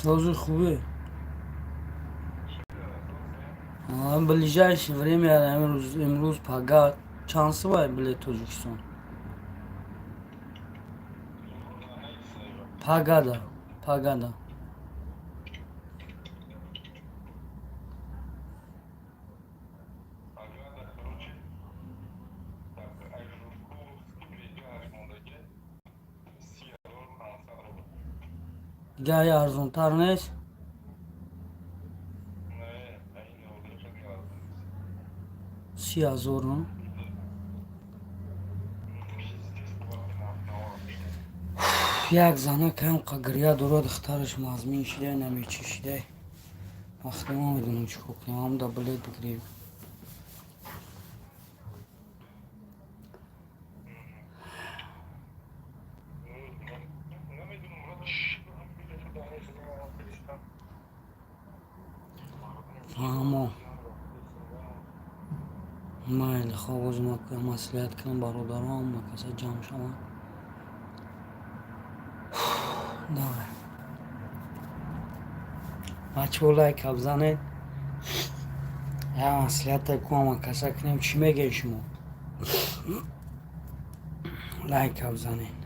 Сози хубе. Ближайшее время, имрӯз пага чанд субай билет Тоҷикистон? Пагада, пагада. Дига арзонтар нест? 30 000, ну? Як зана кам гиря дорад, духтараш мазмин шидай, намечишидай. Вақте ма медонам чӣ кор кунем, ҳамда билет бигирем. Фаҳмо. Майли, хоб, оз маслиҳат кунам, бародаро, ҳама каса ҷамъ шаванд. Давай. Бачаҳо, лайка бизанед. Я маслиҳата ку ҳама каса кунем, чӣ мегӯед шумо? Лайка бизанед.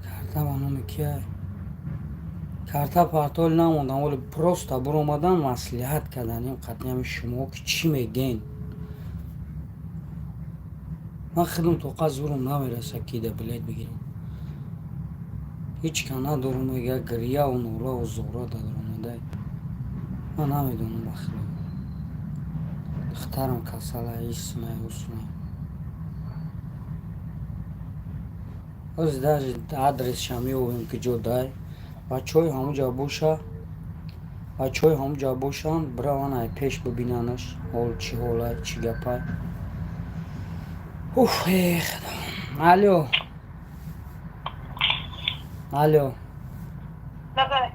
Карта ба номи кия? Карта партоли намондам, вале просто буромадан маслиҳат карданем қатъиами шумо ки чӣ мегӯен. Ман худам тоқа зурум намераса ки да билет бигирам. Ҳеҷ ка надорум, мега гиряву нолаву зора даромадай. Ман намедонам, ба худо. Духтарам касала, исунай, усунай. Ҳозир даже адресшам меёбем ки ҷо дай. Бачаҳои ҳамуҷа боша, бачаҳои ҳамуҷа бошанд, бираванд ай пеш бибинанаш, ҳол чӣ ҳолай, чӣ гапай. Уф, э худо. Алло. Алло. Давай.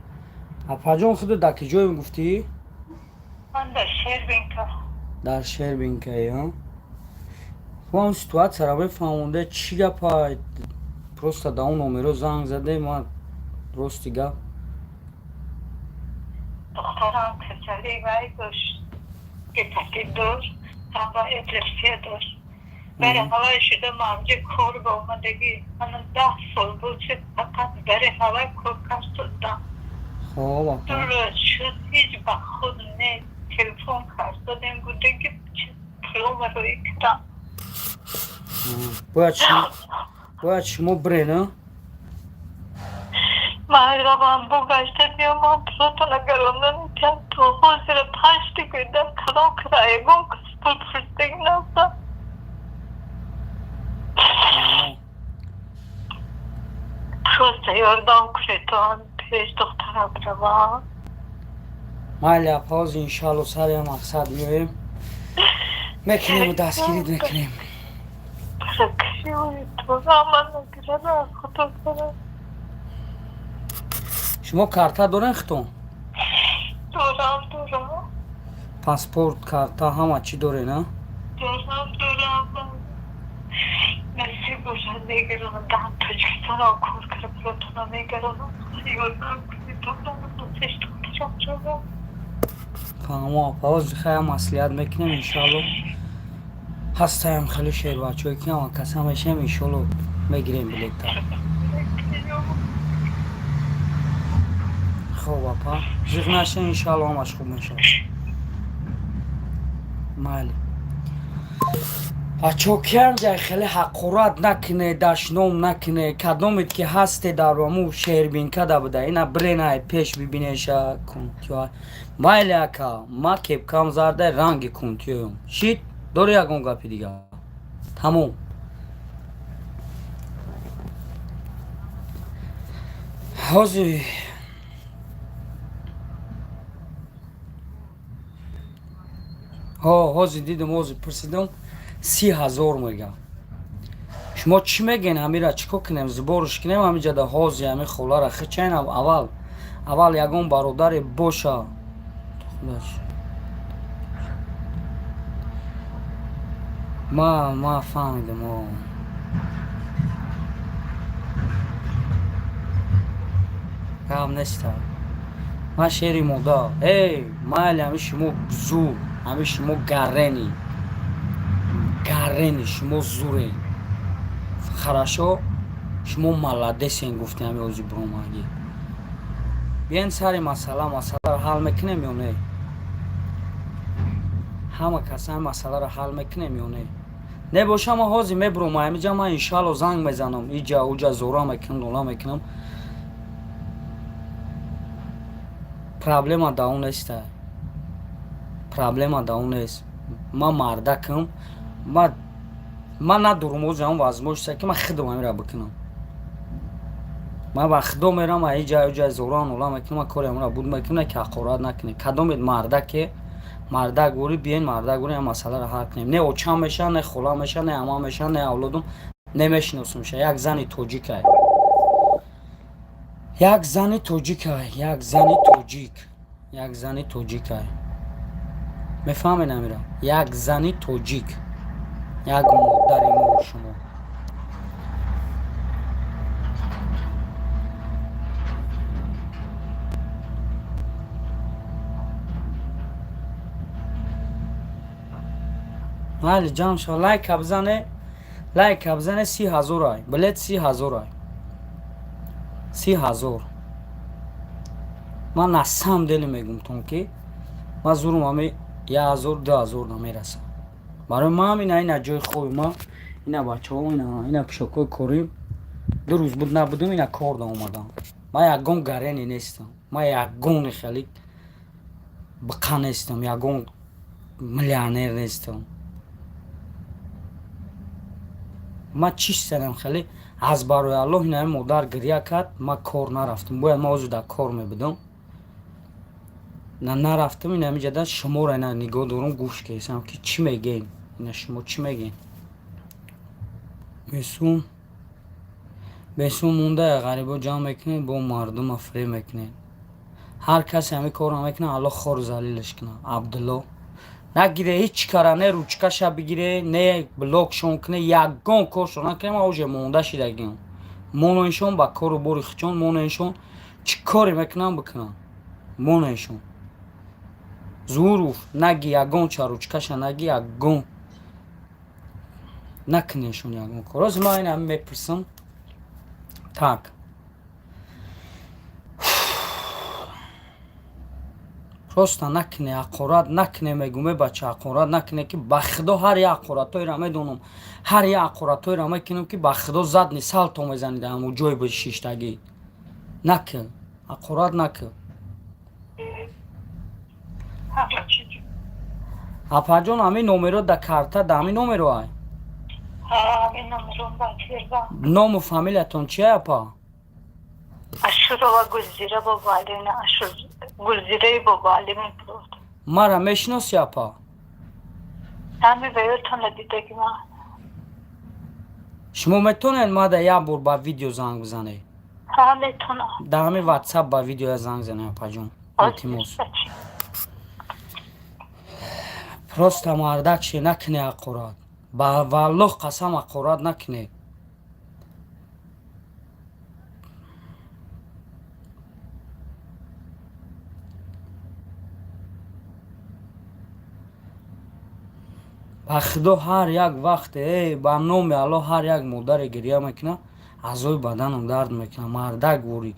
Апаҷон, худо дар ки ҷоем гуфтӣ? Ман дар Шербинка. Дар Шербинкаи, а? Хуб, ҳам ситуатсияро мефаҳмонда, чӣ гапай? Просто да он номеро занг задем, ман рости гап. Духтарам касалӣ вай дошт. Гепатит дошт. Ҳама эпилепсия дошт. Бари ҳавай шуда маҳамҷа кор ба омадагӣ. Мана 10 сол буд, шуд, фақат бари ҳавай кор кардам. Хоб, Ду апа. рӯз шуд, ҳеҷ ба худ не. Телефон кард додем, гуфтем ки пулома рӯй кардам. Бояд шумо бирен, а? Ман равам, бо гашта биём, ман пулотона гаронда метиҳам. То ҳозира панҷта гӯйдам калон кара, ягон кас пул пурсидагӣ набудам. Просто ёрдам кунед, то ҳам пеш духтарам равам. Майли, апа, ҳозир иншалло сари ям мақсад меоем. Мекунему, дастгирит мекунем. Баракашиои ту ҳама нагирад, аз худо кара. Шумо карта дорен худтон? Дорам, дорам. Паспорт, карта, ҳама чӣ дорен, а? Дорам, дорам. Насиб бошад, мегаронам. Дар Тоҷикистонам кор кара, пулотона мегаронам. Ёрдам кунед, то пеш духтарам равам. Фаҳмо, апа, ҳозир хая маслиҳат мекунем, иншалло. Ҳастаям хеле шербачаҳое ки ҳама каса мешем, иншалло мегирем билета. Хоб, апа, зиқ нашен, иншалло ҳамаш хуб мешавад. Майли. Бачаҳо, киам ҷай хеле ҳақорат накуне, дашном накуне, кадомед ки ҳасте дар аму Шербинка да буда, ина бирен ай пеш бибинеша кунтиё. Майли, ака, ма кепкам зарда ранги кунтиём. Шит, дори ягон гапи дига? Тамом. Ҳозир ҳо, ҳозир дидум, ҳозир пурсидум, 30 000 мега. Шумо чӣ мегӯен, ҳамира чӣ кор кунем, сбор ш кунем ҳамиҷада ҳозир ҳами холара хичайн аввал, аввал ягон бародаре боша. Удачи. Ма фаҳмидам, о. Гап неста. Ма шери мода. Эй, майли, ҳами шумо зур, ҳами шумо гарени. Гарени, шумо зурен. Хорошо, шумо молодец ен, гуфти ҳами ози буромагӣ. Биен сари масъала, масъаларо ҳал мекунем ё не? Ҳама кас ҳами масъаларо ҳал мекунем ё не? Не боша, ма ҳозир мебуром ҳамиҷа, ман иншаалло занг мезанам, иҷа уҷа зора мекунам, нола мекунам. Проблема да он неста. Проблема да он нест. Ман мардакам, ман надорум ҳозир ҳам возможность, ки ман худам ҳамира бикунам. Ман ба худо мерам, иҷа уҷа зора нола мекунам, ман кори ҳамира буд мекунам, ки ҳақорат накунем. Кадомед мардаке, мардак гӯри, биен, мардак гӯри, ҳам масъаларо ҳал кунем. Не очам меша, не хола меша, не ама меша, не авлодум, не мешиносумша. Як зани тоҷикай. Як зани тоҷикай, як зани тоҷик. Як зани тоҷикай. Мефаҳмед амира? Як зани тоҷик. Як модари мо шумо. Майли, ҷамъ шава, лайка бизане, лайка бизане, 30 000 ай. Билет 30 000 ай. 30 000. Ман на самом деле мегумтон, ки ман зурум ҳами 1000, 2000 намерасам. Барои ман ина ҷои хоби ма, ина бачаҳо, ина пишокҳои корим. 2 рӯз буд набудум, ина кор да омадам. Ман ягон гарени нестам. Ман ягони хеле биқа нестам, ягон миллионер нестам. Ман чиз задам, хеле аз барои Аллоҳ. Ина модар гиря кард, ман кор нарафтам. Бояд ман ҳозир дар кор мебудам. На, нарафтам, ина ҳамиҷада шуморо ина нигоҳ дорум, гӯш кесам, ки чӣ мегӯем. Ина шумо чӣ мегӯем? Бесум бесум монда, ғарибо ҷамъ мекунед, бо мардума фиреб мекунед. Ҳар касе ҳамин корро мекунад, Аллоҳ хору залилаш кунад. Абдулло нагире ҳеҷ кара, не ручкаша бигире, не блокшон куне, ягон коршон накуне. Ман уже монда шидагиам. Моненшон ба кору бори хичон, моненшон, чӣ коре мекунам, бикунам. Моненшон. Зуруф наги, ягон ча ручкаша наги, ягон накунешон ягон кор. Ҳозир ман ина мепурсам. Так. Просто накуне, ҳақорат накуне, мегӯм, е бача, ҳақорат накуне, ки ба худо ҳар як ҳақоратҳоеро медонам, ҳар як ҳақоратҳоеро мекунам, ки ба худо задний салто мезанӣ дар ҳамон ҷои шиштагӣ. Накун, ҳақорат накун. Апаҷон, ҳамин номеро да карта, да ҳамин номеро ай? Ному фамилиятон чия, апа? Ашурова Гулзира Бобоалина, Ашур Гулзираи Бобоали мебуд. Мара мешиноси, апа? Ҳами ваётона дидаги ман. Шумо метавонед мада як бор ба видео занг бизанед? Ҳа, метавонам. Дар ҳамин ватсап ба видеоя занг занед, апаҷон, илтимос. Просто мардак ше, накуне ҳақорат. Ба валлоҳ қасам, ҳақорат накунед. Ба худо, ҳар як вақте, э ба номи Аллоҳ, ҳар як модаре гиря мекунад, аъзои баданам дард мекунад. Мардак ворӣ,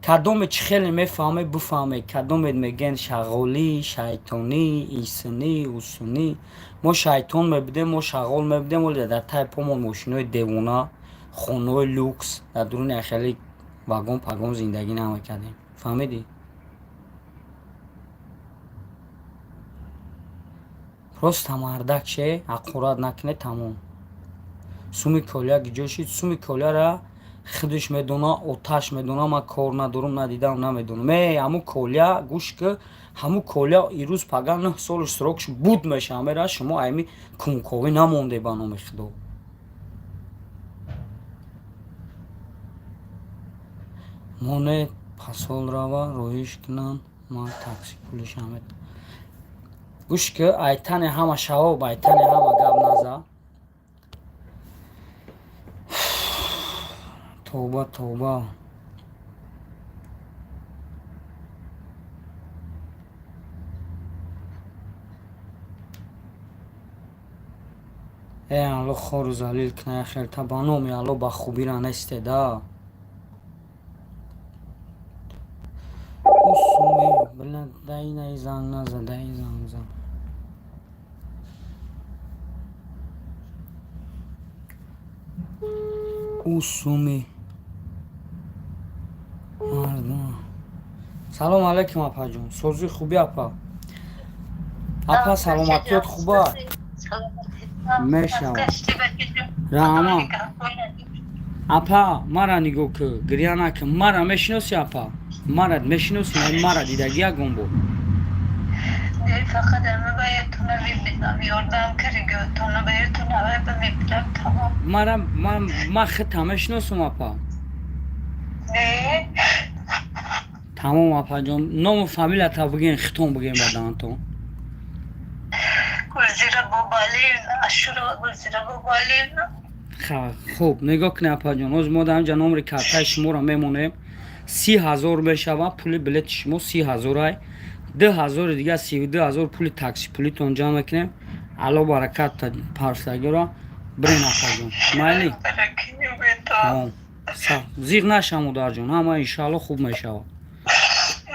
кадоме чӣ хеле мефаҳме, бифаҳме. Кадомед мегӯянд шағолӣ, шайтонӣ, исунӣ, усунӣ. Мо шайтон мебудем, мо шағол мебудем, вале дар таи помон мошинои девона, хонаҳои люкс, дар дуруни хеле вагон пагон зиндагӣ намекардем. Фаҳмидӣ? Просто мардак ше, ҳақорат накунед, тамом. Суми колия гиҷо шид? Суми колияра худаш медона, оташ медона, ман кор надорум, надидам, намедонам. Э, ҳамун колия, гӯш ки, ҳамун колия ирӯз пага 9 солаш срокш буд мешава, мера. Шумо айми кунковӣ намонде, ба номи худо. Моне пасол рава, роҳиш кунанд, ман такси пулиша метам. Гӯш ки, айтани ҳама шавоб, айтани ҳама гап наза. Тавба, тавба. Э, Алло, хору залил кна, хелта ба номи Алло, ба хубира несте да. Усуме, била, дай занг наза, дай занг зан. Усуми. Мардум. Салом алейкум, апаҷон. Созӣ, хубӣ, апа? Апа, саломатиёт хуба? Мешавад. Раҳмат. Апа, мара нигоҳ кӣ, гиря накун. Мара мешиносӣ, апа? Мара мешиносӣ? Мара дидагӣ ягон бор? Фақат ама баятона мебинам, ёрдам кариготона баятона мебинам, тамом. Мара ман худта мешиносум, апа? Не. Тамом, апаҷон, ному фамилията бигӯен, хитон бигӯен ба даҳантон. Гулзира Бобоалиевна, Ашурова Гулзира Бобоалиевна. Хуб, нигоҳ кунед, апаҷон, ҳозир мо дар инҷа номери картаи шуморо мемонем. 30 000 мешавад пули билети шумо, 30 000-ай, 2000 дига, 32 000 пули такси пулитон ҷамъ мекунем. Алло баракат парфтагиро бирен, апаҷон, майли? Зиғ наша, модарҷон, ҳама иншаалло хуб мешавад.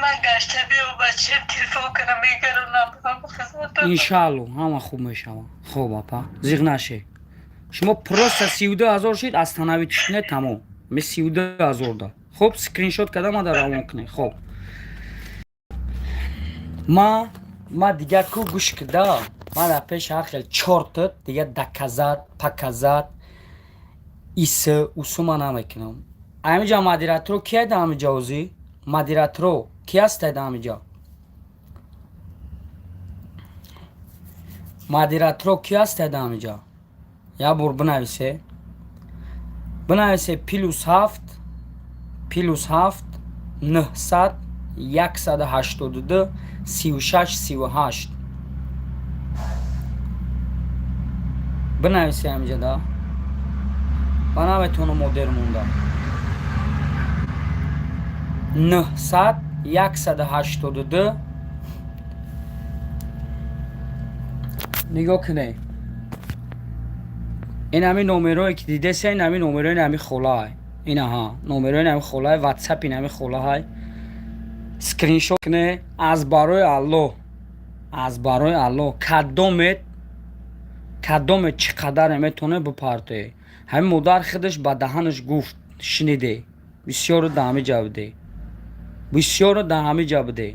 Ман гашта биё бача телефон кунам, мегаронам. Иншаалло, ҳама хуб мешавад. Хуб, апа, зиғ наше. Шумо просто 32 000 шид, остановить кунед, тамом. Ме 32 000 да. Хуб, скриншот карда мада равон кунед. Хуб, ма дига ку, гӯш кида, ма дар пеши ҳар хел чортат дига доказать, показать иса усума намекунам. Ҳамиҷа модераторо ки ай? Ҳамиҷа озӣ модераторо ки ҳастед? Ҳамиҷа модераторо ки ҳастед? Ҳамиҷа як бор бинависе, бинависе: +7, +7 900 182 36 38. Бинависе ҳамиҷа да. Ман наметавонам, модер монда. 900 182. Нигоҳ кунед, ин ҳами номерое ки дидеса, ин ҳами номерои ин ҳами холаай, инаҳа номерои ин ҳами холаай, ватсап ин ҳами холаҳай. Скриншот куне. Аз барои Аллоҳ, аз барои Аллоҳ, кадомет, кадомет чӣ қадаре метавоне бипартое. Ҳамин модар худаш ба даҳанаш гуфт, шуниде, бисёру да ҳами ҷа буде, бисёру да ҳами ҷа буде.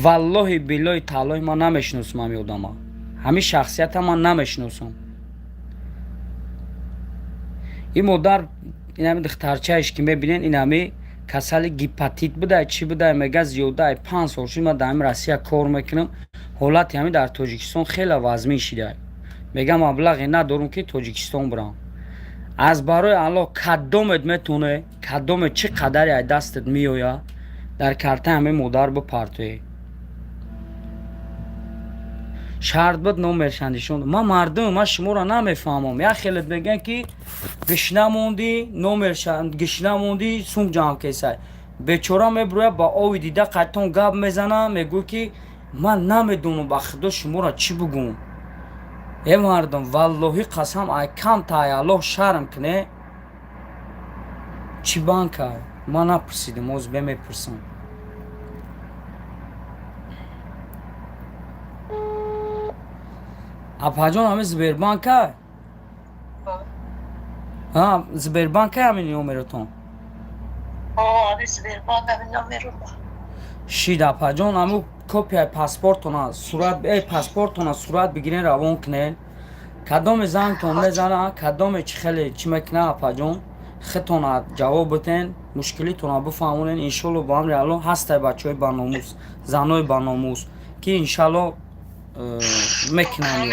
Валлоҳи, биллоҳи, тааллоҳи, ман намешиносам ҳами одама, ҳамин шахсията ман намешиносам. Ин модар, ин ҳами духтарчаеш ки мебинен, ин ҳами касали гепатит будай, чӣ будай, мега зиёдаи 5 сол шуд ман дар ҳами Россия кор мекунам, ҳолати ҳамин дар Тоҷикистон хеле вазмин шидай, мега маблағе надорум ки Тоҷикистон бирам. Аз барои Аллоҳ, кадомет метоне, кадомет чӣ қадаре ай дастат меояд, дар картаи ҳамин модар бипартоӣ. Шарт буд номершандишон. Ман, мардум, ман шуморо намефаҳмам. Як хелет мегӯян ки гишна мондӣ, номерша гишна мондӣ, сум ҷамъ кесай. Бечора мебирояд, ба ови дида қайтон гап мезана, мегӯ ки ман намедонам, ба худо, шуморо чӣ бугӯм. Э, мардум, валлоҳи қасам, ай камта ай Аллоҳ шарм куне. Чӣ банка, ман напурсидам, оз бемепурсам. Апаҷон, ҳами Сбербанка? Сбербанка ҳамин номеротон? Сбербанк ҳамин номерум. Шид, апаҷон, ҳаму копияи паспортона сурат, паспортона сурат бигирен, равон кунен. Кадоме зангтон мезана, кадоме чӣ хеле чӣ мекуна, апаҷон, худтона ҷавоб битен, мушкилитона бифаҳмонен. Иншолло, ба амри Аллоҳ, ҳастай бачаҳои баномус, занои баномус, ки иншалло мекунанд.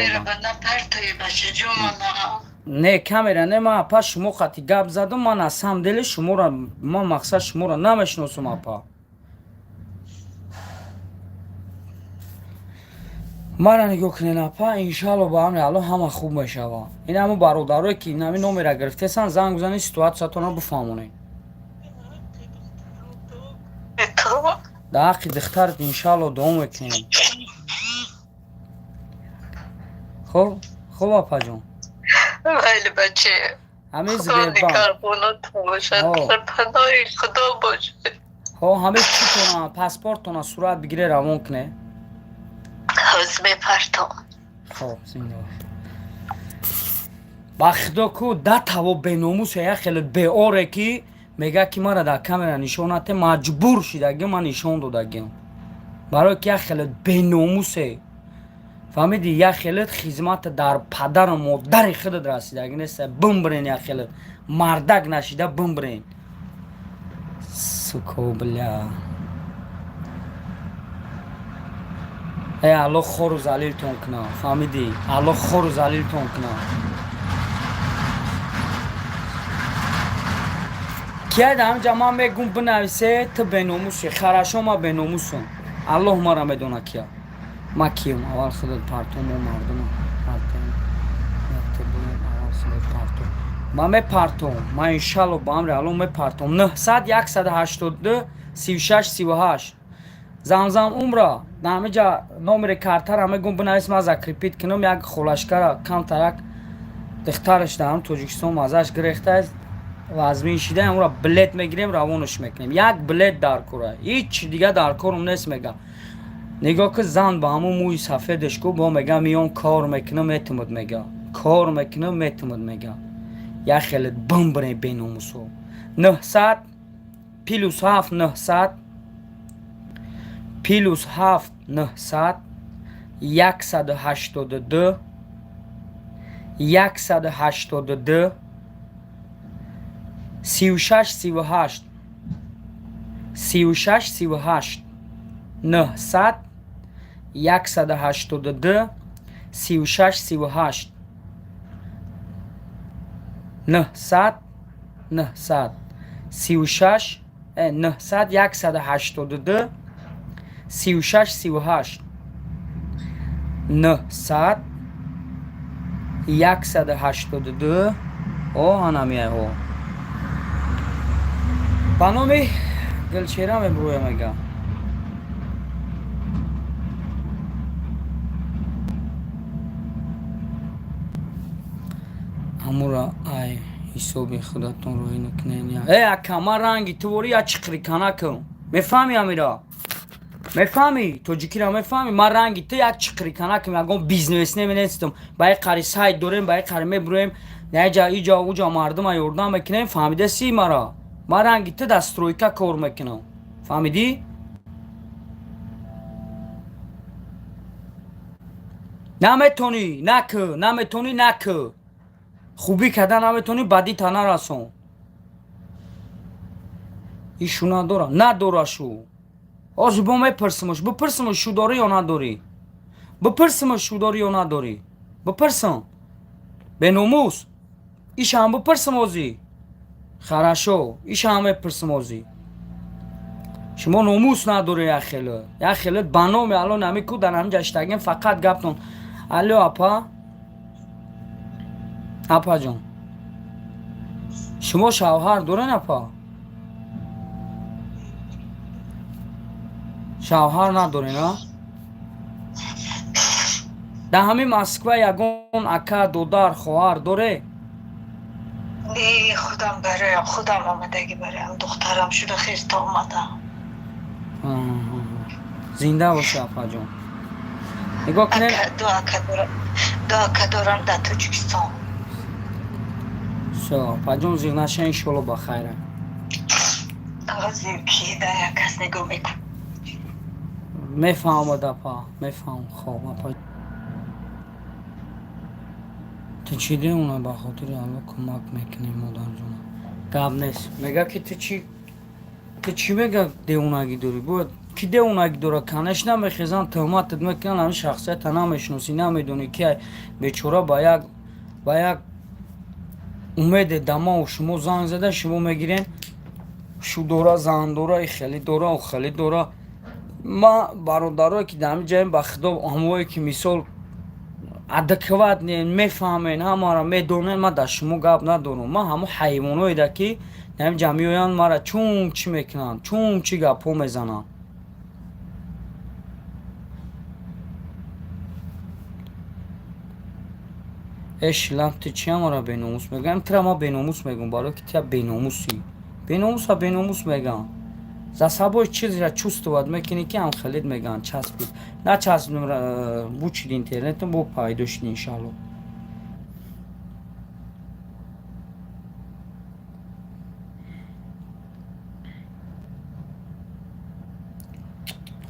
Не, камера не. Ман, апа, шумо қати гап задум, ман аз самом деле шуморо, ман мақсад шуморо намешиносум, апа. Мара нигоҳ кунед, апа, иншалло, ба амри Аллоҳ ҳама хуб мешавад. Ин ҳамун бародарое, ки ҳамин номера гирифтесан, занг бизанед, ситуатсиятонро бифаҳмонед. Дар ҳаққи духтарат иншалло дуо мекунем. Хуб, хуб, апаҷон. Майли, бача. Ҳамин Худо Сбербанк. нигаҳбонатон бошад. Дар паноҳи Худо бошед. Ҳо, ҳамин читона, паспортона сурат бигире, равон куне. Ҳоз мепартом. Хоб, зинда бош. Ба худо ку да таво беномусе, як хеле беоре, ки мега, ки мара дар камера нишон нате, маҷбур шидагим, ман нишон додагим, барое ки як хеле беномусе, фаҳмиди, як хеле хизмата дар падару модари худат расидаги нест. Бимбирен, як хеле мардак нашида бимбирен, суко, бля. Э, Алло хору залилтон куна, фаҳмидӣ? Алло хору залилтон куна. Кияд ҳамҷа ман мегум, бинависе, ту беномуси. Хорошо, ма беномусум, Аллоҳ мара медона, кия ма кием. Аввал худат партом, мо мардума партем, аввал худат партом. Ма мепартом, ма иншалло, ба амри Аллоҳ мепартом. 900 182 36 38. Замзам умра ҳамиҷа номери картара мегум, бинавис, ма закрепить кунам. Як холашкара камтарак духтараш дар ҳам Тоҷикистон мазаш гирехтааст, вазмин шида, ҳамура билет мегирем, равонаш мекунем. Як билет дар кора, ҳеҷ дига дар корум нест. Мега, нигоҳ ки зан ба ҳамун мӯи сафедаш ку бо мега, миён кор мекунам, метумуд, мега, кор мекунам, метумуд, мега. Як хеле бимбире беномусо. 900 +7 900 +7 900 182 182 36 38 36 38. 900 182 36 38. 900 900 36 900 182 36 38. 900 182. О, анамия, о, ба номи Гулчера мебурӯя, мега. Ҳамура ай ҳисоби худатон роҳӣ накунен. Э, ака, ман ранги ту ворӣ я чиқриканакам, мефаҳмӣ? Амира, мефаҳмӣ? Тоҷикира мефаҳмӣ? Ман ранги ту як чиқриканакам, ягон бизнесмен нестам. Ба як қари сайт дорем, ба як қари мебуроем, яҷа иҷа уҷа мардума ёрдам мекунем, фаҳмидаси мара? Ман ранги ту дар стройка кор мекунам, фаҳмидӣ? Наметонӣ, накӣ, наметонӣ, накӣ. Хубӣ карда наметонӣ, бадӣ та нарасон. Ишу надора, надора шу. Ҳозир бо мепурсимаш, бипурсимаш, шу дорӣ ё надорӣ, бипурсимаш, шу дорӣ ё надорӣ, бипурсам, беномус. Ишам бипурсам ҳозир. Хорошо, ишам мепурсам ҳозир. Шумо номус надорӣ, як хеле, як хеле ба номи Алло нами ку дар ҳамин ҷаштагем, фақат гаптон. Алло, апа, апаҷон, шумо шавҳар дорен, апа? Шавҳар надорен, а? Дар ҳамин Москва ягон ака, додар, хоҳар доре? Не, худам бароям, худам омадагӣ бароям, духтарам шуда хеста омадам. Зинда боша, апаҷон. Нигоҳ кунед. Ду ака дорам, ду ака дорам дар Тоҷикистон. Всё, апаҷон, зиғ наша, иншолло, ба хайра. Ҳозир ки да як кас нигоҳ мекун. Мефаҳмад, апа, мефаҳм. Хоб, апа, ту чӣ деуна? Ба хотири Алло кӯмак мекунем, модарҷона, гап нест. Мега, ки ту чӣ, ту чӣ, мега, девонагӣ дорӣ? Бояд ки девонагӣ дора, конечно, мехезан, тӯҳматат мекунан. Ҳамин шахсията намешиносӣ, намедонӣ, ки бечора ба як умеде дамау шумо занг зада, шумо мегирен, шу дора, зан дора, и хеле дора, о хеле дора. Ма бародарое ки дар ҳамин ҷаем, ба худо, ҳамое ки мисол адекватнен, мефаҳмен, ҳамаро медонен, ман дар шумо гап надорам. Ман ҳамо ҳайвоноеда ки дар ҳамин ҷа меоянд, мара чун чӣ мекунанд, чун чӣ гапҳо мезананд. Э шилам, ту чи ҳамаро беномус мегӯям? Тура ман беномус мегӯям, барое ки тия беномусӣ. Беномуса беномус мегӯям. За собой чизра чувствовать мекунӣ, ки ҳам хелет мегӯянд, часпид. Начаспид, бучид интернетам, бо пайдо шуд, иншалло.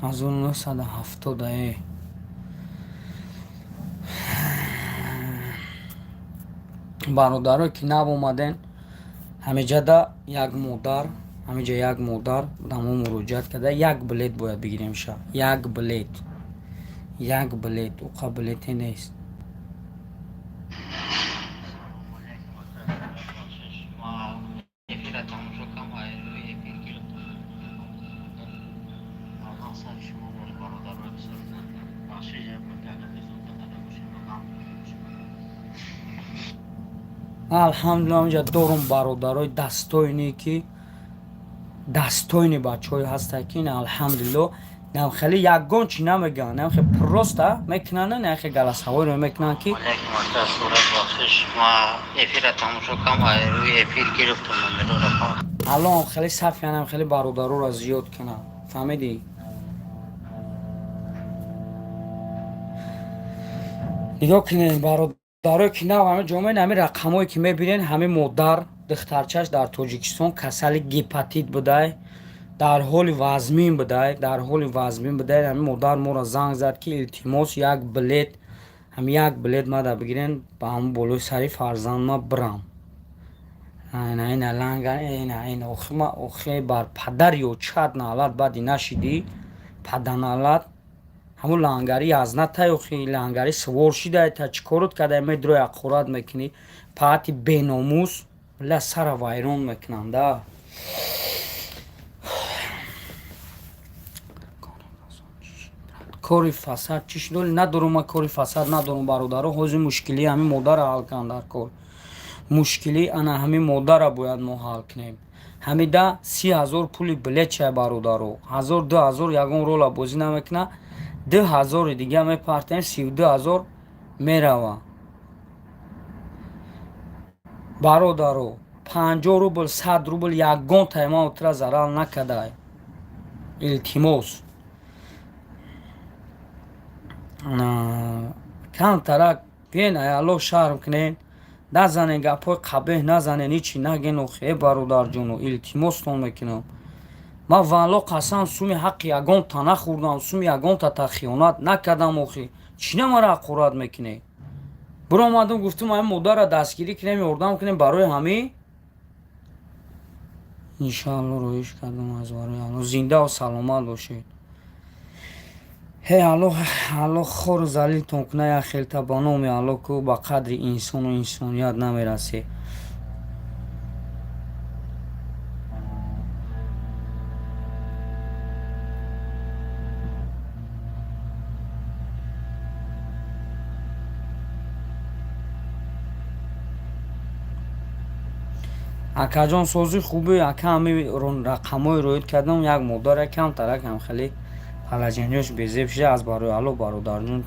1970 э. Бародарое ки нав омаден, ҳамеҷада як модар, ҳамиҷа як модар ба мо муроҷиат карда, як билет бояд бигирем ша. Як билет. Як билет, уқа билете нест. Салому алейкум, бахшиш, ма эфира тамошо кам, рӯи эфир гирифтам. Аллоҳ сари шумо бош, бародарои бисёр. Бахшиш, гапи бошем. Алҳамдулилла, ҳамиҷа дорум бародарои дастойне ки дастойни бачаҳое ҳастанд, ки алҳамдулилло нам хеле ягон чи намегӯянд, нам хеле просто мекунанд, на хеле голосовойро мекунанд ки Алейкум, сурат, бахшиш, ма эфира тамошо кам, рӯи эфир гирифтам номерора. Аллоҳ хеле сафиянам, хеле бародароро зиёд кунад, фаҳмидӣ? Нигоҳ кунед, бародарое ки нав ҳами ҷомеа, ҳамин рақамҳое ки мебинед, ҳамин модар духтарчаш дар Тоҷикистон касали гепатит будай, дар ҳоли вазмин будай, дар ҳоли вазмин будай. Ҳамин модар моро занг зад, ки илтимос, як билет, ҳами як билет мада бигирен, ба ҳамн болои сари фарзандма бирам. Ина, ина ланга, ина, ина. Охима, охи, бар падар ё чат налат баъди нашидӣ, паданалат. Ҳамун лангари язнатай, охи, лангари сувор шидай, та чӣ корот кадай, медрои аққурат мекунӣ, паати беномус, ла сара вайрон мекунам да. Кори фасад чӣ шуд? Оли надорум, ман кори фасад надорум, бародаро. Ҳозир мушкилии ҳамин модарро ҳал кунам дар кор. Мушкилӣ ана ҳамин модарро бояд мо ҳал кунем. Ҳамида 30 000 пули билет чай, бародаро. 1000, 2000 ягон рола бозӣ намекуна. 2000-и дига мепартем, 32 000 мерава. Бародаро, 50 рубл, 100 рубл ягон тайма утра зарар накардай. Илтимос, камтарак биен, ай Аллоҳ шарм кунен, назанен, гапҳои қабеҳ назанен, ҳичи наген. Охи, э бародарҷоно, илтимостон мекунам. Ман валло қасам, суми ҳаққи ягонта нахӯрдам, суми ягонта та хиёнат накардам. Охи, чӣ на мара ҳақорат мекунед? Биромадам, гуфтум, ҳамин модарро дастгирӣ кунем, ёрдам кунем барои ҳамин. Иншаалло, роиш кардам аз барои Алло. Зиндаву саломат бошед. Ҳе Аллоҳ, Аллоҳ хору залилтон куна, як хелта ба номи Аллоҳ, ку ба қадри инсону инсоният намерасед. Акаҷон, созӣ, хубӣ, ака? Ҳами рақамҳои роид кардам, як модаре камтарак ҳам хеле положениёш безеб шуда. Аз барои Алло, бародарҷон,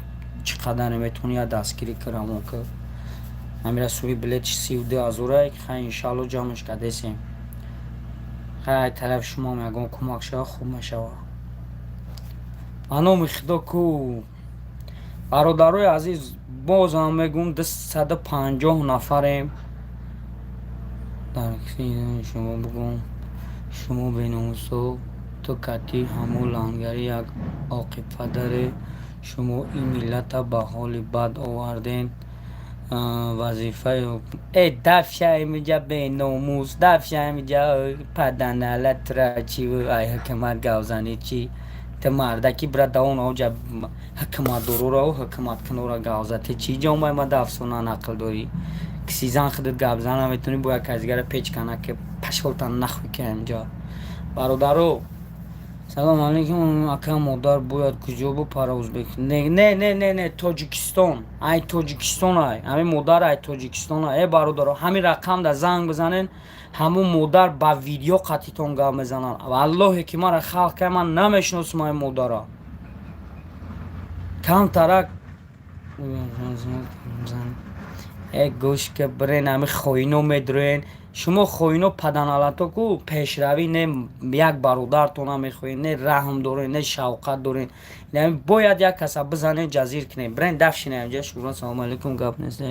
чӣ қадаре метавонӣ, як дастгирӣ кирамо, ки ҳамира суи билетиш 32 ҳазора. Хай, иншаалло, ҷамъш кардесем. Хай, ай тарафи шумоам ягон кӯмак шава, хуб мешава. Ба номи Худо ку, бародарои азиз, бозам мегӯм, 250 нафарем. Дар шумо бугӯм, шумо беномусо, ту кати ҳамун лангари як оқибпадаре. Шумо ин миллата ба ҳоли бад оварден. Вазифаи э дафша имиҷа, беномус, дафша имиҷа, паданалатра. Чи ай ҳукумат гавзанӣ, чи ту мардаки бира давон оҷа ҳукуматдорора ҳукуматкунора гавза. Ту чӣ ҷомаи мада афсона нақл дорӣ? Киси зан худат гап зан наметавонӣ, бо як кас дигара печ кана, ки пашолтан нахуй ки инҷа. Бародаро. Салом алейкум, ака, модар бояд куҷо бупара, узбек? Не, не, не, не, не, Тоҷикистон, ай Тоҷикистон, ай ҳамин модар ай Тоҷикистон. Э, бародаро, ҳамин рақамда занг бизанен, ҳамун модар ба видео қатитон гап мезананд. Валлоҳе ки мара халқ кай, ман намешиносам ай модара. Камтарак э гӯш ка, бирен, ҳами хоино медроен. Шумо хоино паданалато ку пешравӣ не, як бародартон намехоҳед, не раҳм дорен, не шавқат дорен. Бояд як каса бизанен, ҷазир кунем, бирен дафшинем ҷа. Шукрон, салому алейкум, гап нест.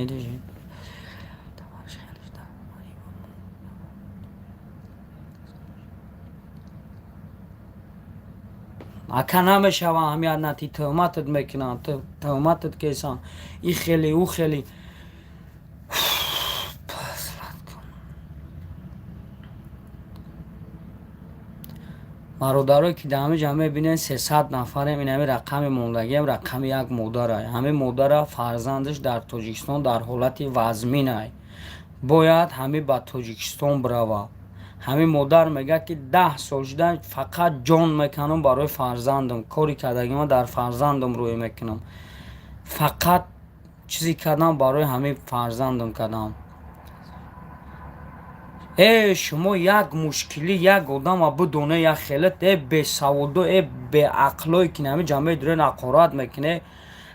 Ака, намешава, аҳамият натӣ, тӯҳматат мекунанд, тӯҳматат кесан, и хеле, ӯ хеле. Бародарое ки дар ҳамин ҷа мебинед, 300 нафарем, ин ҳамин рақами мондагиам, рақами як модарай. Ҳамин модара фарзандаш дар Тоҷикистон дар ҳолати вазминай, бояд ҳамин ба Тоҷикистон бирава. Ҳамин модар мегӯяд, ки 10 сол шуда, фақат ҷон меканам барои фарзандам, кори кардагима дар фарзандам рӯй мекунам, фақат чизе кардам барои ҳамин фарзандам кардам. Э, шумо як мушкилӣ як одама бидоне, як хелат, э, бесаводо, э, беақлое ки ҳамин ҷа медурен, ҳақорат мекуне,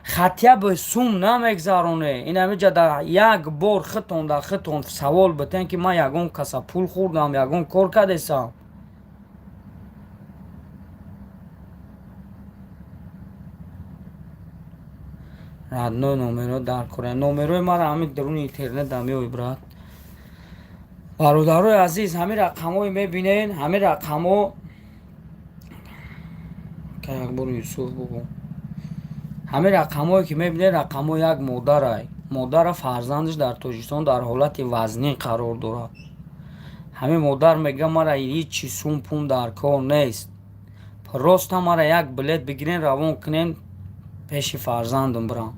хатия ба сум намегзароне. Ин ҳамин ҷа дар як бор хитон дар хитон савол битен, ки ман ягон каса пул хӯрдам, ягон кор кардесам? Родной, номеро дар кора, номерои мара ҳамин даруни интернет да меои, брат. Бародарои азиз, ҳамин рақамҳое мебинен, ҳамин рақамҳо, якбор Юсуф бугу, ҳамин рақамҳое ки мебинед, рақамҳо як модарай. Модара фарзандаш дар Тоҷикистон дар ҳолати вазнин қарор дорад. Ҳамин модар мега, мара ҳичи сум пум дар кор нест, просто мара як билет бигирен, равон кунен, пеши фарзандам бирам.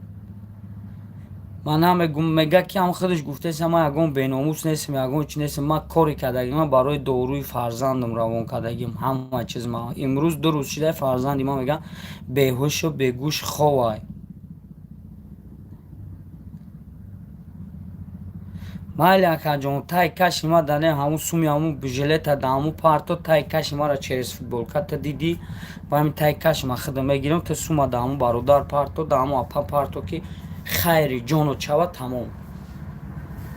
Ман намегум, мега ки ҳам худаш гуфтеса, ман ягон беномус нестам, ягон чи нестам, ман кори кардагим, ман барои доруи фарзандам равон кардагим ҳама чиз. Ма имрӯз 2 рӯз шида, фарзанди ман, мега, беҳушу бегӯш ховай. Майли, акаҷон, тай каши ма дане, ҳамун суми, ҳамун жилета да ҳамун парто, тай каши мара через футболка та дидӣ, ба ҳамин тай каши ма худам мегирам. Ту сума да ҳамун бародар парто, да ҳамун апа парто, ки хайри ҷону чава, тамом.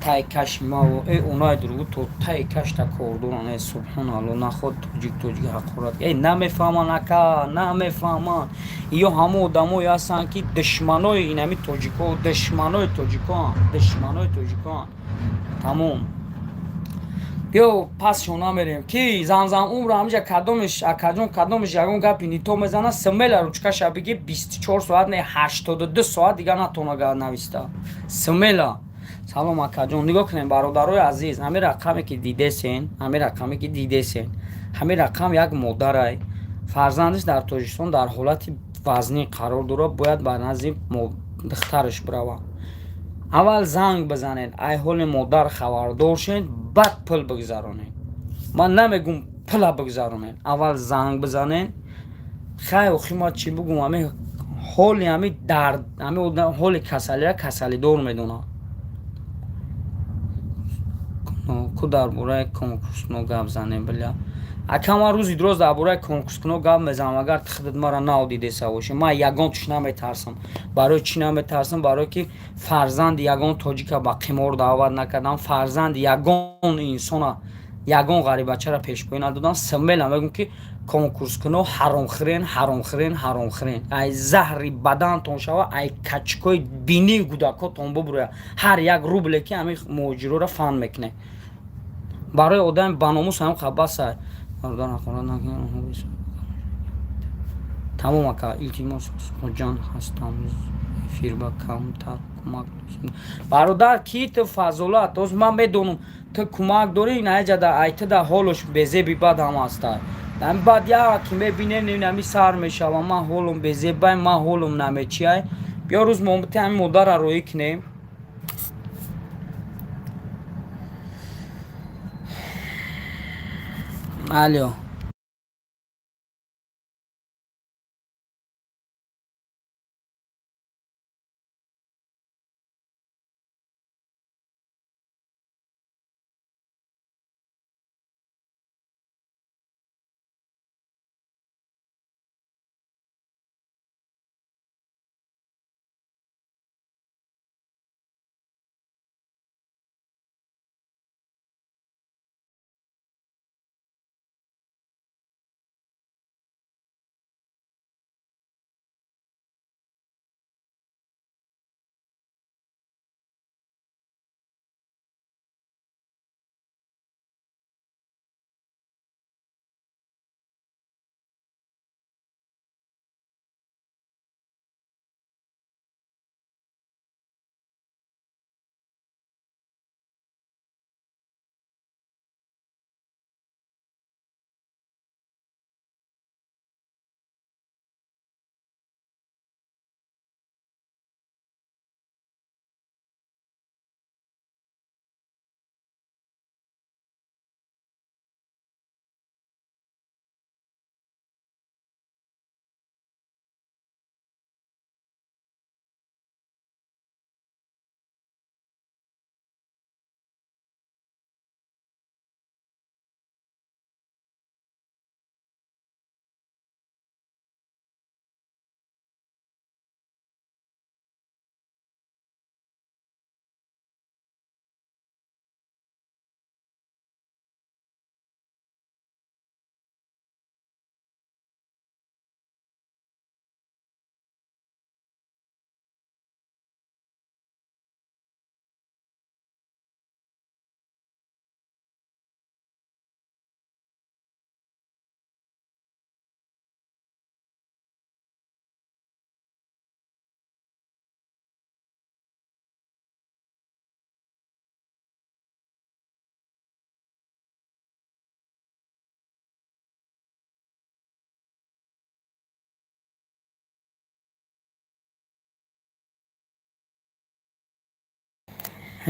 Тай каши маво, э, онай дуругу то тай кашта кордоран. Э, субҳоналло, наход тоҷик тоҷик ҳақорат. Э, намефаҳман, ака, намефаҳман. Ё ҳамон одамое ҳастанд, ки душманои инами тоҷико, душманои тоҷикоанд, душманои тоҷикоанд, тамом. Биё, пасшон намерем, ки замзам умро ҳамиҷа кадомиш, акаҷон, кадомиш ягон гапи нито мезана, смело ручкаша биги, 24 соат не, 82 соат дига натона гап нависта, смело. Салом, акаҷон. Нигоҳ кунем, бародарои азиз, ҳамин рақаме ки дидесен, ҳамин рақаме ки дидесен, ҳамин рақам як модарай, фарзандаш дар Тоҷикистон дар ҳолати вазнин қарор дорад, бояд ба назди духтараш бирава. Аввал занг бизанед, ай ҳоли модар хабардор шед, баъд пул бигзаронед. Ман намегум пула бигзаронед, аввал занг бизанед. Хай, охи, ма чӣ бугум, ҳами ҳоли, ҳами дард, ҳами ҳоли касалира касалидор медонад. Ку дар бораи конкурсно гап занем, бля. Ака, ман рӯзи дуроз дар бораи конкурскуно гап мезанам. Агар ту худат мара нав дидеса бошӣ, ман ягон туш наметарсам. Барои чӣ наметарсам? Барое ки фарзанди ягон тоҷика ба қимор даъват накардам, фарзанди ягон инсона, ягон ғарибачара пешпоӣ надодам. Смело мегӯм, ки конкурскуно ҳаромхӯрен, ҳаромхӯрен, ҳаромхӯрен, ай заҳри баданатон шава, ай качкои бинии гудакотон бубурӯя ҳар як рубле ки ҳамин муҳоҷирора фан мекунед. Барои одами баномус ҳам қабаса. Тамом, ака, илтимос, Хуҷанд ҳастам, эфир ба камтар кӯмак. Бародар, ки ту фазолат, оз ман медонам, ту кӯмак дорӣ. Наҷада ай ту да ҳолош безеби бад ҳам ҳастай. Баъд як ки мебинем, нами сар мешава, ман ҳолум безебай, ман ҳолум намечиай. Биё, рӯз момбити ҳамин модарра роӣ кунем. Алё.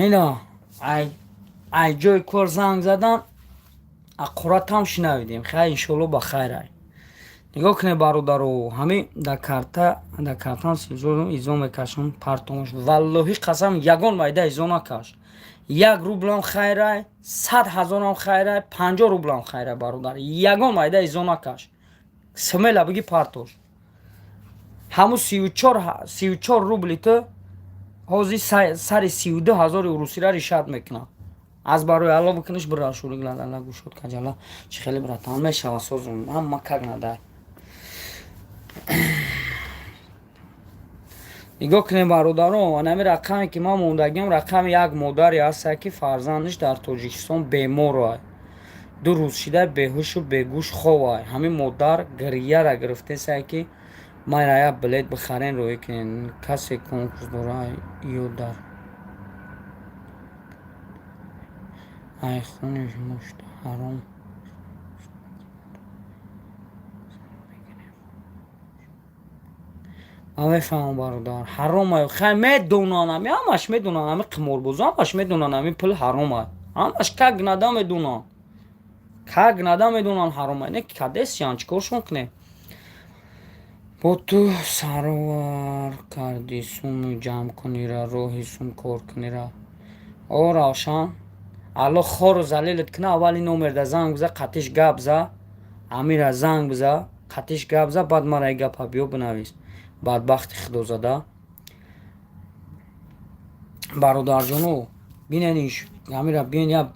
Ина ай ҷои кор занг задан, аққуратам шинавидем. Хайр, иншоалло, ба хайр ай. Нигоҳ кунед, бародаро, ҳамин дар карта, дар картам изо мекашам, партомш. Валлоҳи қасам, ягон майда изо накаш. 1 рублам хайрай, 100 000-ам хайрай, 50 рублам хайрай, бародар, ягон майда изо накаш. Смело биги, партош. Ҳамун 34 рубли ту ҳозир сари 32 000-и урусира решать мекунад. Аз барои Алло бикуниш, бира шуриглала гӯшод каҷала. Чи хеле, братан, мешава созум, ҳама как надай. Нигоҳ кунем, бародарон, анами рақаме ки ман мондагиам, рақами як модаре ҳаста, ки фарзандаш дар Тоҷикистон беморай, 2 рӯз шида беҳушу бегӯш ховай. Ҳамин модар гирьяра гирифтесай, ки майра як билет бихарен, роҳӣ кунен. Касе конкурс дора ё дар ай хуни мушт ҳаром. Ман мефаҳмам, бародар, ҳаромай. Хай, медонанд, ами ҳамаш медонанд, ами қиморбозо ҳамаш медонанд, ами пул ҳаромай. Ҳамаш как надо медонанд, как надо медонанд, ҳаромай. Не кадесиян, чӣ коршон кунем? Бо ту саровар кардӣ, суми ҷамъ кунира, роҳи сум кор кунира. О, Равшан, Алло хору залилат куна. Аввали номерда занг биза, қатиш гап за, амира занг биза, қатиш гап за, баъд мара гапа биё бинавис. Бадбахти худозада. Бародарҷоно, бинен, амира биен, я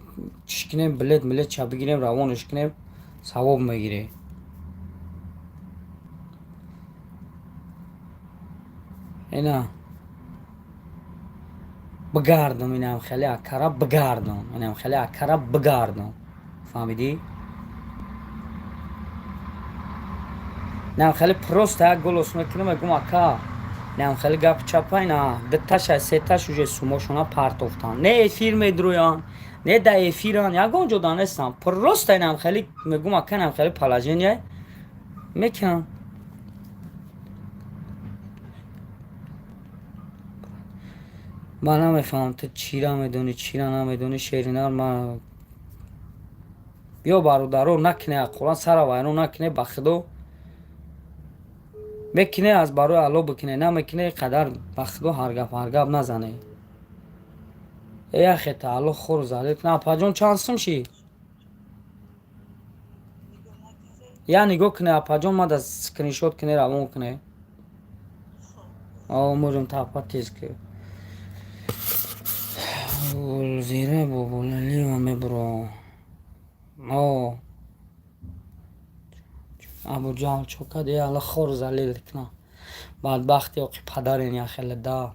чиш кунем, билет милет ча бигирем, равонаш кунем, савоб мегирем. Ина бигардам, инам хеле акара бигардам, инам хеле акара бигардам, фаҳмидӣ? Инам хеле просто як голос мекунам, мегум: «Ака, инам хеле гапи чапа». Ина дуташа, сеташ уже сумошона партофтан, не эфир медурӯянд, не да эфиран, ягон ҷо да нестам. Просто инам хеле мегум: «Ака, инам хеле положение», мекунам. Ман намефаҳмам, ту чира медонӣ, чира намедонӣ. Шеринар ма биё, бародаро, накине, аққуран сара вайрон накине. Ба худо, мекине, аз барои Алло бикине, намекине, қадар ба худо ҳаргап ҳаргап назане. Э, яхета, Алло хору залил куна. Апаҷон, чанд сум шид? Я нигоҳ куне, апаҷон, мада скриншот куне, равон куне. О, мурим тапа, тез ки Гулзира Боболалиева мебуро. О, Абуҷаҳл чо кад? Э, Алла хору залил куна, бадбахти оқи падарен яхеле да.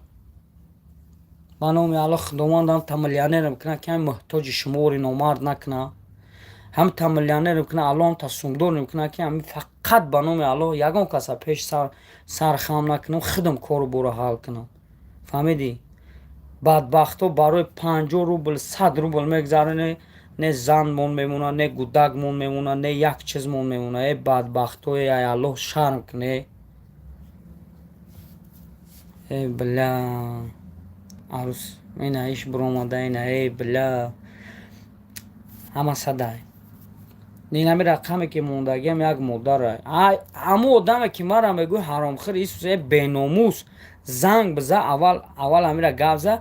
Ба номи Алло, Худовандам та миллионерам куна, ки ҳами муҳтоҷи шумори номард накуна. Ҳами та миллионерам куна, Алло ҳам та сумдорем куна, ки ҳами фақат ба номи Алло ягон каса пеш сар хам накунам, худам кору бора ҳал кунам, фаҳмидӣ? Бадбахтҳо барои 50 рубл, 100 рубл мегзароне, не занмон мемонад, не гудакмон мемонад, не як чизмон мемонад. Э, бадбахтҳо, э, ай Аллоҳ шарм куне. Э, бля, арӯс ина иш биромада, ина, э, бля, ҳама садай. Инами рақаме ки мондагиам, як модарай. Ҳамун одаме ки мара мегӯй ҳаромхӯр, исус, э, беномус, занг биза аввал, аввал ҳамира гап за.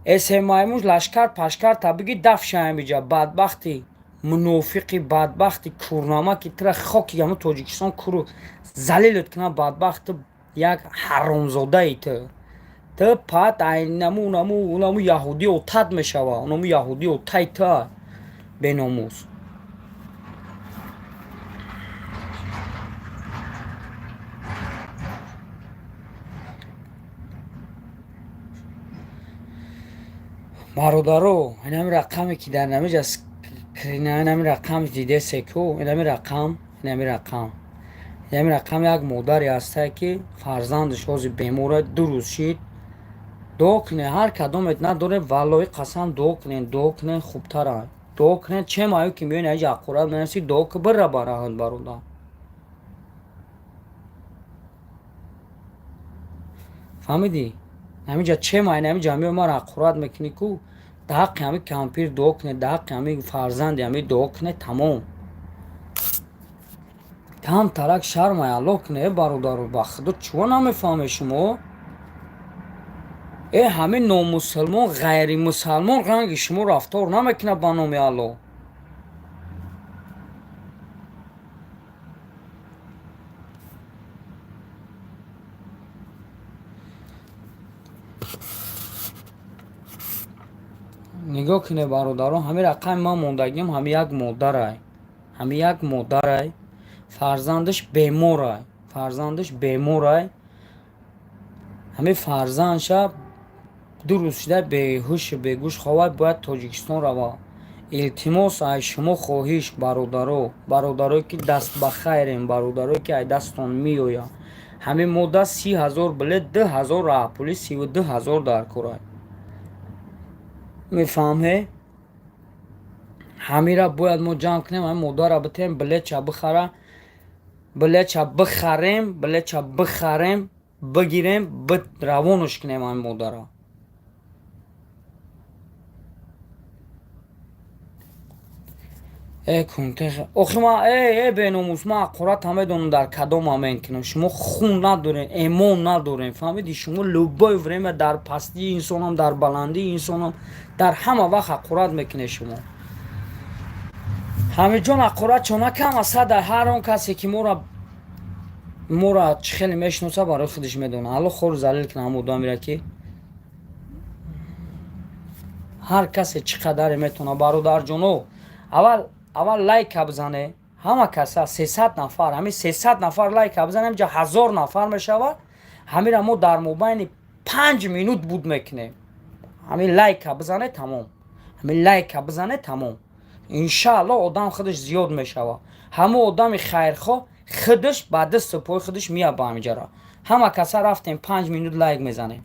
Эсемаймуш лашкар пашкар та биги дафшаамиҷа. Бадбахти мунофиқи, бадбахти курнамаки, тира хоки ҳамун Тоҷикистон куру залилат кунам. Бадбахти як ҳаромзодаи ту, ту пат айнаму унаму унаму яҳудӣ отат мешава, унаму яҳудӣ отай ту, беномус. Бародаро, инами рақаме ки дар намиҷа, инами рақам дидесе ку, инами рақам, инами рақам, инами рақам як модаре ҳастае, ки фарзандаш ҳозир бемора, 2 рӯз шид. Дуо кунед, ҳар кадомет надоре, валлоҳи қасам, дуо кунед, дуо кунед, хубтара дуо кунед. Чем аю ки меои наиҷа аққурат менависӣ, дуо ки бира бараҳанд, бародар. Фаҳмидӣ? Ҳаминҷа чема, ин ҳаминҷа меои маро ҳақорат мекунӣ ку. Дар ҳаққи ҳамин кампир дуо кунед, дар ҳаққи ҳамин фарзанди ҳамин дуо кунед, тамом. Кам тарак шармай Аллоҳ кунед, э бародаро, ба худо чӯ намефаҳмед шумо? Э ҳамин номусулмон, ғайримусалмон ранги шумо рафтор намекунад ба номи Аллоҳ. Нигоҳ кунед, бародарон, ҳамин рақами ман мондагиам, ҳами як модарай, ҳами як модарай, фарзандаш беморай, фарзандаш беморай. Ҳамин фарзандша 2 рӯз шуда беҳушу бегӯш ховай, бояд Тоҷикистон рава. Илтимос, ай шумо хоҳиш, бародаро, бародарое ки даст ба хайрем, бародарое ки ай дастон меояд, ҳамин мода 30 000 билет, 2000 раҳпулӣ, 32 000 дар корай, мефаҳме? Ҳамира бояд мо ҷамъ кунем, ҳамин модара битем, билетча бихара, билетча бихарем, билетча бихарем, бигирем, равонаш кунем ҳамин модара. Э кунте, охи ма, э беномус, ма ҳақората медонам дар кадом момент кунам. Шумо хун надорем, эмон надорем, фаҳмиди? Шумо любое время дар пастии инсонам, дар баландии инсонам, дар ҳама вақт ҳақорат мекунед шумо. Ҳамиҷон, ҳақорат чо накам асада. Ҳар он касе ки мора чӣ хеле мешиноса, барои худаш медонад. Алло хору залил кунад ҳама одамеро, ки ҳар касе чӣ қадаре метавонад. Бародарҷоно, аввал аввал лайка бизане ҳама каса, 300 нафар, ҳамин 300 нафар лайка бизане, ҳаминҷа 1000 нафар мешавад. Ҳамира мо дар мобайни 5 минут буд мекунем. Ҳамин лайка бизане, тамом, ҳамин лайка бизане, тамом. Иншаалло, одам худаш зиёд мешавад. Ҳамон одами хайрхоҳ худаш ба дасту пои худаш меяд ба ҳаминҷара. Ҳама каса рафтем, 5 минут лайк мезанем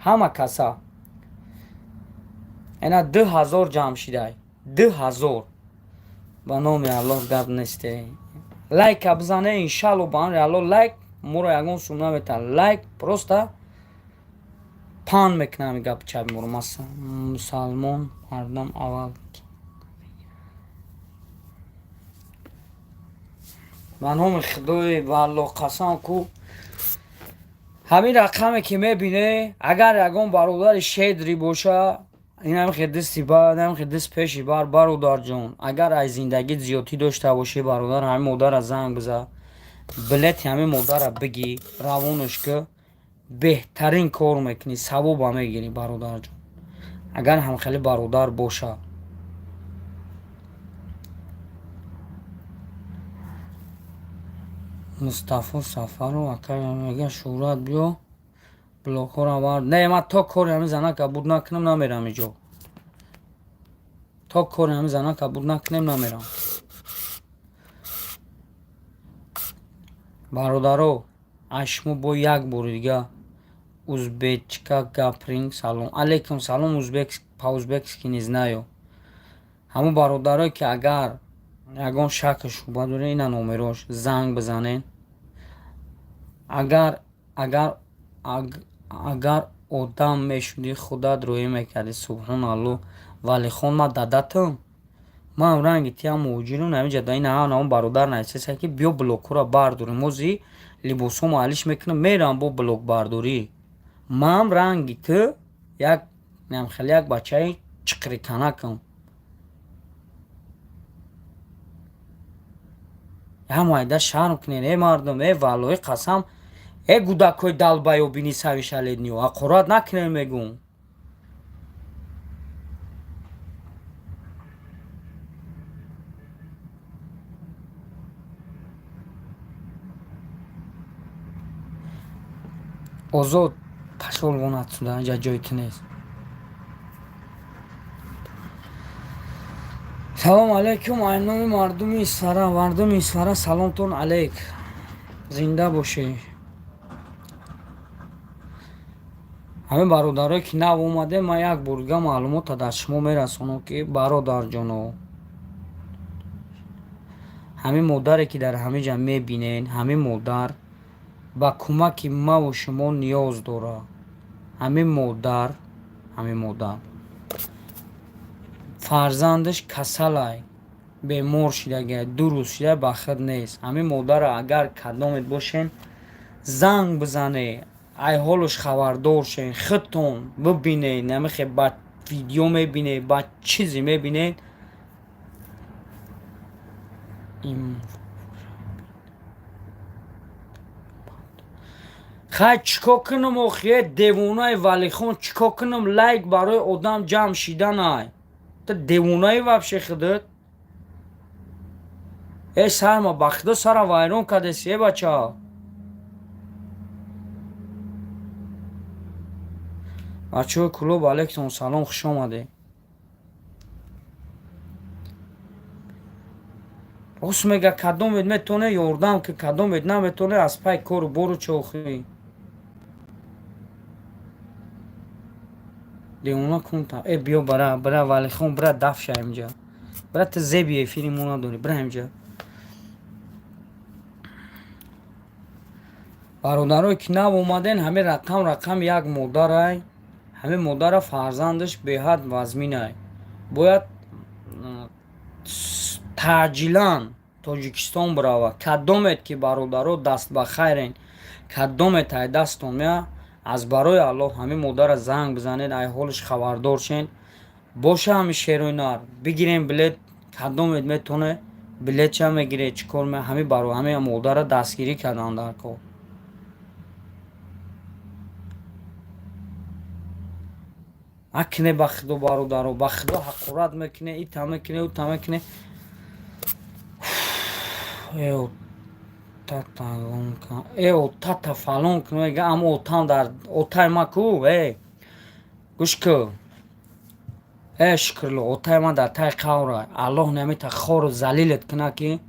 ҳама каса. Ина 2000 ҷамъ шидай, 2000. Ба номи Аллоҳ, гап несте, лайка бизане, иншаалло. Ба амри Аллоҳ, лайк моро ягон сум наметан, лайк просто пан мекунам. Ҳами гапи чаби моро мусалмон мардам аввал ба номи Худои, ба Аллоҳ қасам ку, ҳамин рақаме ки мебине, агар ягон бародари щедрый боша, инам хе дасти бар, инам хе даст пеши бар. Бародарҷон, агар аз зиндагит зиёдтӣ дошта бошӣ, бародар, ҳамин модара занг биза, билети ҳамин модара бигӣ, равонаш ки, беҳтарин кор мекунӣ, савоба мегирӣ, бародарҷон, агар ҳамхеле бародар боша. Мустафо Сафаров ака мега: «Шӯҳрат, биё, блокҳоро бар». Не, ман то кори ҳамин занака буд накунам, намерам иҷо. То кори ҳамин занака буд накунем, намерам. Бародаро, аз шумо бо як бори дига узбечка гапринг. Салом алейкум, салом. Узбек по-узбекски не знаю. Ҳамон бародарое ки агар ягон шаку шубҳа доред, ина номерош, занг бизанед. Агар одам мешудӣ, худат рӯӣ мекардӣ. Субҳоналло, Валихон, ман дадатам, ман ранги тиам муҳоҷирон. Ҳаминҷа да ина ҳам бародар нависеса, ки биё, блокҳоро бардорем. Мози либосҳомо алиш мекунам, мерам бо блокбардорӣ. Ман ранги ту як хеле як бачаи чиқританакам. Ҳамайда шарм кунед, э мардум, э валлоҳи қасам, э гудакҳои долбоёбини савишаледниё, ҳақорат накунед, мегӯм. Озод, пошёл вон отсюда, инҷа ҷои ту нест. Салом алейкум, айноми мардуми Исфара, мардуми Исфара, саломтон алейк, зинда бошед. Ҳамин бародарое ки нав омадем, ман як бор дига маълумота дар шумо мерасонам, ки бародарҷоно, ҳамин модаре ки дар ҳамин ҷа мебинед, ҳамин модар ба кӯмаки маву шумо ниёз дорад. Ҳамин модар фарзандаш касалай, бемор шидагай, 2 рӯз шида ба худ нест. Ҳамин модарро агар кадомет бошен, занг бизане, ай ҳолаш хабардор шен, худтон бибинед. Намихе ба видео мебинед, ба чизе мебинед. Хай, чӣ кор кунам охи, э девонаи Валихон, чӣ кор кунам? Лайк барои одам ҷамъ шиданай. Ту девонаи вообще худат? Э, сарма, ба худо, сара вайрон кардеси, э бача. Бачаҳои клуб, алейкум салом, хуш омадед. Рост мега, кадомет метавоне ёрдам ки, кадомет наметавоне, аз пай кору бору чохӣ. Девона кунта. Э, биё, бара, бара, Валихон, бира, дафша инҷа. Бира, ту зеби эфири мо надорӣ, бира инҷа. Бародарое ки нав омаден, ҳамин рақам рақами як модарай. Ҳамин модара фарзандаш беҳад вазминай. Бояд таъҷилан Тоҷикистон биравад. Кадомет ки бародаро даст ба хайрен, кадомет ай дастон меа, аз барои Аллоҳ ҳамин модара занг бизанед, ай ҳолаш хабардор шен. Боша ҳамин шерои нар бигирем билет, кадомет метавоне, билетча мегире, чӣ кор, ҳамин баро ҳамин модара дастгирӣ кардан дар кор. Накне, ба худо, бародаро, ба худо, ҳақорат мекуне, ита мекуне, ута мекуне. Э, э, отата фалон кун, мега, ама отам дар отай ма ку, э, гӯш ку, э, шукрло, отай ма дар тай қавра. Аллоҳ намета хору залилат куна, ки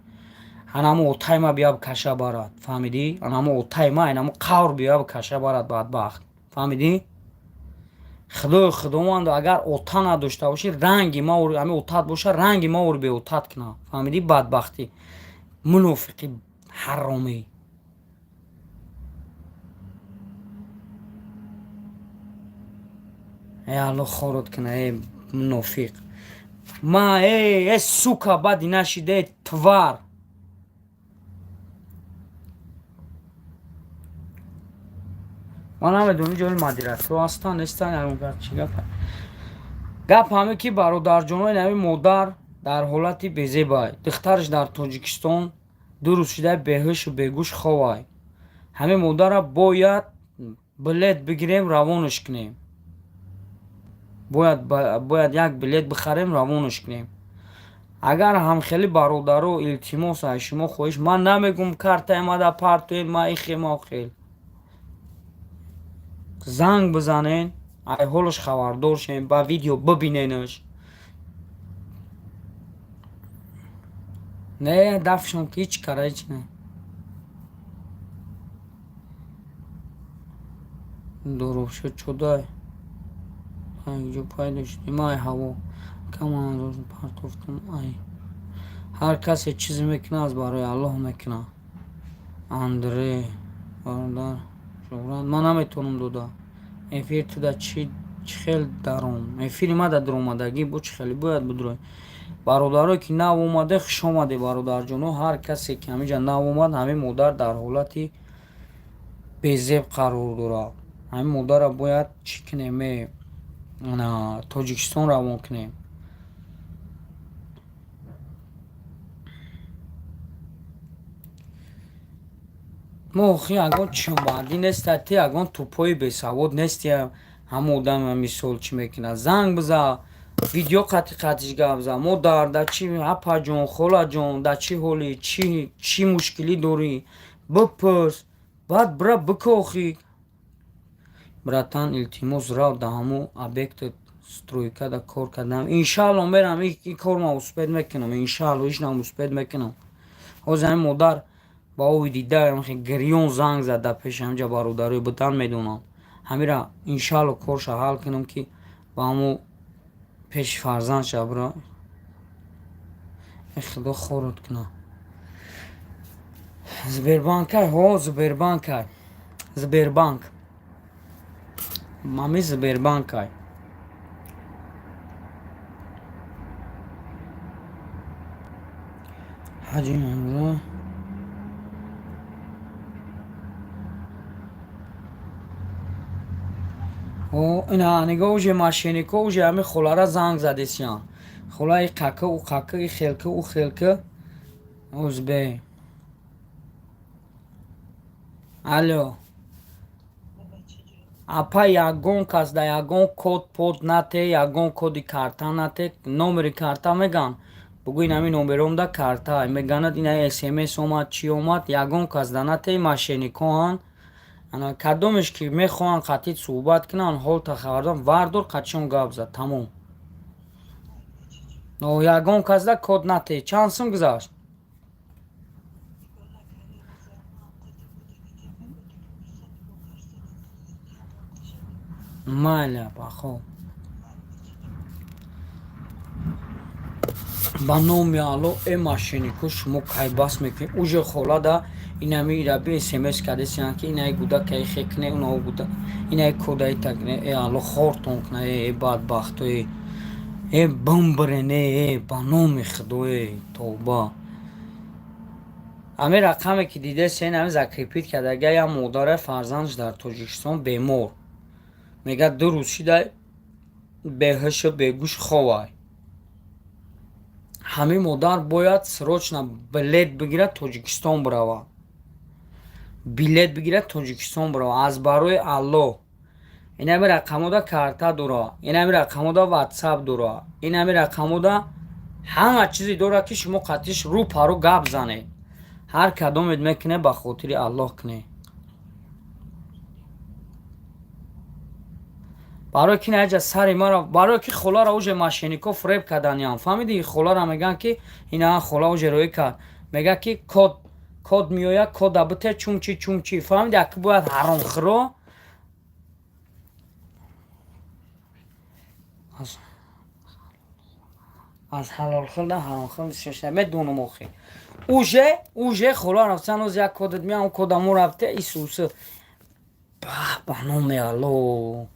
анамо отай ма бия каша барад, фаҳмидӣ? Анамо отай ма инамо қавр бия каша барад, бадбахт, фаҳмидӣ? Худои худовандо, агар ота надошта бошӣ, ранги ма ами отат боша, ранги ма ор беотат куна, фаҳмидӣ? Бадбахтӣ, мунофиқи ҳаромӣ. Э, Аллоҳ хорот куна, э мунофиқ. Ма, э, э, сука, бади нашида, э тварь. Ман намедонам, ҷои модераторо ҳастанд, нестанд, чӣ гап. Гап ҳаме ки, бародарҷонои, ҳами модар дар ҳолати безебай, духтараш дар Тоҷикистон 2 рӯз шуда беҳушу бегӯш ховай. Ҳамин модарра бояд билет бигирем, равонаш кунем. Бояд як билет бихарем, равонаш кунем. Агар ҳамхели бародаро, илтимос, аз шумо хоҳиш, ман намегум картаи мада партоед, ма ихема хел. Занг бизанен, ай ҳолаш хабардор шем, ба видео бибиненаш. Не, дафшон ки, ҳеҷ кара ҳеҷ не. Дурӯғшо чудай. Ҷо пайдо шуд. Ай ҳаво. Каман партофтум ай. Ҳар касе чизе мекунад, аз барои Аллоҳ мекунад. Андре, бародар, шӯҳрат, ман наметавонам дода. Эфир туда чӣ хел даром? Эфири ма дар дуромадагӣ бо чӣ хеле бояд бидурой. Бародарое ки нав омаде, хуш омаде, бародарҷоно. Ҳар касе ки ҳаминҷа нав омад, ҳамин модар дар ҳолати безеб қарор дорад. Ҳамин модарро бояд чӣ кунем, э Тоҷикистон равон кунем. Мо охи ягон чунбандӣ неста, ти ягон тӯпои бесавод нести. Ҳама одам мисол чӣ мекунад? Занг биза, видео қатъи қатъиш гап за. Модар, да чӣ, апаҷон, холаҷон, да чӣ ҳолӣ, чӣ мушкилӣ дорӣ, бипурс, баъд бира бикохӣ. Братан, илтимос, рав да ҳамо объекти стройкада кор кардам. Иншаалло, мерам, и кор ма успеть мекунам, иншаалло, ишнам успеть мекунам. Ҳозир ҳамин модар ба ови дида гирён занг зад, дар пеши ҳамҷа бародарои будан медонам. Ҳамира иншаалло корша ҳал кунам, ки ба ҳамо пеши фарзандша бира. Э, худо хорот кунад. Сбербанкай, ҳо, Сбербанкай, Сбербанк. Мами Сбербанкай. Ҳаҷи ина нигоҳ, уже мошеннико уже ҳами холара занг задесиян. Холаи қака, у қака, и хелка, у хелка. Узбе. Алло. Апа, ягон кас да ягон код под нате, ягон коди карта нате, номери карта меган. Бугӯ, ин ҳами номером да карта. Меганад, ина СМС омад, чӣ омад, ягон кас да нате, мошенникоанд. Ана кадомеш ки мехоҳанд қатъи суҳбат кунанд, ҳолта хабардор вардор, қатъишон гап зад, тамом. Но ягон кас да код нате. Чанд сум гузашт? Майли, апа, хоб. Ба номи Алло, э мошеннико, шумо кайбас мекунед. Уже хола да инами ираби СМС кардесиян, ки инаи гуда каи хекне, унао гуда инаи кодаи такне. Э, Алло хортон кна, э бадбахто, э бимбирен, э ба номи Худо, э тавба. Ҳамин рақаме ки дидесен, ҳамин закрепить кардага, як модаре фарзандаш дар Тоҷикистон бемор. Мегӯяд, 2 рӯз шида беҳушу бегӯш ховай. Ҳамин модар бояд срочно билет бигирад, Тоҷикистон биравад. Билет бигирад, Тоҷикистон биравад. Аз барои Алло. Инами рақамода карта дора, инами рақамода ватсап дора, инами рақамода ҳама чизе дорад, ки шумо қатъиш рӯ пару гап занед. Ҳар кадомет мекунед, ба хотири Аллоҳ кунед. Барои ки наҷа сари мара, барои ки холара уже мошеннико фиреб карданиям. Фаҳмиди, холара мегӯянд, ки ина хола уже рӯӣ кард. Мегӯяд, ки код меояд, кода бите, чунчи чунчи. Фаҳмиди, аки бояд ҳаромхӯро аз ҳалолхӯрда ҳаромхӯр бисёр медонам охи. Уже хола рафтан, оз як кодат меам, кода мо рафте исусы. Ба номи Алло.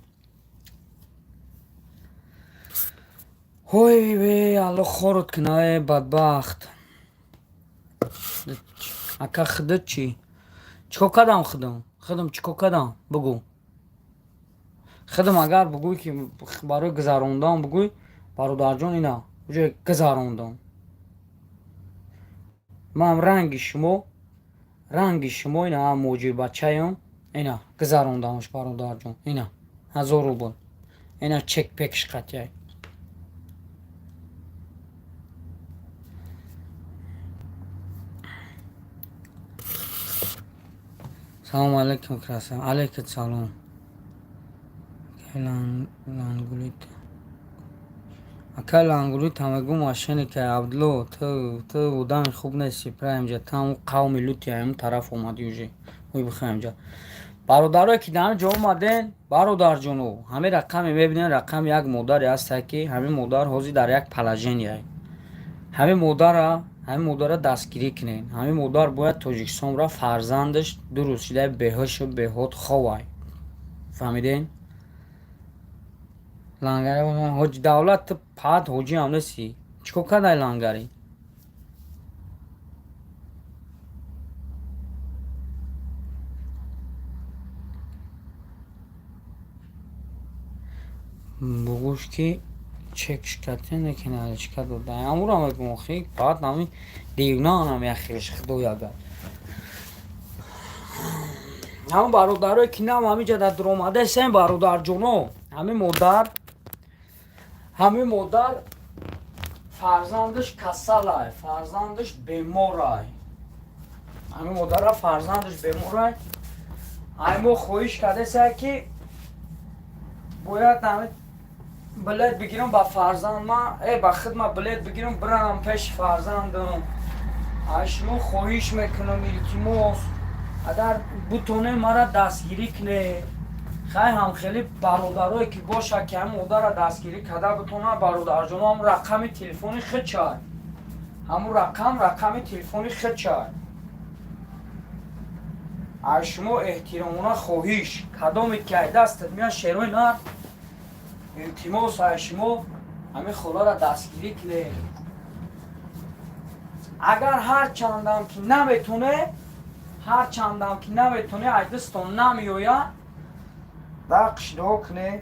Ҳой ве, Алло хорот куна, э бадбахт. Ака, худат чӣ? Чӣ кор кардам худам? Худам чӣ кор кардам? Бугӯ. Худам агар бугӯй, ки барои гузарондан бугӯй, бародарҷон, ина уже гузарондам. Ман ранги шумо ина муҳоҷирбачаям, ина гузарондамаш, бародарҷон, ина 1000 рубл. Ина чек пекш қатъяй. Салому алайкум, краса. Алайкум салом. Лангулит. Ака, лангулит ҳамагу мошенника. Абдулло, ту одами хуб нести, праимҷа там қавми лути ам тараф омадӣ уже. Ой бихоям ҷа. Бародарое ки дар ҷо омаден, бародарҷоно, ҳамин рақаме мебинем, рақами як модаре ҳаста, ки ҳамин модар ҳозир дар як положение. Ҳамин модара дастгирӣ кунед. Ҳамин модар бояд Тоҷикистон ра, фарзандаш 2 рӯз шида беҳушу беҳод ховай. Фаҳмиден? Лангари ҳоҷи давлат, ту паат ҳоҷиам нестӣ. Чӣ кор кардай лангари? Бугӯш, ки чек шикатен, лекин наличка дода. Амура мегӯм, охи, баъд ҳами девнаанам як хелш, худоягар. Ҳамн бародарое ки нам ҳамиҷа дар дуромадаесем, бародарҷоно, ҳамин модар фарзандаш касалай, фарзандаш беморай. Ҳамин модара фарзандаш беморай. Ай мо хоҳиш кардесай, ки бояд ҳамин билет бигирам ба фарзанд, ма э ба хидма билет бигирам, бирам пеши фарзандам. Ай шумо хоҳиш мекунам, илтимос, агар бутонем, мара дастгирӣ кунед. Хай, ҳамхели бародарое ки бошад, ки ҳамин модара дастгирӣ карда бутонад, бародарҷоно, ҳамун рақами телефони худчай, ҳамун рақам, рақами телефони худчай. Аз шумо эҳтиромона хоҳиш, кадоме ки ай дастат меяд, шерои нар, илтимос, аз шумо ҳамин холара дастгирӣ кунед. Агар ҳар чандам ки наметоне, ҳар чандам ки наметоне, ай дастон намеояд, дақш дуо кунед,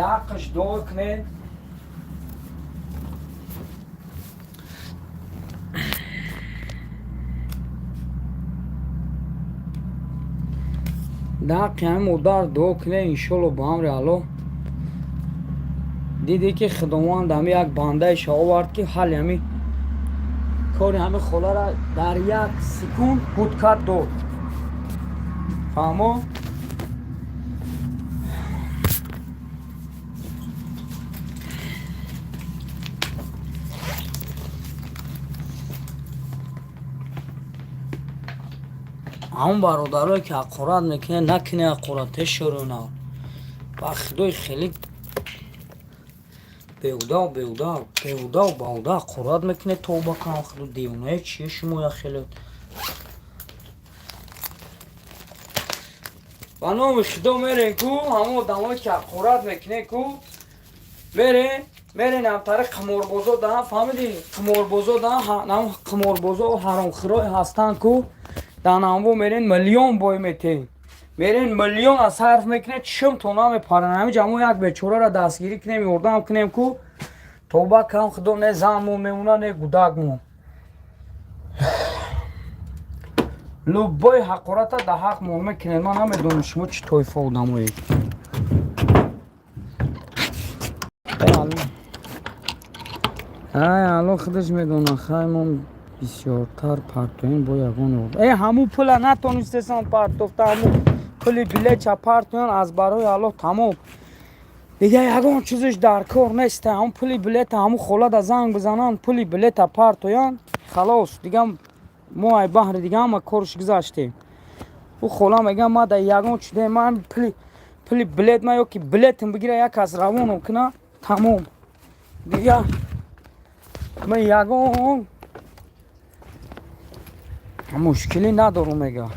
дақш дуо кунед. Дақи ҳамин модар дуо кунед, иншолло, ба амри Аллоҳ. Диде ки Худованд ҳами як бандаеша овард, ки ҳалли ҳами кори ҳами холара дар як секунд ҳудкат дод. Фаҳмо? Ҳамон бародарое ки ҳақорат мекунед, накунед ҳақорат, тешорона ба худои, хеле беҳудау беҳуда, беҳудау баҳуда ҳақорат мекунед. Тавба кунам, худо, девонае чие шумо? Я хеле ба номи худо мерен ку, ҳамон одамое ки ҳақорат мекунед ку, мерен, мерен ҳамтари қиморбозо даҳан, фаҳмидӣ? Қиморбозо даҳан, қиморбозо ҳаромхӯрое ҳастанд ку, данамбо мерен, миллион бой метен, мерен, миллион аз сарф мекунед, чишмтон намепаран. Ҳамин ҷа мо як бечораро дастгирӣ кунем, ёрдам кунем ку, тавба кунам, худо, не занмон мемона, не гудакмон. Любой ҳақората да ҳақ мон мекунед. Ман намедонам, шумо чӣ тоифа одамоед. Ай, Алло худаш медона. Хай, мон бисёртар партоем бо ягон. Э, ҳамун пула натонистесан партофта, ҳамун пули билетча партоян, аз барои Аллоҳ, тамом. Дига ягон чизиш дар кор неста. Ҳамун пули билета ҳамун холада занг бизананд, пули билета партоян, халос. Дига мо ай баҳри дига ҳама корш гузаштем. Ӯ хола мега, ма да ягон чиде, ман пули билет ма ё ки билетам бигира, як кас равоном куна, тамом. Дига ман ягон мушкилӣ надорум, мега,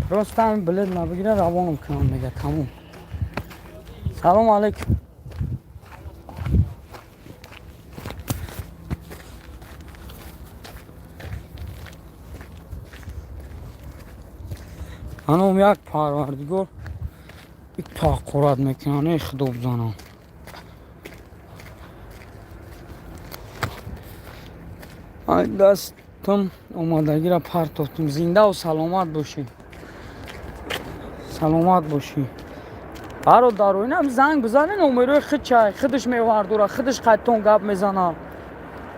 просто ҳамин билет ма бигира, равоном кунам, мега, тамом. Салому алайкум. Аном як Парвардигор, ҳақорат мекунанд, э худо бизанам. Ай дастам омадагиро партофтум. Зиндаву саломат бошӣ, саломат бошӣ, бародаро. Инам занг бизане, номерои худчай, худаш мевардора, худаш қайтон гап мезана.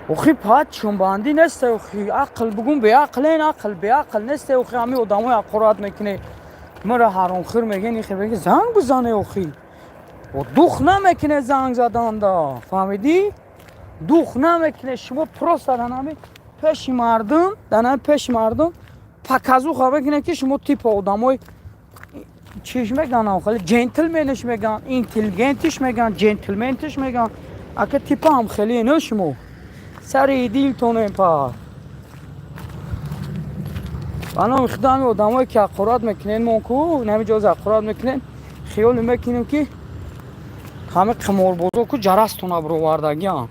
Охи, пат чунбандӣ неста, охи, ақл бугум, беақл, ен ақл беақл несте. Охи, ҳами одамои ҳақорат мекуне, мара ҳаромхӯр мегӯен, ихе меги, занг бизане. Охи, дух намекуне занг заданда, фаҳмидӣ? Дух намекуне. Шумо просто дар пеши мардум, дар пеши мардум показуха мекуне, ки шумо типа одамои чиш меган, хеле джентльменш меган, интеллигентиш меган, джентльментиш меган. Ака, типа ҳам хеле не, шумо сари дилтонем па. Ба номи худо, ҳами одамое ки ҳақорат мекунен, мо ку нами ҷоз ҳақорат мекунен, хиёле мекунем, ки ҳами қиморбозо ку ҷарастона бировардагиам.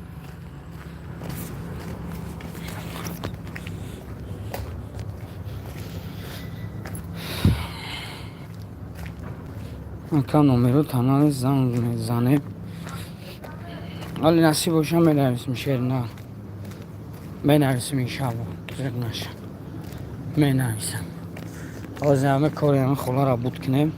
Ака, номеро танали, занг мезанем. Али насиб боша, менависем, шер на менависем, иншалло, зиқ наша, менависам. Ҳозир ҳама кори ҳама холаро буд кунем.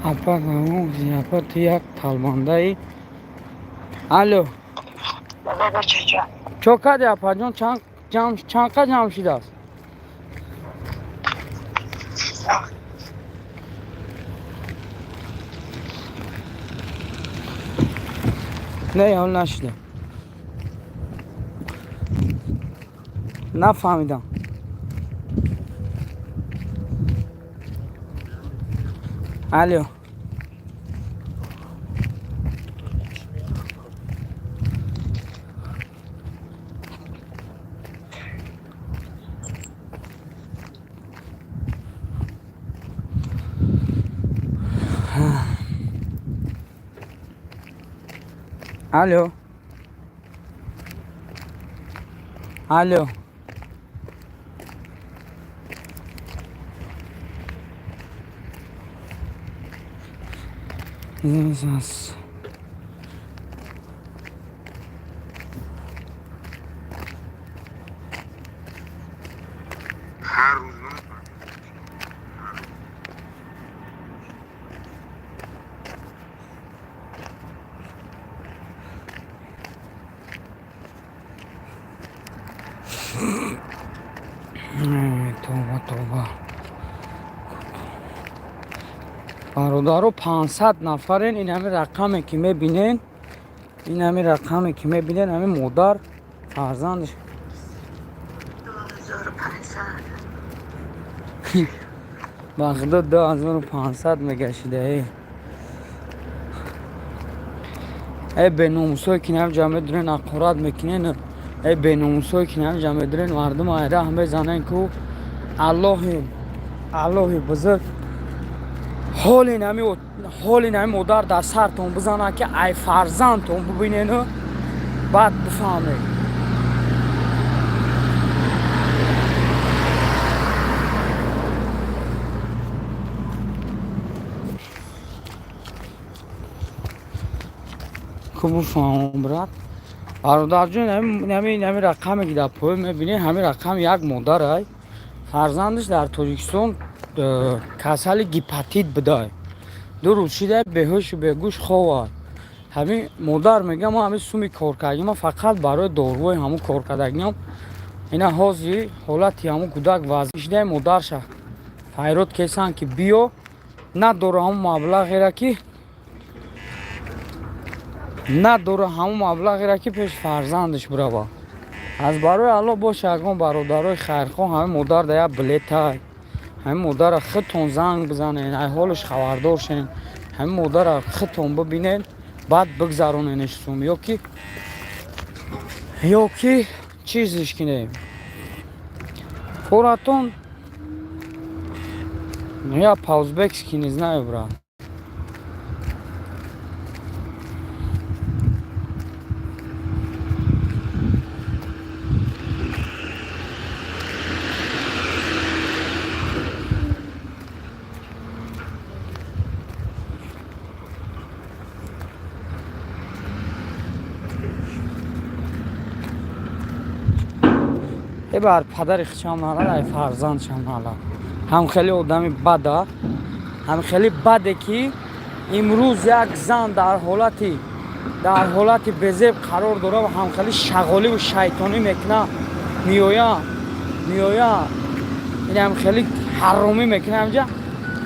Апа, апа, ту як талбандаи. Алло. Чо кади, апаҷон? Чанд қа ҷамъ шудааст? Не, ҳол нашида, нафаҳмидам. Алло, алло, алло. هر روز Тавба, тавба, бародаро, 500 нафарен. Ин ҳами рақаме ки мебинен, ин ҳами рақаме ки мебинен, ҳами модар фарзандаш. 2500. Ба худо, 2500 мегашида. Э беномусое ки нам ҷа медурен, ҳақорат мекунен, э беномусое ки нам ҷа медурен, мардум айраҳ мезанен, ку Аллоҳи, Аллоҳи бузург ҳоли нами модар дар сартон бизанад, ки ай фарзандтон бубинену баъд бифаҳмед. Ку бифаҳмам, брат. Бародарҷон, нами рақаме ки дар поён мебинед, ҳамин рақам як модарай, фарзандаш дар Тоҷикистон касали гепатит будай, 2 рӯз шида беҳушу бегӯш ховад. Ҳамин модар мега: ма ҳамин суми коркардагима фақат барои дорувои ҳамун коркардагиам. Ина ҳозир ҳолати ҳамун кӯдак вазъ шидаи, модарша файрод кесанд, ки биё, надора ҳамун маблағера ки надора, ҳамун маблағера ки пеши фарзандаш бирава. Аз барои Аллоҳ боша, ягон бародарои хайрхоҳ, ҳамин модар да як билетай, ҳамин модара худтон занг бизанен, ай ҳолаш хабардор шен, ҳамин модара худтон бибинен, баъд бигзароненеш сум ёки чизиш кинем форатон. Я по-узбекски не знаю, брат. Э, бар падари хичам налад, ай фарзандшам налад. Ҳам хеле одами бада, ҳам хеле баде, ки имрӯз як зан дар ҳолати безеб қарор дора ва ҳам хеле шағоливу шайтонӣ мекуна, меоя, меоя, ин ҳам хеле ҳаромӣ мекуна ҳамҷа.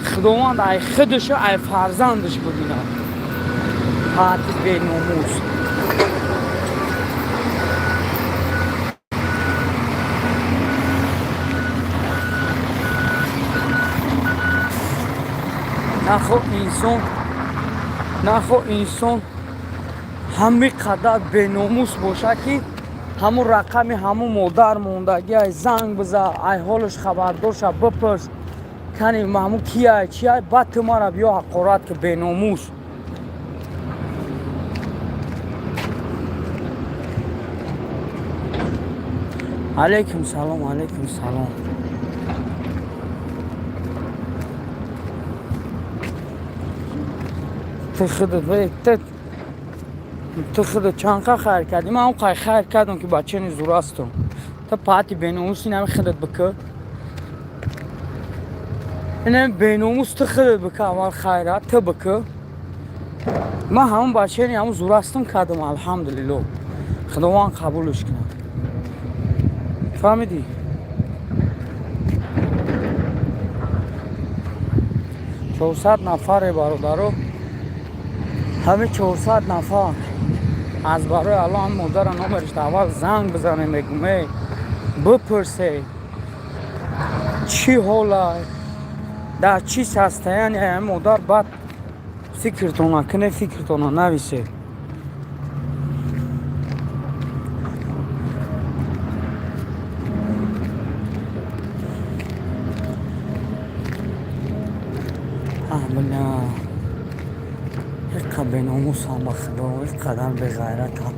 Худованд ай худушу ай фарзандаш бибинад, пати беномус. Нахо инсон, нахо инсон ҳами қадар беномус боша, ки ҳамун рақами ҳамун модар мондагӣ, ай занг биза, ай ҳолаш хабардор ша, бипурс, кани ҳамун кияй, чияй, баъд ту мара биё ҳақорат ки, беномус. Алайкум салом, алайкум салом. Ту худат, ту худат чанд қа хайр кардӣ? Ман он қай хайр кардам, ки бачани зурастум. Ту пати беномус, инами худат бикӯ, инами беномус, ту худат бикӯ аввал хайра, ту бикӯ. Ман ҳамон бачани ҳамон зурастум кардам, алҳамдулилло, Худованд қабулш кунад. Фаҳмидӣ? 400 нафаре, бародаро, ҳамин 400 нафар. Аз барои Алло ҳам модара номерашта аввал занг бизанем, мегум, эй, бипурсе, чӣ ҳолай, дар чӣ состояние ҳам модар. Баъд фикртона куне, фикртона нависе. Бля, иқа беномусам, ба худо, иқадар беғайратам.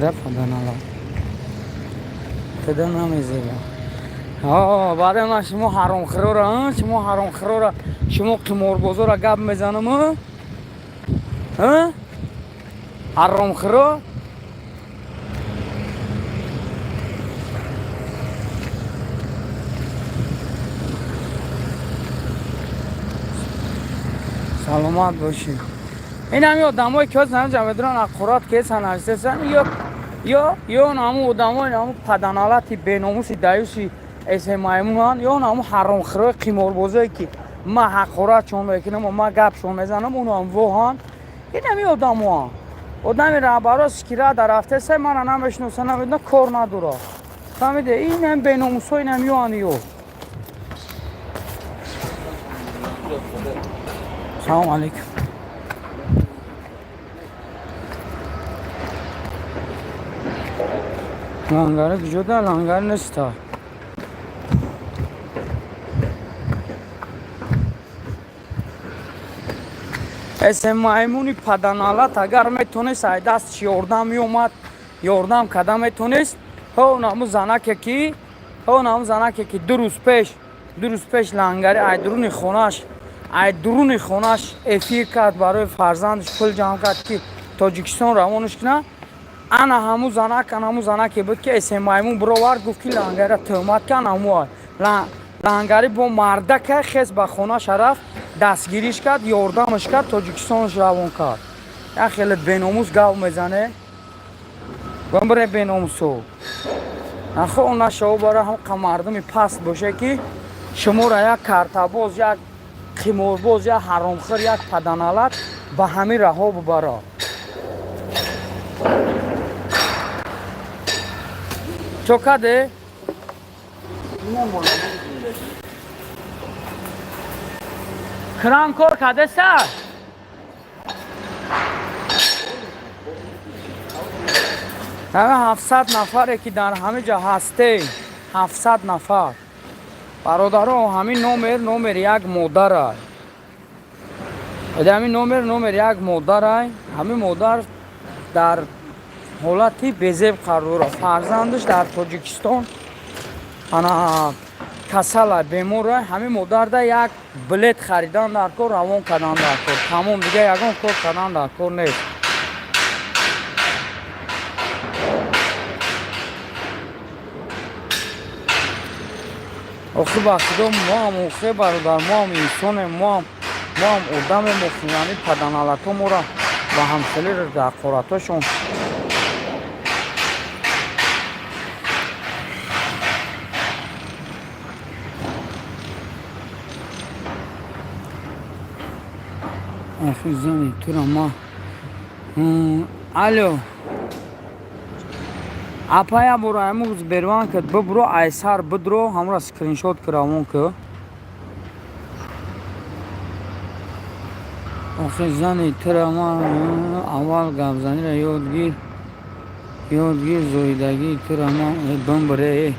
Рафаданала худо намезеба. Баъде ман шумо ҳаромхӯрора, шумо ҳаромхӯрора, шумо қиморбозора гап мезанам, ҳаромхӯро. Саломат бошед. Ин ҳами одамое ки ҳозир ҳамҷа медуран, ҳақорат кесан, нависесан, ё ҳамун одамои ҳамун паданалати беномуси даюси эсемаймунан, ё ҳамун ҳаромхӯрои қиморбозое, ки ман ҳақоратшон мекунам ва ман гапшон мезанам, унам воҳан. Ин ҳами одамоан. Одами раҳбаро скира дар рафтеса, мара намешиноса, намедона, кор надора, фаҳмиде? Ин ҳам беномусо, инам ёан ё. Салому алейкум. Лангари куҷода? Лангари неста. Эсе маймуни паданалат, агар метонест, ай даст чи ёрдам меомад, ёрдам карда метонест. Ҳо, наму занаке ки 2 рӯз пеш лангари ай дуруни хонаш эфир кард, барои фарзандаш пул ҷамъ кард, ки Тоҷикистон равонаш кунад. Ана ҳаму занаке буд, ки эсе маймун бировард, гуфт, ки лангарира тӯҳмат кан. Ҳаму лангари бо мардака хес ба хонаша рафт, дастгириш кард, ёрдамаш кард, Тоҷикистонаш равон кард. Як хеле беномус гав мезане. Бамбаре, беномусо, нахо нашаво, бара ҳамқа мардуми паст боше, ки шуморо як картабоз, як қиморбоз, як ҳаромхӯр, як паданалат ба ҳамин раҳо бубара. Чо каде? Кран кор кадеса? Ҳама 700 нафаре, ки дар ҳама ҷа ҳасте, 700 нафар бародаро, ҳамин номер номери як модарай. Ҳамин номер номери як модарай. Ҳамин модар дар ҳолати безеб қарор дорад. Фарзандаш дар Тоҷикистон ана касала, бемора. Ҳамин модарда як билет харидан дар кор, равон кардан дар кор, тамом. Дига ягон кор кардан дар кор нест. Охи, ба худо, моам, охе бародар, моам инсонем, моам одамем. Охи, ҳамин паданалато моро ба ҳамхелӣ ҳақоратошон. Охи, зани тура ма. Алло, апая, буро ҳаму Сбербанк бибуро, айсар бидро, ҳамура скриншот ки равон ки. Охи, зани тура ма, аввал гапзаниро ёд гир, ёд гир. Зоидагии тура ма бимбире.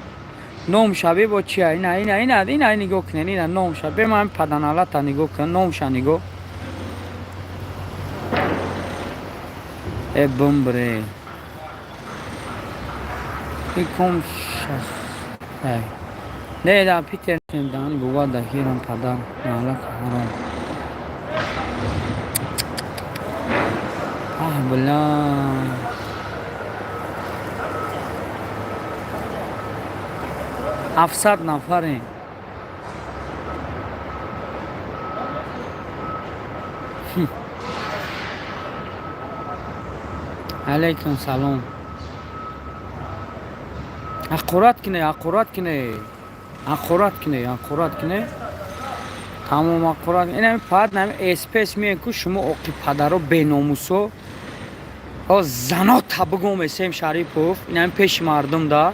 Номша бибо чия? Ина, ина, ина, ина, нигоҳ кунед, ина номша. Бема паданалата нигоҳ кун, номша нигоҳ. Э, бимбире, иком шас не да Питер дан бува да хирам падар налак ҳаром. Аҳ, бля, 700 нафарем. Алейкум салом. Ҳақорат кине, ҳақорат кине, ҳақорат кине, ҳақорат кине, тамом, ҳақорат. Инами пад нами эспес миен ку шумо оқи падаро беномусо. О зано табугом эсем Шарипов, инами пеши мардум да.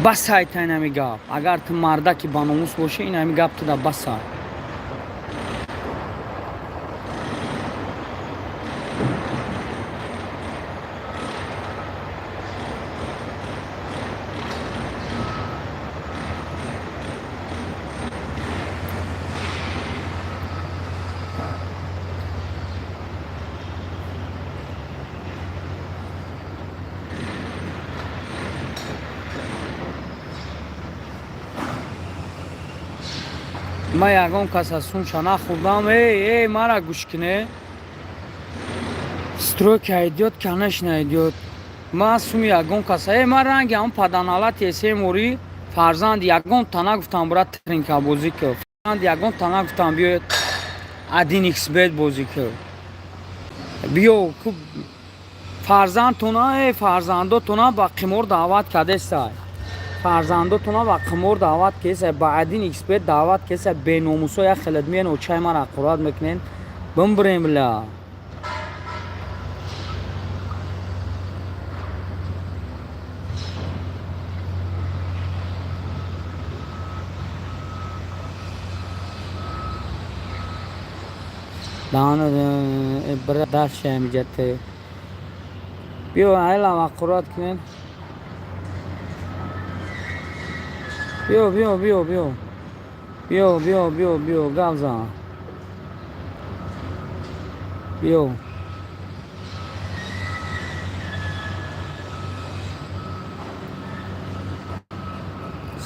Басай та инами гап. Агар ту мардаки ба номус бошӣ, инами гап ту да басай. Ма ягон кас аз сумша нахӯрдам. Эй, эй, мара гӯш кине. Стройка идёт, конечно, идёт. Ма суми ягон кас. Эй, ма ранги ҳам паданалати эсемори фарзанд ягон та нагуфтам брат тринка бозӣ кӯ. Фарзанд ягон та нагуфтам биё 1xBet бозӣ кӯ. Биё ку фарзандтона, эй, фарзандотона ба қимор даъват кардестай. Фарзандотона ба қимор даъват кесай, ба 1xBet даъват кесай, беномусо як хелет миен очаи мара ҳақорат мекунен. Бимбирем бля. Даҳана бира даст шамиҷате. Биё айлам ҳақорат кунен. Биё, биё, биё, биё. Биё, биё, биё, биё, гап зан. Биё.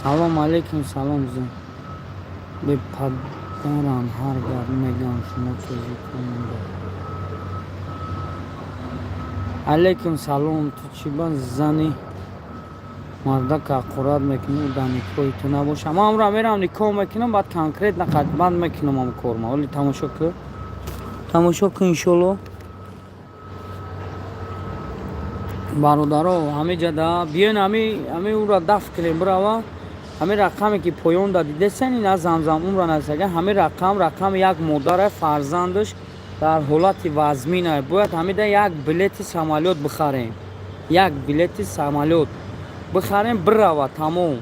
Салом алейкум, салом зин. Бепадаран ҳар гап мегӯям шумо тоҷиконда. Алейкум салом, ту чӣ ба зани мардак ҳақорат мекунӣ, дар никоҳи ту набоша. Ман амра мерам никоҳ мекунам, баъд конкретно баъд мекунам ам корма. Оли тамошо кӯ. Тамошо кӯ иншолло. Бародаро, ҳамиҷа да биён ҳами ӯра дафт кунем бирава. Ҳамин рақаме ки поён да дидесен, ина замзам умра насага, ҳамин рақам рақами як модара фарзандаш дар ҳолати вазмина. Бояд ҳамида як билети самолёт бихарем. Як билети самолёт бихарем бирава тамом.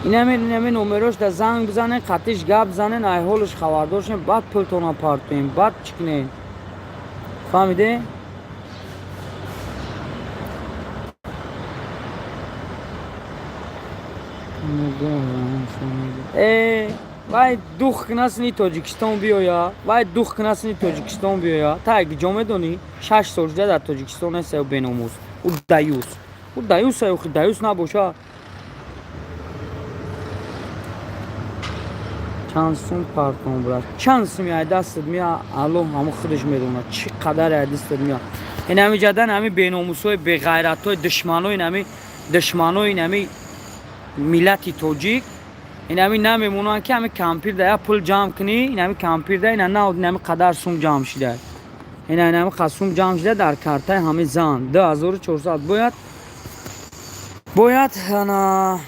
Инами номерош да занг бизанен, қатиш гап занен, ай ҳолаш хабардор шем, баъд пултона партоем, баъд чӣ кунем. Фаҳмиде? Э, вай дух кунасни Тоҷикистон биёя, вай дух кунасни Тоҷикистон биёя. Та ҷо медонӣ? 6 сол шуда дар Тоҷикистон нест ӯ беномус. Ӯ даюс. Ӯ даюс ай, охи даюс набоша. Чанд сум партон брат? Чанд суми ай дастат мея, Аллоҳ ҳамон худаш медонад. Чӣ қадар ай дастат мея. Ин ҳами ҷадан ҳами беномусҳои беғайратҳои душманои ҳами душманои ҳами миллати тоҷик ин ҳами намемонанд ки ҳами кампир да як пул ҷамъ кунӣ, ин ҳами кампир да ина на ин ҳами қадар сум ҷамъ шуда. Ина ин ҳами қад сум ҷамъ шуда дар картаи ҳами зан 2400 бояд ана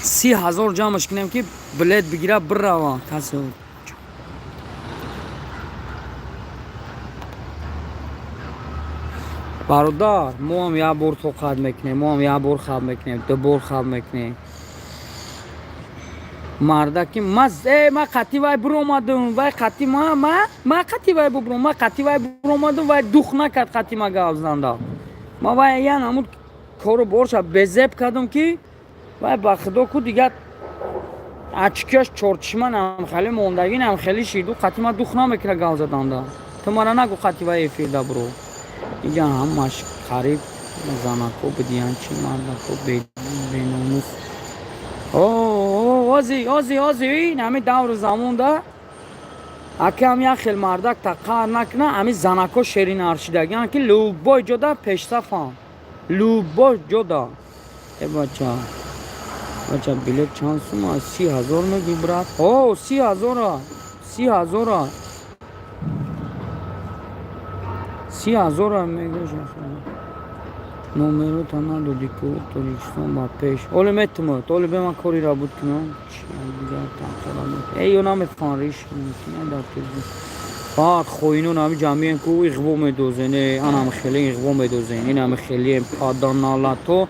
30 000 ҷамъаш кунем ки билет бигира бирава касе. Бародар, мо ҳам як бор тоқат мекунем, мо ҳам як бор хаб мекунем, ду бор хаб мекунем. Мардаки ма э ма қати вай биромадам, вай қати ма қати вай бубром, ма қати вай биромадам, вай дух накард қати ма гап занда. Ма вай ян ҳамун кору борша безеб кардам ки вай ба худо ку дигар ачкияш чорчишман ҳам хеле мондагӣ ҳам хеле шиду қати ма дух намекунад гап заданда. Ту мара нагу қати вай эфирда биро. Иҷа ҳамаш қариб занако бидиян чи мардако беномус. Ози ози ози ин ҳами давру замонда акам як хел мардак та қаҳр накуна, ҳами занако шеринаршидагиан ки любой ҷода пешсафан. Любой ҷода. Э бача. Бача билет чанд сум аст? 30 000 мегӯй брат? О, 30 000-а. 30 000-а. 30 000 мегӯш. Номерота надодӣ ку. Тоҷикистон ба пеш. Оле метумад, оле бе ман кори буд кунам. Э, ё намефаҳмам, риш дар баъд хоинон ҳами ҷамъиен ку, иғво медозен. Э, анам хеле иғво медозен, инами хеле паданалато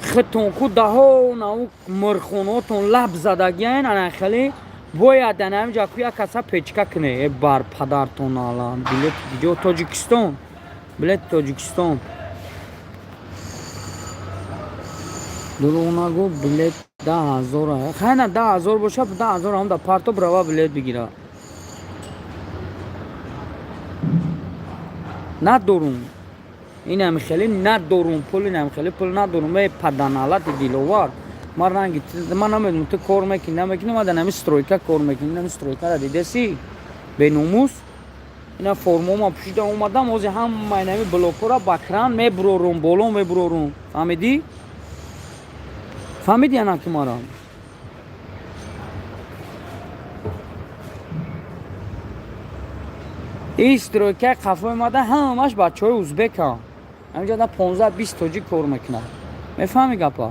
хитон ку, даҳо нау мирхонаотон лаб задагиян. Ана хеле бояд анамиҷа ку як каса печка куне. Э, бар падартон ала. Билети диҷо Тоҷикистон, билети Тоҷикистон. Дурӯғ нагӯ, билет 10 000. Хайна, 10 000 боша, 10 000 ҳам да парто брава, билет бигира. Надорум, инами хеле надорум пул, инами хеле пул надорум. Э, паданалати Диловар, ман ранги ман намедонам, ту кор мекунӣ, намекунӣ. Ман дар нами стройка кор мекунӣ. Нами стройкара дидеси, беномус? Ина формома пӯшида омадам. Ҳозир ҳамаи нами блокҳоро ба кран мебурорум, боло мебурорум. Фаҳмидӣ? Фаҳмидӣ ана ки мара? Ин стройкаи қафои омада, ҳамаш бачаҳои узбекам. Ҳаминҷа да 15-20 тоҷик кор мекунад. Мефаҳмӣ гапа?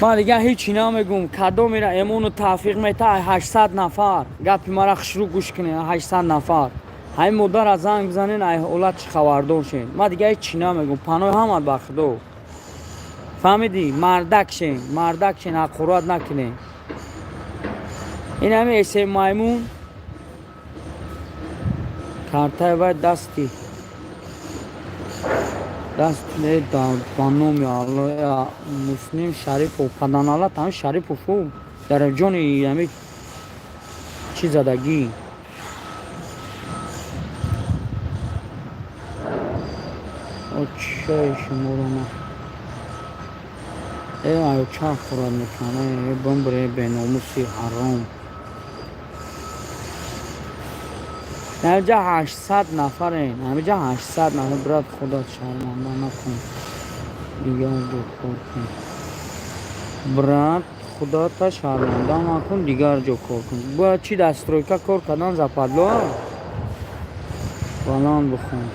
Ман дигар ҳечи намегум. Кадомера эмону тавфиқ мета, 800 нафар гапи мара хушрӯ гӯш кунед. 800 нафар, ҳамин модара занг бизанен, ай ҳолат чӣ хабардор шен. Ман дигар ҳечи намегум. Паноҳи ҳамат ба Худо. Фаҳмидӣ? Мардак шен, мардак шен, ҳақорат накунед. Ин ҳами эсе маймун картаи вай дасти даст ба номи Алло. Муслим Шарипов, паданалат, ҳами Шарипов дар ҷони ҳами чӣ задагӣ. Очаи шуморо ма. Э, аю ча хӯрад мекунам? Э, бамбре, беномуси ҳаром. Ҳамиҷа 800 нафарен, ҳамиҷа 800 нафар. Брат, худат шарманда накун, дигар ҷо кор кун. Брат, худата шарманда накун, дигар ҷо кор кун. Бояд чӣ дар стройка кор кардан западло? Баланд бихон.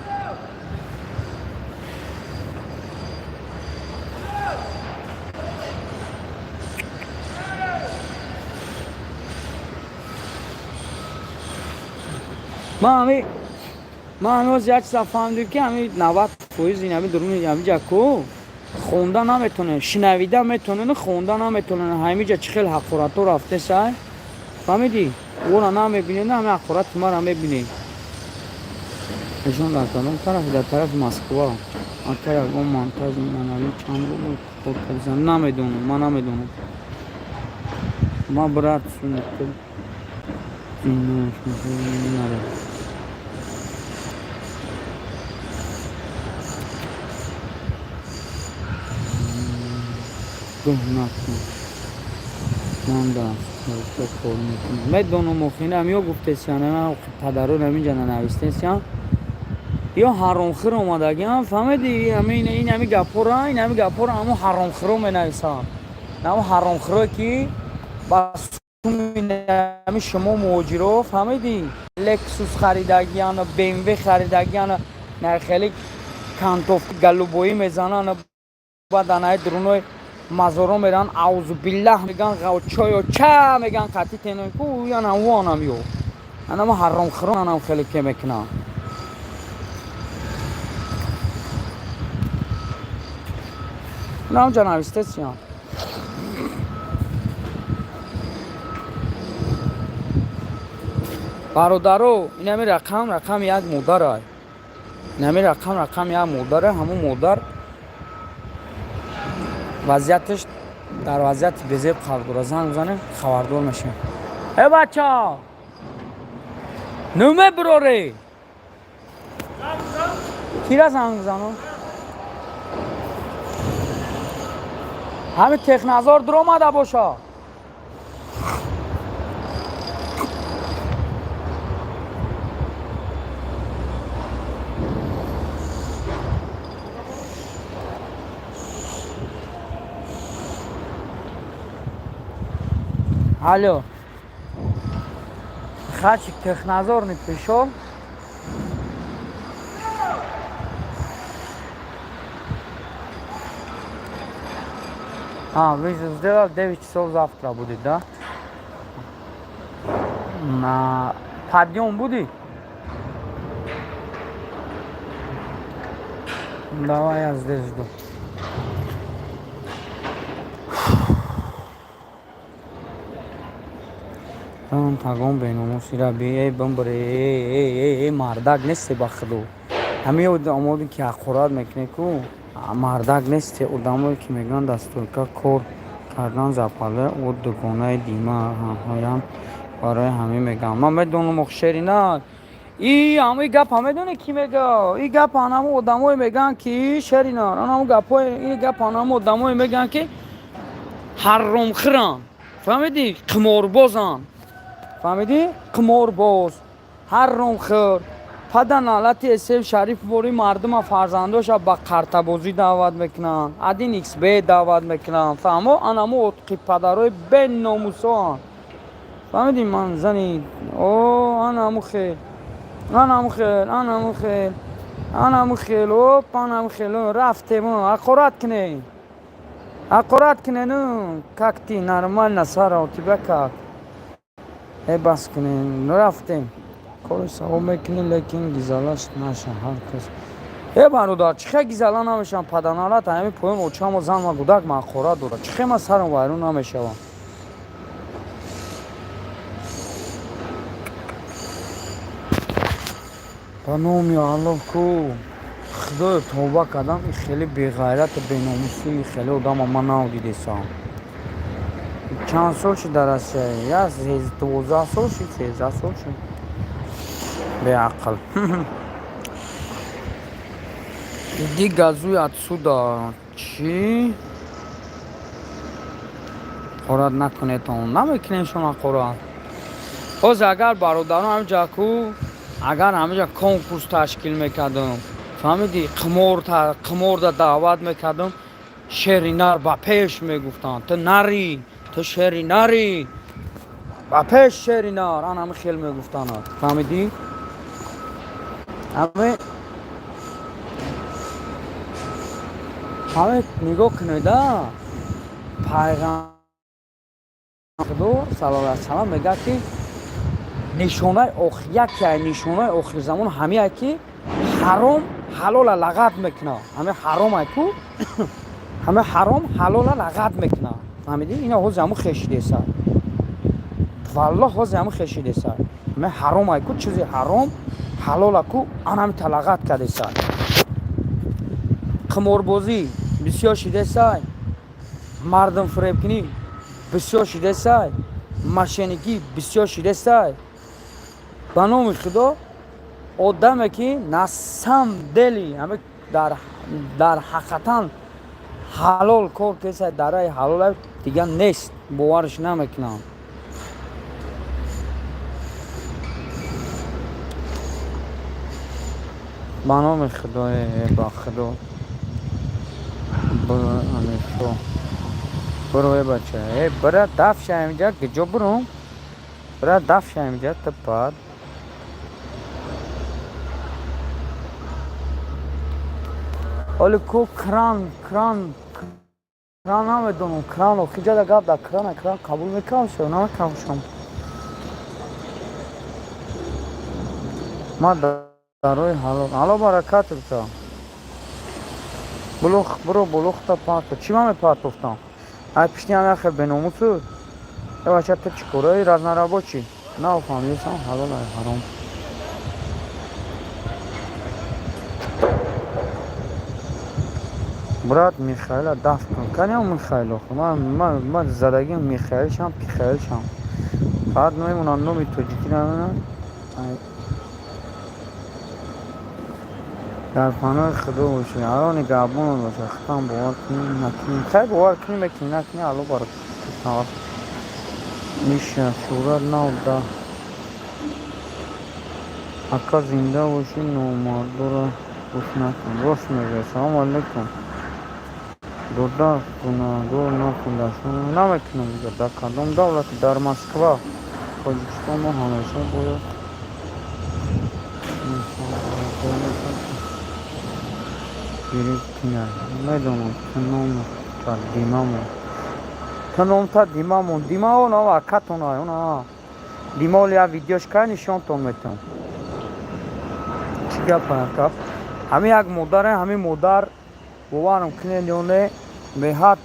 Ман ҳами ҳозир як чиза фаҳмидем, ки ҳами 90% ин ҳами дуруни ҳамиҷа ку хонда наметонем, шинавида метонем, хонда наметонем. Ҳамиҷа чӣ хел ҳақоратҳо рафтесай, фаҳмидӣ? Ора намебинед, ҳами ҳақорати мара мебинед. Эшон дар кадом тарафи? Дар тарафи Москва. Ака, ягон монтаж манави чанд рубл кор кардисам? Намедонам, ман намедонам. Ма, брат, наре. Гӯҳ накун. Ман дар стройка кор мекунам, медонам. Охина ё гуфтесиан, падарон ҳаминҷа нанавистесиан, ё ҳаромхӯр омадагиам. Фаҳмиди? Ин ҳами гапҳоро, ин ҳами гапҳоро ҳамун ҳаромхӯро менависанд, ҳамун ҳаромхӯрое ки ба суми шумо муҳоҷиро, фаҳмидӣ, Лексус харидагиан, БМВ харидагиан, хеле кантов галубоӣ мезананд, баъд анаи дурунои мазоро меран, аузубиллаҳ меган, чойо ча меган, қатӣ теноку янам вонам, ё анама ҳаромхӯрон анам хеле ке мекунанд. Намҷа навистесиям. Бародаро, инами рақам рақами як модарай. Инами рақам рақами як модарай. Ҳамун модар вазъияташ дар вазъияти безеб қарор дорад. Занг бизанем, хабардор мешавем. Э, бача, нумебироре, кира занг бизанам? Ҳами техназор дуромада боша. Алло. Хачик технадзорный пришел. А, вызов сделал, 9 часов завтра будет, да? На подъем будет? Давай, я здесь жду. Тагон беномусира би, эй, бамбаре, эй, эй, эй, эй, мардак несте, ба худо. Ҳамин одамоде ки ҳақорат мекунед ку, мардак несте. Одамое ки мегӯянд дастурка кор кардан запала, ӯ дугонаи дима ҳаям, барои ҳамин мегӯям. Ман медонам, охшерина, и ҳамаи гапа медоне, ки мега? И гапа анамо одамое мегӯянд, ки шерина, анамо гапҳои, и гапа анамо одамое мегӯянд, ки ҳаромхӯранд, фаҳмидӣ? Қиморбозанд, фаҳмидӣ? Қиморбоз, ҳаромхӯр, паданалати эсем шариф бори мардума, фарзандоша ба қартабозӣ даъват мекунанд, один xb даъват мекунанд, фаҳмо? Анамо падарои беномусоанд, фаҳмидӣ? Ман зани о, анаму хел, анаму хел, анаму хел, анаму хел, оп, анаму хел. Рафтем, ҳақорат кунем, ҳақорат кунем. Как ты? Нормально, Сара, у тебя как? Э, бас кунем, рафтем. Кори савоб мекунӣ, лекин гизалаш наша ҳар кас. Э, бародар, чӣ хел гизала намешавам? Паданалат, ҳами поён очамо, занма, гудак ҳақорат дорад. Чӣ хел ман сарам вайрон намешавам? Ба номи Аллоҳ ку, худоё, тавба кардам, и хеле беғайрату беномусӣ, хеле одама ман надидесам. Чанд сол шуд дар Россия? Я 12 сол шуд, 13 сол шуд. Беақл. Иди газуй отсюда. Чӣ? Ҳақорат накунедон. Намекунем шумо ҳақорат. Ҳозир агар бародарон ҳамҷа ку, агар ҳамаҷа конкурс ташкил мекардам, фаҳмидӣ, қиморда даъват мекардам, шери нар ба пеш мегуфтанд. Ту нари, ту шери нари, ба пеш, шери нар, ан ҳами хел мегуфтанд, фаҳмидӣ? Ҳаме нигоҳ кунеда, пайғамбар худо саллаллоҳу алайҳи васалам мегӯяд, ки нишонаи яке нишонаи охирзамон ҳамие, ки ҳаром ҳалола лағат мекунад. Ҳаме ҳаромай ку, ҳаме ҳаром ҳалола лағат мекунад, фаҳмидӣ? Ина ҳозир ҳаму хешидеса, валлоҳ, ҳозир ҳаму хешидеса. Ҳаме ҳаромай ку, чизи ҳаром ҳалола ку анамита лағат кардеса. Қиморбозӣ бисёр шидесай, мардум фиребкунӣ бисёр шидесай, мошенникӣ бисёр шидесай. Ба номи худо, одаме ки на самом деле ҳаме дар ҳақиқатан ҳалол кор кесай, дараи ҳалола дигар нест, боварш намекунам. Ба номи худое, ба худо, амешо, буро, э бача, э, бира, дафша инҷа. Киҷо бурум? Бира, дафша инҷа, типад. Оли ку кран, кран, кран намедонам, кран охиҷада гап дар крана. Кран қабул мекунам шо, намекунам шом. Ма дарои ҳалол, ҳало баракат бта. Булух буро, булухта парто. Чӣ ма мепартофтам? Ай пишти ҳам яхел беномусу. Э бача, ту чӣ кораи разнорабочий? Нафаҳмидисам, ҳалол ай ҳаром. Брат, Михаила дафт кун. Каниам Михаил? Охо ман задагим Михаилшам, Пихаилшам, фақат мемонам, номи тоҷикӣ намедонам. Дар паноҳи худо бошӣ, ало нигаҳбонат боша. Худам бовар кунӣ, накунӣ, хай, бовар кунӣ мекунӣ, накунӣ, алло баракат. Миша шӯҳрат нав да ака, зинда бошӣ, номардора гӯш накун. Рост мегӯяд. Салому алайкум, додар, гунаҳгор накун, дашном намекунам. Дар кадом давлати? Дар Москва. Тоҷикистон мо ҳамеша бояд гирифтина. Медонам, ту димамо, ту номта димамон, димао нава акатона она димаол я видеош кай нишонтон метам. Чӣ гап, ака? Ҳамин як модаре, ҳамин модар, боварам кунед ё не, беҳад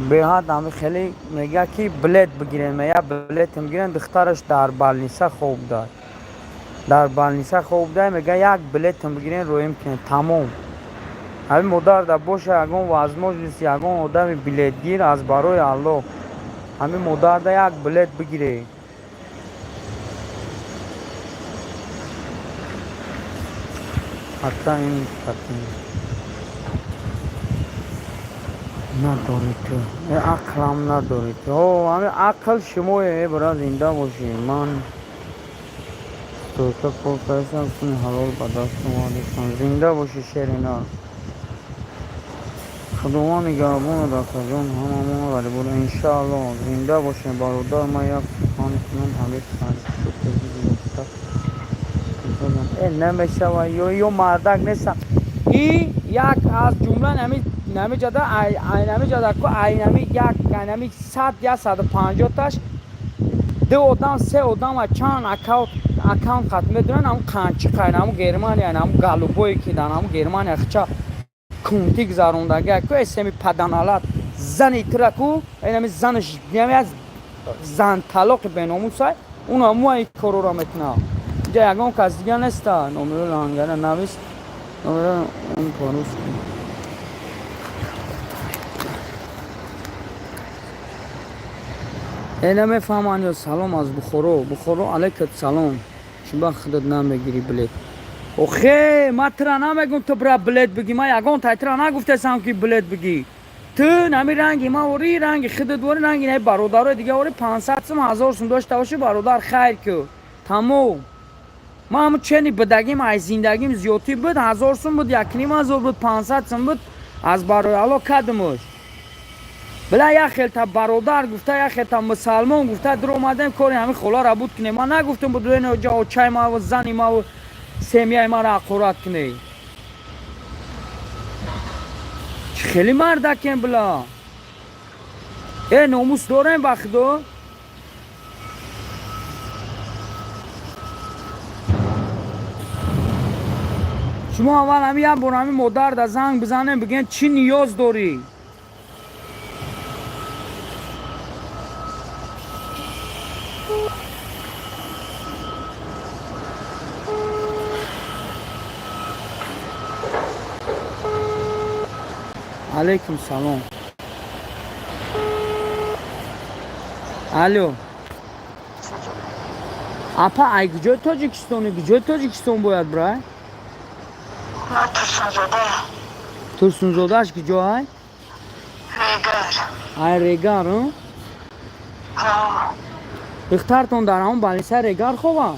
беҳад ҳами хеле мега, ки билет бигирен. Мея, билетам гирен, духтараш дар больница хоб дар, дар больница хоб дай. Мега, як билетам бигирен, роем кунен, тамом. Ҳамин модар да боша ягон возможность, ягон одами билетгир, аз барои Аллоҳ ҳамин модарда як билет бигире. Ҳатта ин надорӣ ту, ақлам надорӣ ту. Ҳамин ақл шумое, бира, зинда бошӣ. Ман стойка кор кардам, куни ҳалол ба даст омадастам. Зинда бошӣ, шерина. Худованд нигаҳбонад, акаҷон, ҳамамон ғарибода, иншааллоҳ. Зинда бошем, бародар. Ман як сухан кунам, ҳабиб. Э, намешава ё мардак нестам. И як аз ҷумла намиҷада, айнамиҷада ку, айнами як, айнами 100, 150-таш ду одам, се одам чанд аккаунт хат медонанд. Ҳамн қанчиқа, ҳамн Германия, ҳамн голубое ки дар ҳамн Германия хича кунтӣ гузарондага ку, эсеми паданалат зани тира ку, инами занаш аз занталоқи беномусай, уна муа ин корора мекунад. Инҷа ягон кас дига неста. Номеро лангара навис, номеро он по-русски. Э, намефаҳманд ё? Салом аз Бухоро. Бухоро, алайкат салом. Чӣ ба худат намегирӣ билет? Охе, ма тира намегум, ту бира билет бигӣ. Ма ягон тай тира нагуфтесам, ки билет бигӣ. Ту нами ранги ма ори, ранги худат ори, ранги наи бародарои дига ори, 500 сум, 1000 сум дошта бошӣ, бародар, хайр ку, тамом. Ма ҳамн чени бидагим, ай зиндагим зиёдтӣ буд, 1000 сум буд, 1500 буд, 500 сум буд, аз барои Алло кадимуш. Била, як хелта бародар гуфта, як хелта мусалмон гуфта дур омадем, кори ҳамин холара буд кунем. Ман нагуфтам, буд ҷа очаи маву зани маву семьяи маро ҳақорат кунед. Чӣ хеле мардакем, била? Э, номус дорем, ба худо. Шумо аввал ҳами як бор ҳами модар да занг бизанем, бигӯем, чӣ ниёз дорӣ. Алейкум салом. Алло, апа, ай куҷои Тоҷикистони? Куҷои Тоҷикистон бояд бирай? Ман Турсунзода. Турсунзодааш куҷо ай? Регар. Ай Регар? Ҳо. Духтартон дар ҳамон больница Регар хова?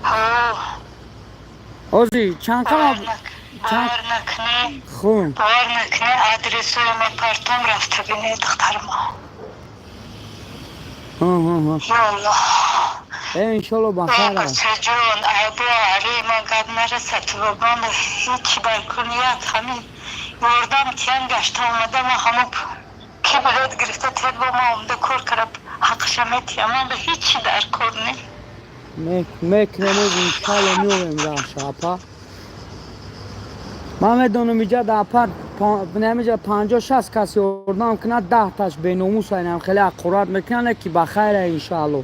Ҳо. Ҳозир чанд қама? Бовар накунӣ. Хуб. Бовар накунӣ, адресои мепартом, рафта бинед духтармо. Ё Аллоҳ. Э, иншолло, бахайр. Бачаҷон, айбо али ман гап нарасад, ту бобам ҳеҷ бар як ҳамин ёрдам тиян гашта омада. Ма ҳамо ки билет гирифта тед, бо ма омада кор кара, ҳақша метиям. Ман ба ҳеҷи дар кор не. Мекунем, иншалло, меоем раша, апа. Ман медонам, иҷа да апа, намиҷа 50-60 кас ёрдам кунад, 10-таш беномус айнам хеле ҳақорат мекунанд, ки ба хайра, иншаалло.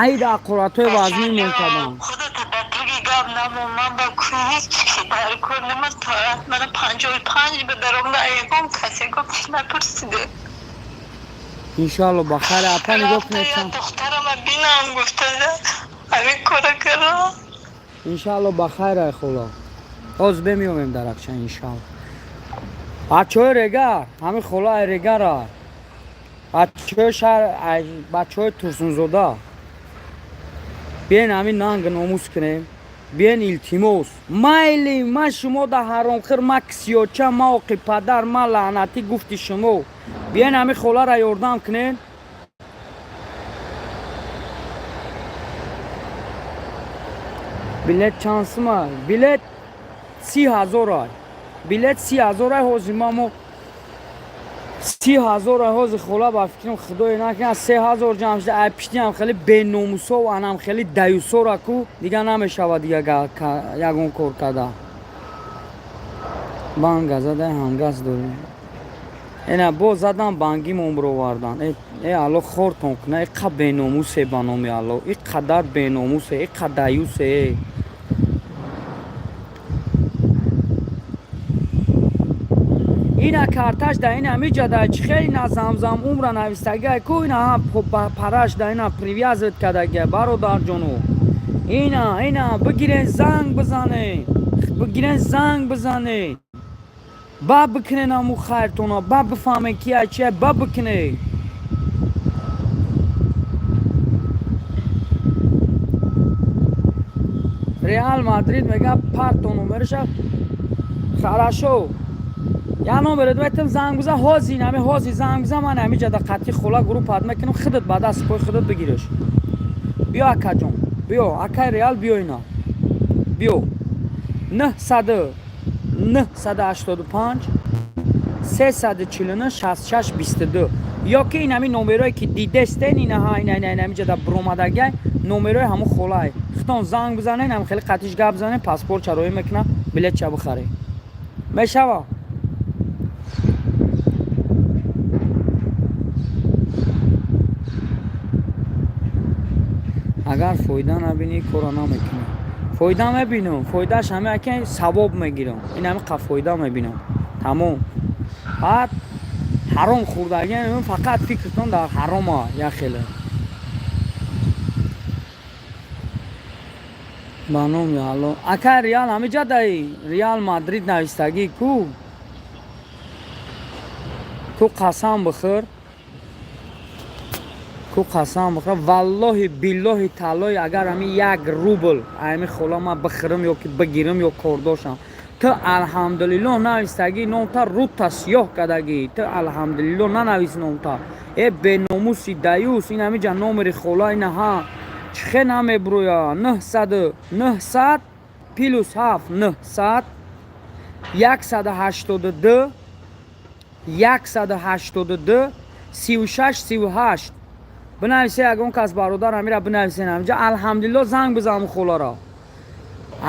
Аида ҳақоратҳои вазнин мекарданд. Худата дар таги гап намон. Ман ба ҳеҷ ки дар кор нема. Мана 55 ба даромада, ягон кас ягон чиз напурсиде. Иншаалло, ба хайр, апа, нигоҳ кунед. Духтарама бинам гуфта, ҳамин кора кардам. Иншаалло, ба хайр, ай хола. Ҳозир бемеомем дарахша, иншаалло. Бачаҳои Регар, ҳамин хола ай Регара. Бачаҳои шаҳр, бачаҳои Турсунзода, биен, ҳамин нанг номус кунем, биен, илтимос. Майли, ма шумо да ҳаромхир, ма кисиёча, ма оқи падар, ма лаънатӣ гуфти шумо. Биен, ҳамин холара ёрдам кунен. Билет чанд сума? Билет 30 000 ай. Билет 30 000 ай. Ҳозир ма мо 30 000 ай. Ҳозир хола, ба фикрам, худое накунад, 3000 ҷамъ шуда. Ай пиштиам хеле беномусову анам хеле даюсора ку дига намешавад, дига ягон кор карда. Банга задай, ҳангас дорем. Ина боз задан, бангимон бировардан. Э Алло, хортон куна, иқа беномусе, ба номи Алло, и қадар беномусе, иқа даюсе. Ина карташ да, ина миҷа да, чӣ хеле ина Замзам умра навистагиай ку, ина параш да, ина привязывать кардагиай, бародарҷону. Ина бигирен, занг бизане, бигирен, занг бизане, ба бикунен аму хайртона, ба бифаҳмен кия чия, ба бикуне. Реал Мадрид мега, парто номераша. Хорошо, я номерат метам, занг бизан. Ҳозир, нами ҳозир занг бизан. Ман ҳамиҷа да қатъи хола группат мекунам, худат ба даст пои худат бигиреш. Биё, акаҷон, биё, акай Реал, биё, ина биё. 900 985 349 66 22, ё ки инами номерое ки дидестен, инаҳа, ина, ина, инамиҷа да буромадагай, номерои ҳамун холай. Хитон занг бизанен, ҳам хеле қатиш гап бизанен, паспорт чароӣ мекуна, билетча бихаред. Мешава. Агар фоида набинӣ, корро намекунӣ. Фоида мебинам, фоидааш ҳама ки савоб мегирам, ин ҳами қа фоида мебинам, тамом. Баъд ҳаром хӯрдаги, фақат фикртон дар ҳарома, як хеле. Ба номи Алло, ака Реал, ҳамиҷа даи Реал Мадрид навистагӣ ку. Қасам бихӯр ку, қасам бихӯр, валлоҳи, биллоҳи, таллоҳи, агар ҳами 1 рубл ами хола ман бихӯрам ё ки бигирам ё кордошам, ту алҳамдулиллоҳ навистагӣ, номта рута сиёҳ кардагӣ. Ту алҳамдулиллоҳ нанавис номта, э беномуси даюс. Ин ҳамиҷа номери хола, ина ҳа, чихе намебурӯя? 900 900 +7 900 182 182 36 38. Бинависе, ягон кас, бародар, ҳамира бинависен ҳамиҷа. Алҳамдулиллоҳ занг биза ҳамун холаро,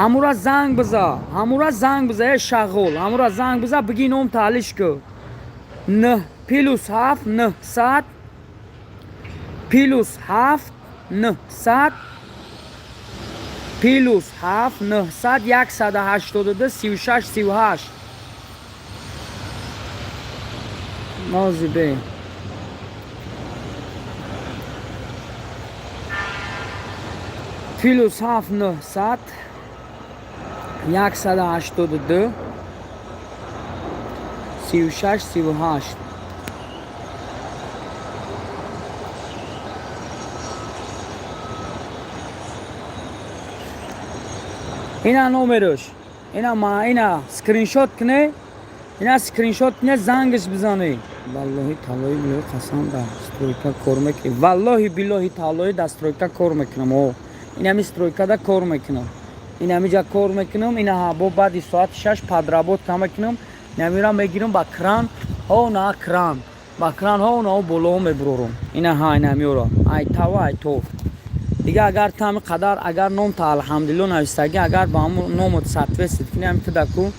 ҳамура занг биза, ҳамура занг биза, э шағол, ҳамура занг биза, биги ном таълиш ку. +7 900, +7 900, +7 900 182 36 38. Нози бе. +7 900 182 36 38. Ина номераш, ина, ма, ина скриншот кне, ина скриншот кне, зангаш бизане. Валлоҳи, таллоҳи, билоҳи, қасам, дар стройка кор мекунем. Валлоҳи, билоҳи, таллоҳи, дар стройка кор мекунам. О, инами стройкада кор мекунам, инамиҷа кор мекунам. Ина бо баъди соати 6 подработка мекунам, инамира мегирам ба кран ҳо, на кран, ба кран ҳо, на боло мебурорам. Ина ҳа, инамиёро ай тава, ай то дига. Агар тами қадар, агар номта алҳамдулилло навистагӣ, агар ба ҳамун номот соответствует кунӣ, ҳами туда ку.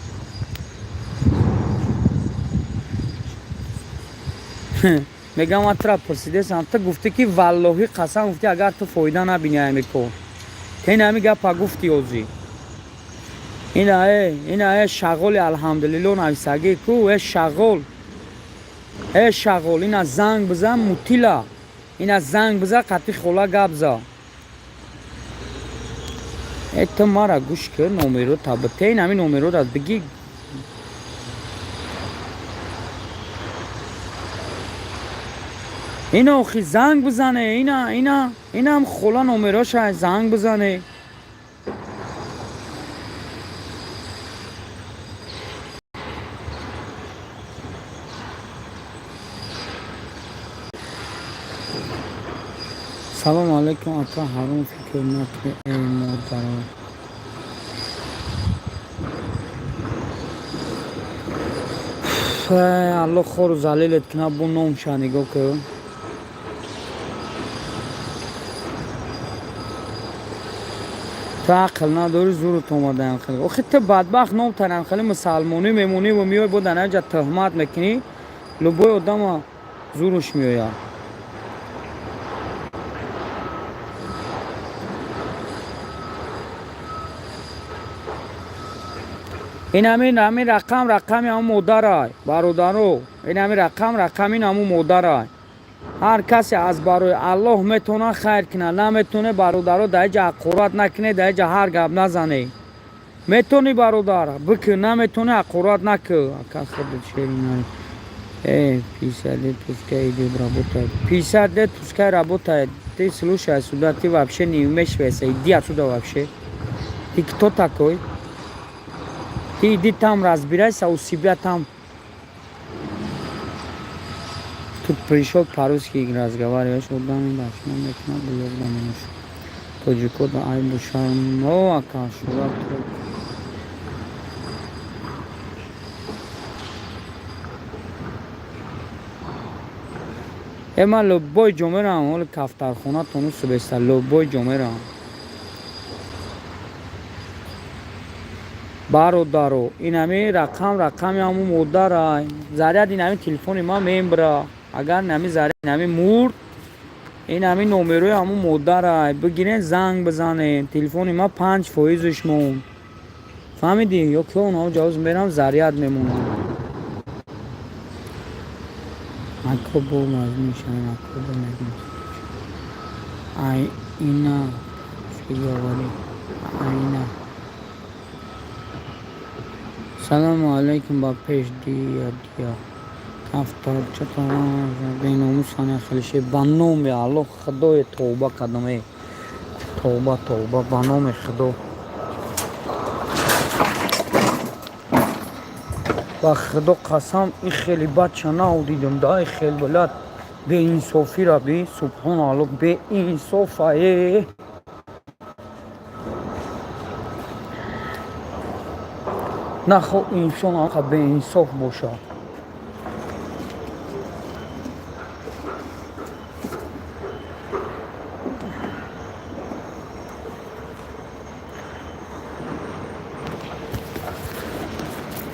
Мегам, ман тура пурсидесам, ту гуфтӣ ки валлоҳӣ, қасам гуфтӣ, агар ту фоида набинӣ ҳами кор, ин ҳами гапа гуфтӣ озӣ. Ина э, ина э, шағоли алҳамдулилло нависагӣ ку, э шағол, э шағол, ина занг бизан, мутила, ина занг биза, қатъи хола гап за. Э, ту мара гӯш кӣ, номеро табите, ин ҳами номеро бигӣ. Ина охи занг бизане, ина, ина, инам хола номероша, занг бизане. Салому алайкум, ака, ҳаром фикр накунӣ, эй модаро. Алло, хору залилет кина, бу номша нигоҳ кун. Ту ақл надорӣ, зурут омадаям хеле. Охи, ту бадбахт, ном тарам хеле мусалмонӣ мемонӣ ва меои, бо дар наҷа тӯҳмат мекунӣ. Любой одама зуруш меояд. Ин ҳамин рақам рақами ҳамун модарай, бародаро. Ин ҳамин рақам рақами ин ҳамун модарай. Ҳар касе аз барои Аллоҳ метавона, хайр кунад, наметавоне, бародаро, дар ҷа ҳақорат накунед, дар ҷа ҳар гап назанед. Метавонӣ, бародар, бикун, наметавонӣ, ҳақорат накун. Ака, худат шеринай. 50 лет пускай идет работает, 50 лет пускай работает. Ты слушай сюда, ты вообще не вмешивайся, иди отсюда вообще. Ты кто такой? Ты иди там разбирайся у себя там. Тут пришел, по-русски разговариваешь, одами дашном мекунад, блог даминуш. Тоҷико да айбу шарм. О, ака, шурат. Э, ман любой ҷо мерам, ҳоли кафтархона тону субеста, любой ҷо мерам. Бародаро, инами рақам рақами ҳамун модарай. Заряд инами телефони ман мембра. Агар инами заряд инами мурд, инами номерои ҳамун модарай. Бигирен, занг бизанем. Телефони ман 5 фоизш монд. Фаҳмидӣ? Ё ки онҳо ҷавоз мерам, заряд мемонам. Ако бо мазмун шавем, ако бо мазмун. Ай ина говори. Айна. Салому алайкум, ба пеш дия дия. Кафтарча беномус ҳана хелше, ба номи Аллоҳ, Худои, тавба кардам. Э. Тавба, тавба, ба номи Худо. Ба Худо қасам, ин хеле бача нав дидам да, ин хел балад беинсофира би, субҳон Аллоҳ, беинсофа е. Нахо инсон ақа беинсоф бошад.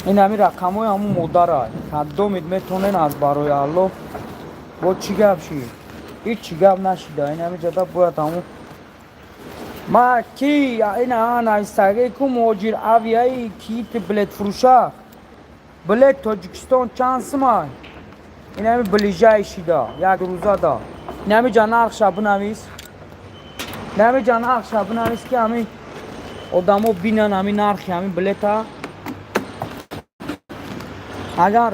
Ин ҳамин рақамҳои ҳамун модарай. Кадомид метавонен аз барои Аллоҳ, бо чӣ гап шид? Ҳеҷ чӣ гап нашида. Ин ҳамин ҷода бояд ҳамун ма ки ин навистаги ку муҳоҷир авиаи ки ти билетфурӯша. Билет Тоҷикистон чанд сумай? Ин ҳамин ближайший да, як рӯза да. Ин ҳамин ҷа нархша бинавис. Ин ҳамин ҷа нархша бинавис, ки ҳамин одамо бинан ҳамин нархи ҳамин билета. Агар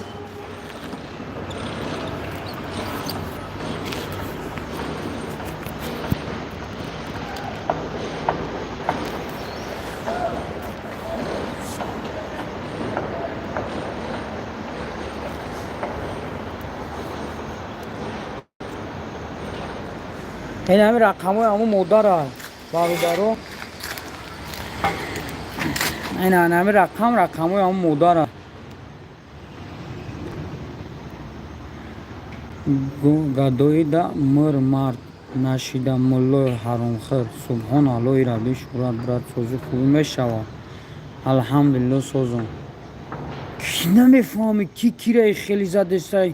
ин ҳамин рақамҳои ҳамун модара, бародаро, ин ҳамин рақам рақамҳои ҳамун модара. Гадоида мир мард нашида, муллои ҳаромхӯр. Субҳон Аллоҳи рабби шӯҳрат, брат, созӣ, хубӣ мешавад, алҳамдулилло, созам. Ки намефаҳми, ки кираи хеле задесай,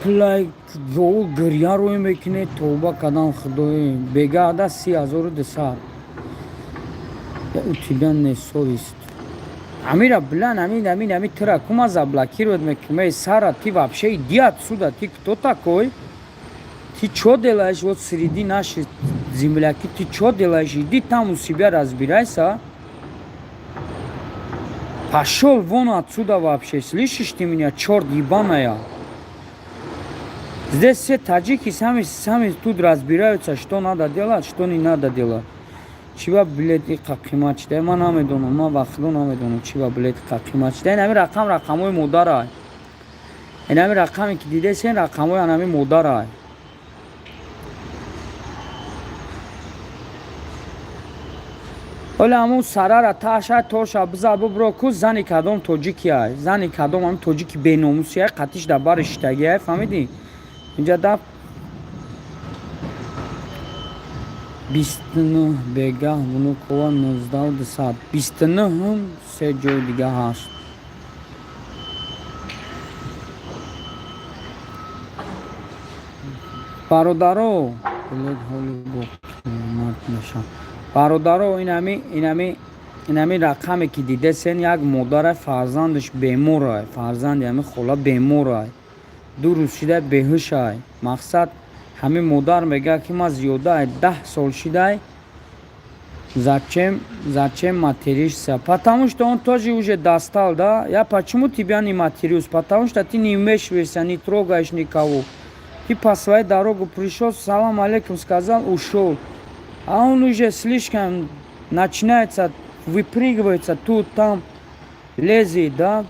пулай гоу гиря рӯй мекунед. Тавба кардам, худои, бегаада 30 200. У тебя не совесть. Амира, блин, амин, амин, амин, тра кума заблокировать мекунем. Эй, Сара, ты вообще иди отсюда, ты кто такой? Ты чё делаешь вот среди наших земляки? Ты чё делаешь? Иди там у себя разбирайся. Пошел вон отсюда вообще, слышишь ты меня, черт ебаная? Здесь все таджики сами, сами тут разбираются, что надо делать, что не надо делать. Чиба билети қимат шуда, ман намедонам, ман ба худо намедонам, чиба билети қимат шуда. Ин ҳамин рақам рақамҳои модарай. Ин ҳамин рақаме ки дидесен, рақамҳои анами модарай. Ҳоле ҳамун сарара таша тоша биза бубро ку, зани кадом тоҷикиай, зани кадом ҳамин тоҷики беномусиай, қатиш дар бари шиштагиай, фаҳмидӣ? Инҷа да 29 бегаҳ Внукова 19 200 29-ум се ҷои дига ҳаст. Бародаро, билет ҳоли бо қимат мешавад. Бародаро, инами рақаме ки дидесен, як модара, фарзандаш беморай, фарзанди ҳами хола беморай, 2 рӯз шидай беҳушай. Мақсад, ҳамин модар мегӯяд, ки ман зиёда 10 сол шидай. Зачем, зачем материшься? Потому что он тоже уже достал, да? Я почему тебя не матерюсь? Потому что ты не вмешиваешься, не трогаешь никого. Ты по своей дорогу пришел, салам алейкум сказал, ушел. А он уже слишком начинается, выпрыгивается тут, там, лезет, да?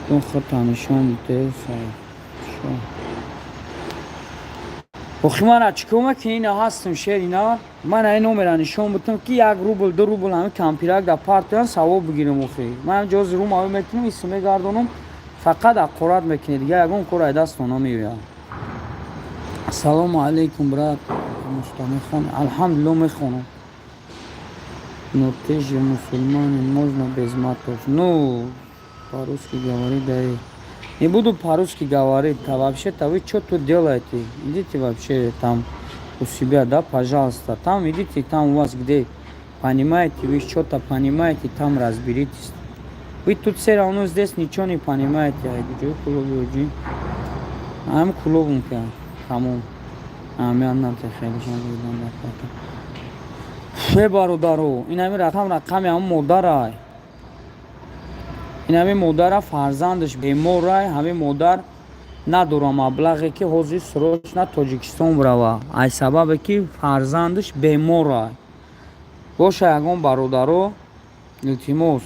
Худта нишон бите. Охи, мана чӣ кор мекунӣ? Ина ҳастам, шери на ман ай номера нишон бутам, ки 1 рубл, 2 рубл ҳами кампирак дар партоян, савоб бигирам. Охи, ман ҷози рум ави мекунам, исм мегардонам, фақат аққорат мекунед, дига ягон кор ай дастон намеояд. Ассалому алайкум, брат. Муста мехон? Алҳамдулилло, мехонам. Но ты же мусульманин, можно без матов. Ну, по-русски говори, да и не буду по-русски говорить. А вообще-то вы что тут делаете? Идите вообще там у себя, да, пожалуйста. Там идите, там у вас где понимаете, вы что-то понимаете, там разберитесь. Вы тут все равно здесь ничего не понимаете. Ай, куҷои клуби? Ам клубум ка, тамом. Аҳамият надиҳ, хелешон. Э, бародаро, ин ҳами рақам рақами ҳамн модарай. Ин ҳами модара, фарзандаш беморай. Ҳамин модар надора маблағе, ки ҳозир срочно Тоҷикистон бирава, ай сабабе ки фарзандаш беморай. Боша, ягон бародаро, илтимос,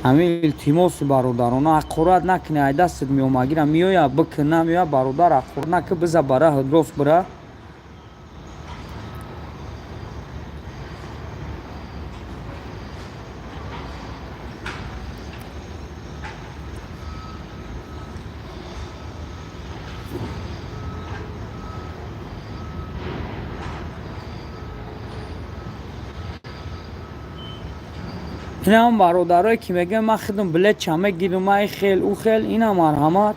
ҳамин илтимоси бародарона, ҳақорат накунӣ. Ай дастат меомагира, меоя бикун, намеоя, бародар, ҳақорат накун, биза бара рост бира. Инам бародарое ки мегӯянд, ман худам билетча мегирам, ай хел, ӯ хел, ина марҳамат.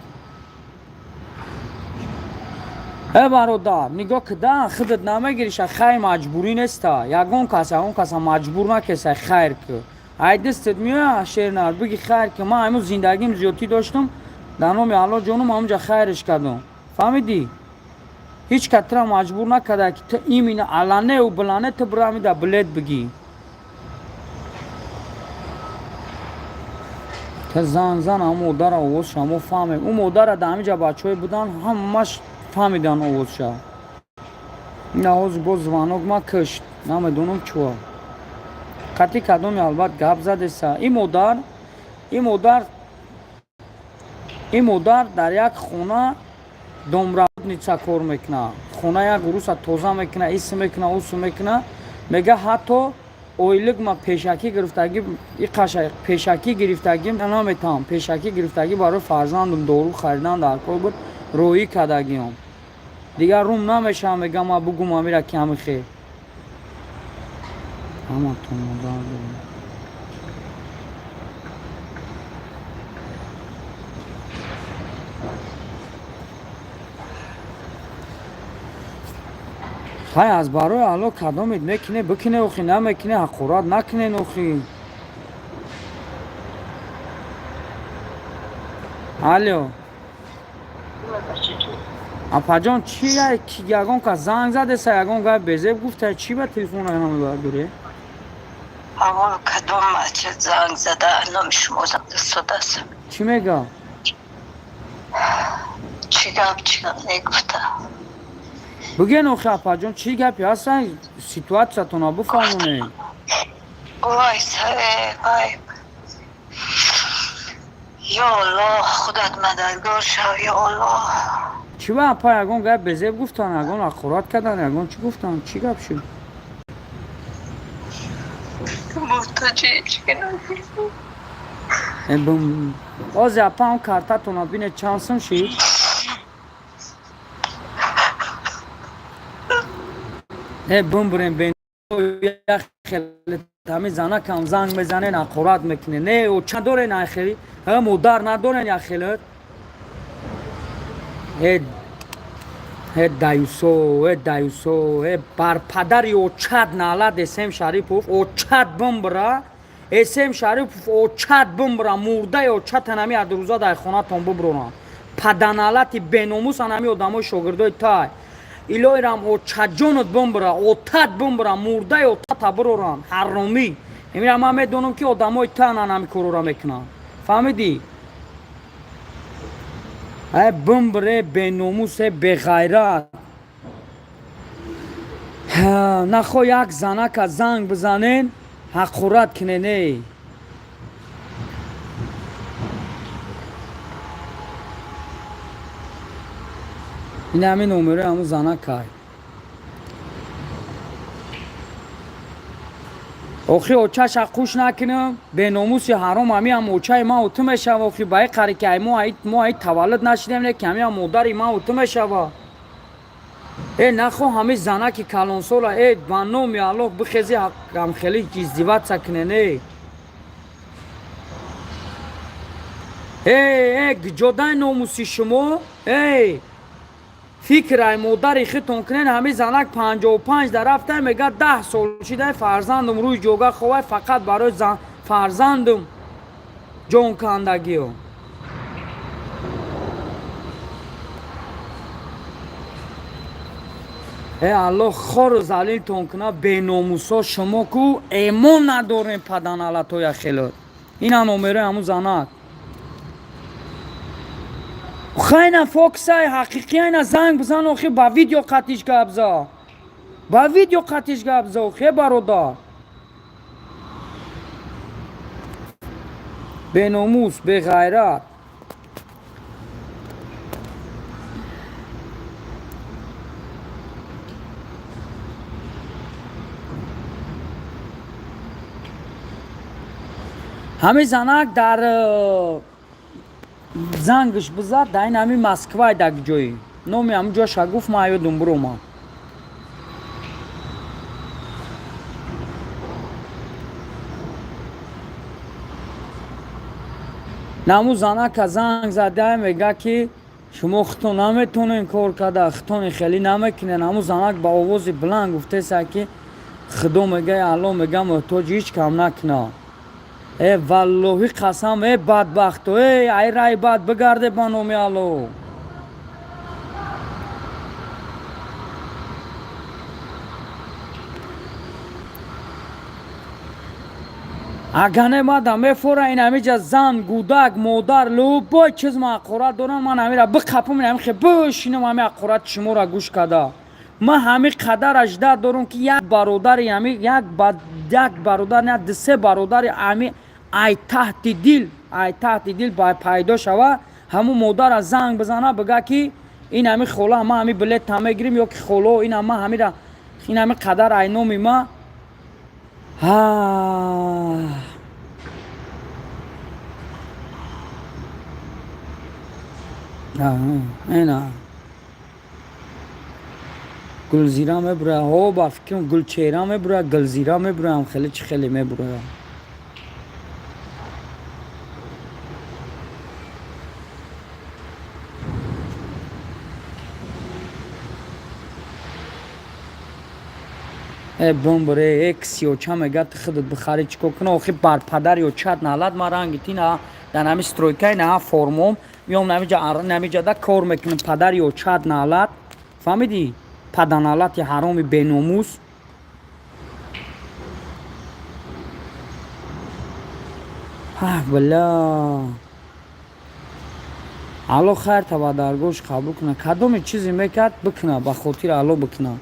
Э, бародар, нигоҳ кида, худат намегириша, хайр маҷбурӣ неста. Ягон кас ягон каса маҷбур накеса. Хайр ки ай дастат меоя, шернар, биги хайр ки ман ҳамун зиндагим зиёдтӣ доштам, дар номи Алло ҷонум ҳамунҷа хайрш кардам, фаҳмидӣ? Ҳеҷ кас тура маҷбур накарда, ки ту именно аланеу билане ту бирамида билет бигӣ. Та зан зан ҳам модара овозша мо фаҳмем. Ӯ модара дар ҳамиҷа бачаҳое будан, ҳамаш фаҳмидан овозша. Ина ҳозир боз звонок ма кишт, намедонам чуа қатъи кадоми, албат гап задеса. Ин модар дар як хона домработница кор мекунад, хона як руса тоза мекунад, исм мекунад, усм мекунад. Мега, ҳатто ойлик ма пешакӣ гирифтагӣ, иқаша пешакӣ гирифтагӣ наметавам. Пешакӣ гирифтагӣ барои фарзандам дору харидан дар кор буд, роҳӣ кардагиам. Дигар рум намешавам, мегам, ма бугум амира ки ҳами хел ҳаматон модар дорам. Хай, аз барои Алло, кадомед мекине, бикине, охи, намекине, ҳақорат накунен, охи. Алло, апаҷон, чи ягон кас занг задеса, ягон гап безеб гуфта, чӣ ба телефон намебардоре? Ҳамон кадом бача занг зада, номи шумо задааст. Чӣ мега? Чӣ гап, чӣ гап негуфта. Буген, охи, апаҷон, чӣ гапи ҳастан, ситуатсиятона буфаҳмонед. Вай, вай, ё Аллоҳ, худат мададгор шав, ё Аллоҳ. Чӣ ба, апа, ягон гап безеб гуфтан, ягон ҳақорат кардан, ягон чӣ гуфтан, чӣ гап шуд? Муҳтоҷи ҳечки набудем. Ози, апа, ҳам картатона бине, чанд сум шид? Э, бимбурем, ҳами занакам занг мезанен, ҳақорат мекунен. Не, оча дорен, айхели модар надорен, яхелет. Э, э, даюсо, э, даюсо, э, бар падари очат налад. Эсем Шарипов, очат бимбура. Эсем Шарипов, очат бимбура, мурдаи очат анами адрӯза дар хонатон бубронам. Паданалати беномус, анами одамои шогирдои тай. Илоҳирам, очаҷонот бимбура, отат бимбура, мурдаи отата бирорам, ҳаромӣ. Эмира ман медонам, ки одамои тан анами корора мекунанд, фаҳмидӣ? Э, бимбуре, беномусе, беғайрат. Нахо як занака занг бизанен, ҳақорат кунен, эй. Ин ҳамин номерои ҳамун занакай. Охи, очаша қуш накунам, беномуси ҳаром. Ҳамиам очаи ман уту мешава. Охи, ба и қари ки мо ай таваллуд нашидем, не ки ҳамиам модари ман уту мешава. Э, нахо ҳами занаки калонсола, э, ба номи Аллоҳ, бихези, ҳамхели издеваться кунен, э. Э, э, ҷодаи номуси шумо, эй, фикр ай модари хитон кунен. Ҳами занак 55 да рафта, мега, 10 сол шидай, фарзандум рӯи ҷога ховай, фақат барои фарзандум ҷонкандагиё. Э, Аллоҳ хору залилтон куна, беномусо. Шумо ку эмон надорем, паданалатоя хелот. Ина номерои ҳамун занак. Хайна, фоксай ҳақиқӣ, айна занг бизан. Охи, ба видео қатиш гап за, ба видео қатиш гап за. Охе, бародар, беномус, беғайрат. Ҳамин занак дар зангш бизад, дар ин ҳамин Москвай, дар ҷои номи ҳамун ҷоша гуфт, ман ёдум биромад. Наму занака занг зада, мега, ки шумо худтон наметонен кор карда, худтони хеле намекунен. Ҳамун занак ба овози баланд гуфтеса, ки Худо мега, Алло мега, муҳтоҷ ҳеҷ кам накуна. Э, валлоҳи қасам, э, бадбахто, э, ай рай бад бигарде, ба номи Алло. Агане мада мефора, ин ҳамиҷа зан, гудак, модар, любой чиз ма ҳақорат дорам, ман ҳамира биқапум, ин ҳамихе бишинам, ҳами ҳақорати шуморо гӯш када. Ман ҳами қадар аждар дорам, ки як бародари ҳами як бародар, на дусе бародари ҳами ай таҳти дил, ай таҳти дил пайдо шава, ҳамун модара занг бизана, бига, ки ин ҳами хола, ма ҳами билета мегирим, ё ки холо, ин ма ҳамира, ин ҳами қадар ай номи ма. Ҳа, ина Гулзира мебура, ҳо, ба фикрам, Гулчеҳра мебура, Гулзира мебураам, хеле чӣ хеле мебура. Э, бомбре, э, ксиоча мега, ту худат бихари, чӣ кор куна? Охи, бар падари очат налад. Ма ранги ти на дар ҳами стройкаи на формом миём, намиҷа намиҷада кор мекунам. Падари очат налад, фаҳмидӣ? Паданалати ҳароми беномус. Бля, Алло хайрта ба даргоҳш қабул куна. Кадоме чизе мекард, бикуна, ба хотири Алло бикуна.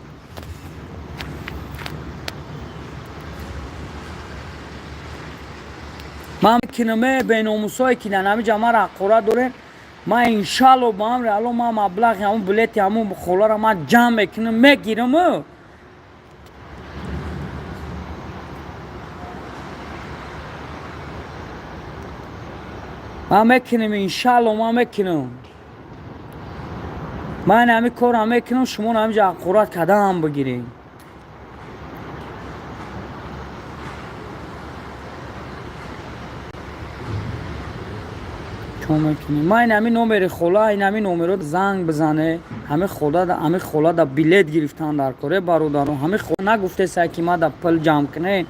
Ман мекунам, е, беномусое, ки дар ҳамиҷа мара ҳақорат дорем. Ман иншалло ба амри Алло ман маблағи ҳамун билети ҳамун холаро ман ҷамъ мекунам, мегирам. Ман мекунам, иншалло ман мекунам. Ман ҳамин корро мекунам, шумо ҳаминҷа ҳақорат кардаам бигирем. Чо мекунем? Ман ин ҳамин номери хола, ин ҳамин номеро занг бизане. Ҳамин хола, ҳамин хола да билет гирифтан дар коре, бародарон. Ҳамин хола нагуфтеса, ки ма да пул ҷамъ кунем,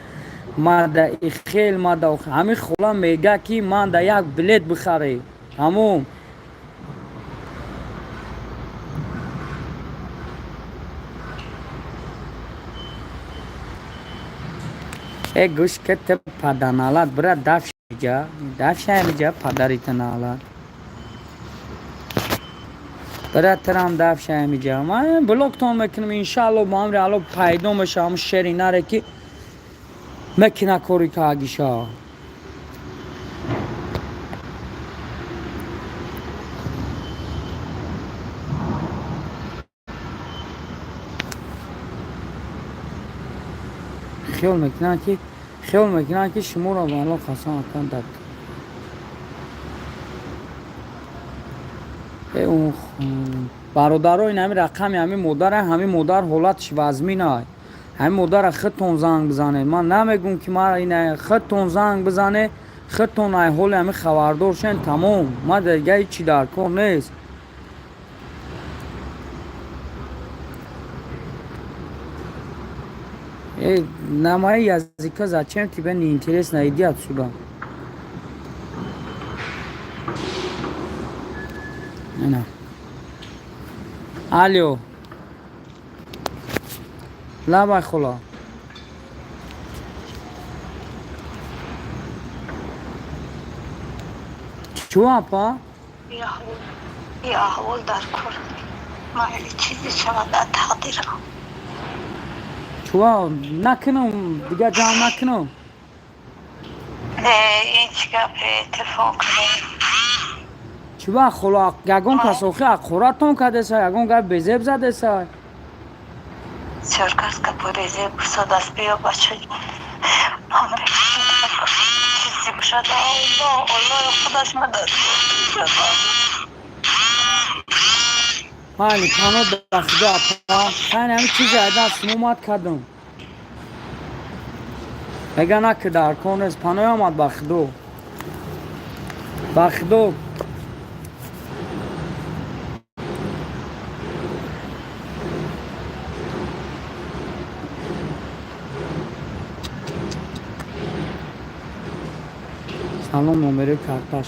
ма да ихел, ма да ҳамин хола мега, ки ман да як билет бихарӣ. Тамом. Э, гӯш ки, ту паданалат, бира дафша, дафша ҳамиҷа, падарита налат. Бира тирам дафша ҳамиҷа. Ман блоктон мекунам, иншаалло ба амри Алло пайдо мешавам шери наре, ки мекина кори каагиша. Хиёл мекунанд, ки шуморо ба Алло қасам акан дар бародаро. Ин ҳамин рақами ҳамин модара, ҳамин модар ҳолатш вазмин ай. Ҳамин модара худтон занг бизанед. Ман намегӯм, ки мара ин худтон занг бизанед, худтон ай ҳоли ҳамин хабардор шен, тамом. Ман дига ҳечи дар кор нест. Э, на мои языка зачем тебе не интересно? Иди отсюда. Ина. Алло. Лабай, хола. Чӯ, апа? Я аҳвол дар кор майли чизе шавад дар тақдирам. Чӯ, накунам, дига ҷамъ накунам? Не, ин чӣ гапе, телефон кунем. Чӣ ба, холо, ягон кас охи ҳақоратон кардеса, ягон гап безеб задеса? Бисёр кас гапи безеб гуфтааст, биё, бача, чизе бошад, Алло, Аллои худаш мадад. Майли, пано ба худо, апа. Хайр, ҳамин чизе айдан сумомад кардам. Мега наки дар кор нест, панои омад ба худо. Ба худо. Салом, номерои карташ.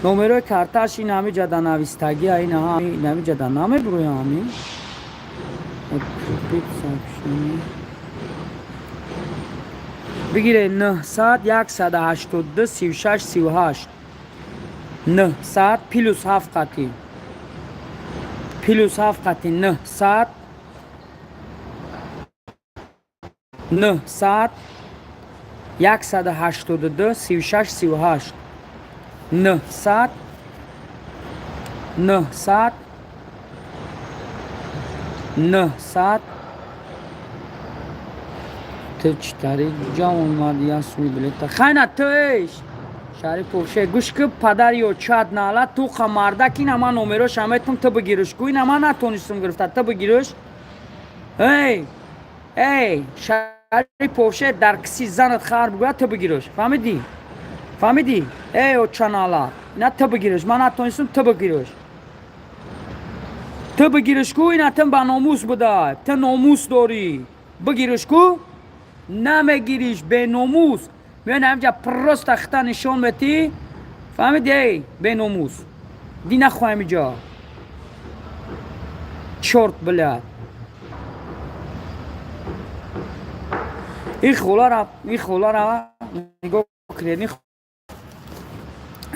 Номерои карташ ин ҳами ҷада навистагия, ин ҳами ҷада намебуроя ҳамин. Открепить сообщение. Бигире: 900 182 36 38. 900 +7 қатӣ, +7 қатӣ, 900 900 182 36 38, 900 900 900. Ту читари ҷа омад я суи билета хайна ту еш Шарипов ше, гӯш ки, падари очат нала туқа мардак. Ина ман номероша метум, ту бигириш ку. Ина ман натонистум гирифта, ту бигириш. Эй, эй, Шариповше, дар киси занат хар бигӯяд, ту бигириш. Фаҳмидӣ? Фаҳмидӣ? Эй, очанала, ина ту бигириш, ман натонистум, ту бигириш, ту бигириш ку. Ина ту ба номус будай, ту номус дорӣ, бигириш ку. Намегириш, беномус. Меён ҳамҷа просто хита нишон метӣ, фаҳмиди? Эй, беномус, ди нахоҳем иҷо, чёрт, блядь. Ин холара нигоҳ кунед,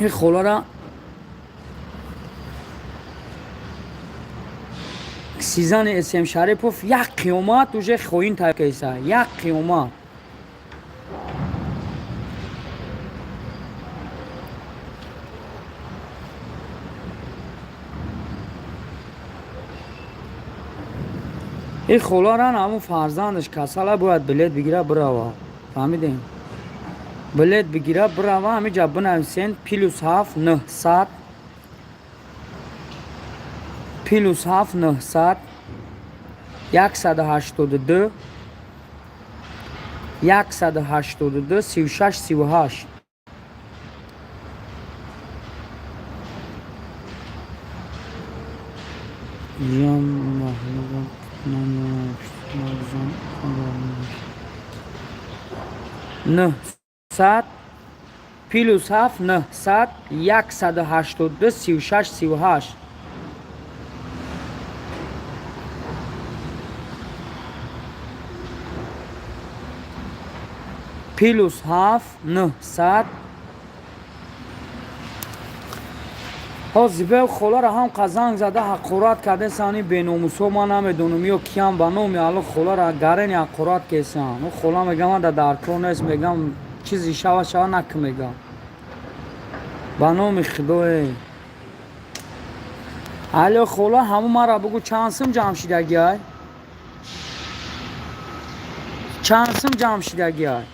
ин холара сизани СМ Шарипов як қиёмат уже хоин тайёр, як қиёмат. Ин холаран ҳамун фарзандаш касала, бояд билет бигира, бирава. Фаҳмидем? Билет бигира, бирава. Ҳамиҷа бинависен: +7 900, +7 900 182 182 36 38. Ҷам 900, +7 900 182 36 38. +7 900. Ҳозир холаро ҳам занг зада ҳақорат кардесани беномусо. Ман намедонам, ё киям. Ба номи Алло, холаро гарени ҳақорат кесан. Хола мегам, ман дар кор нест, мегам, чизи шава шава наки, мегам. Ба номи Худое. Алло, хола, ҳамун мара бугу, чанд сум ҷамъ шидагиай? Чанд сум ҷамъ шидагиай?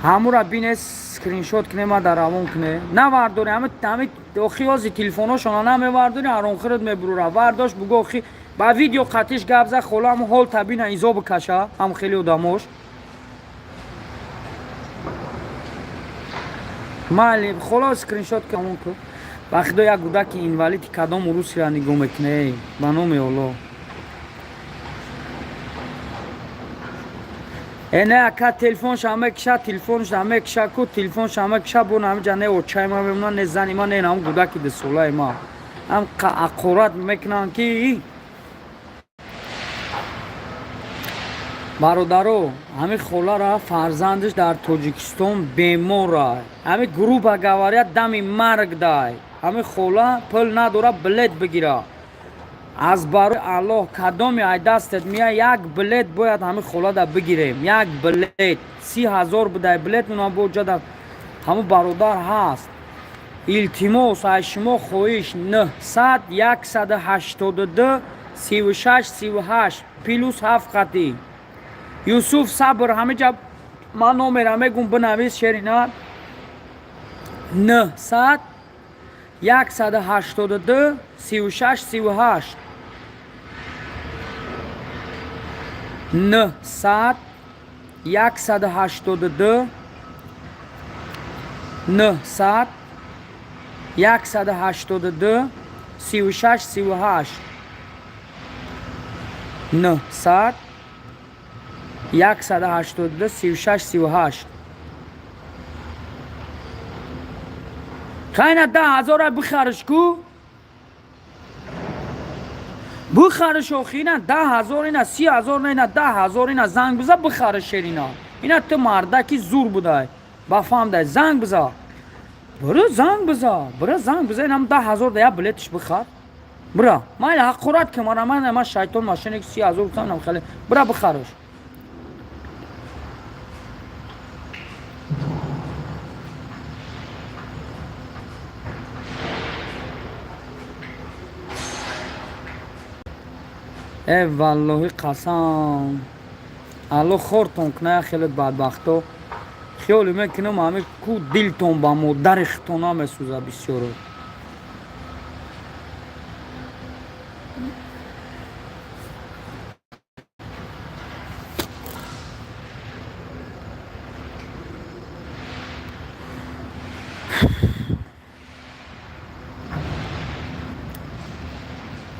Ҳамура бинес, скриншот кне, ма дар равон кне. Навардори ҳами охи, ҳози телефоношона намевардори, ҳаромхират мебурура. Вардошт, бугу, охи, ба видео қатиш гап за, хола, ҳаму ҳол табина изо бикаша, ҳам хеле одамош. Майли, хола, скриншот равон ку. Ба Худо, як кӯдаки инвалиди кадом урусира нигоҳ мекуне? Ба номи Олло. Э, не, ака, телефонша мекиша, телефонша мекиша ку, телефонша мекиша. Бо ҳамиҷа не очаи ма мемонад, не зани ма, не ҳам кӯдаки дусолаи ма. Ҳам ҳақорат мекунанд, ки бародаро, ҳамин холара фарзандаш дар Тоҷикистон бемора, ҳамин грубо говоря, дами марг дай. Ҳамин хола пул надора билет бигира. Аз барои Аллоҳ, кадоми ай дастет мия, як билет бояд ҳамин холада бигирем. Як билет 30 000 будай билет, уна боҷада ҳамун бародар ҳаст. Илтимос, аз шумо хоҳиш: 900 182 36 38, +7 қатӣ. Юсуф, сабр, ҳамиҷа ман номера мегум, бинавис, шерина: 900 182 36 38, 900 182, 900 182 36 38, 900 182 36 38. Хайна, 10 000-а бихариш ку, бихариш охи. Ина 10 000, ина 30 000, ина 10 000, ина занг биза, бихариш, шерина. Ина ту мардаки зур будай, ба фаҳмдай. Занг биза, бира, занг биза, бира, занг биза. Инам 10 000 да як билетиш бихар, бира. Майли, ҳақорат ки мара, ман шайтон машине, 30 000 гуфтам, хеле. Бира, бихариш. Э, валлоҳи қасам, Алло хортон куная, хеле бадбахто. Хиёле мекунам, ҳами ку дилтон ба модари хитон намесӯза бисёро.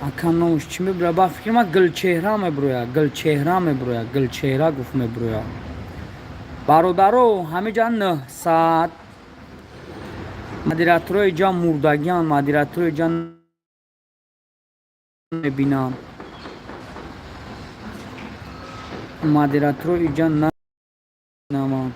Ака, номш чӣ мебуроя? Ба фикри ман, Гулчеҳра мебуроя, Гулчеҳра мебуроя, Гулчеҳра гуфт мебуроя. Бародаро, ҳамиҷа 900, модераторои ҷа мурдагиан, модераторои ҷа мебинам, модераторои ҷа наман.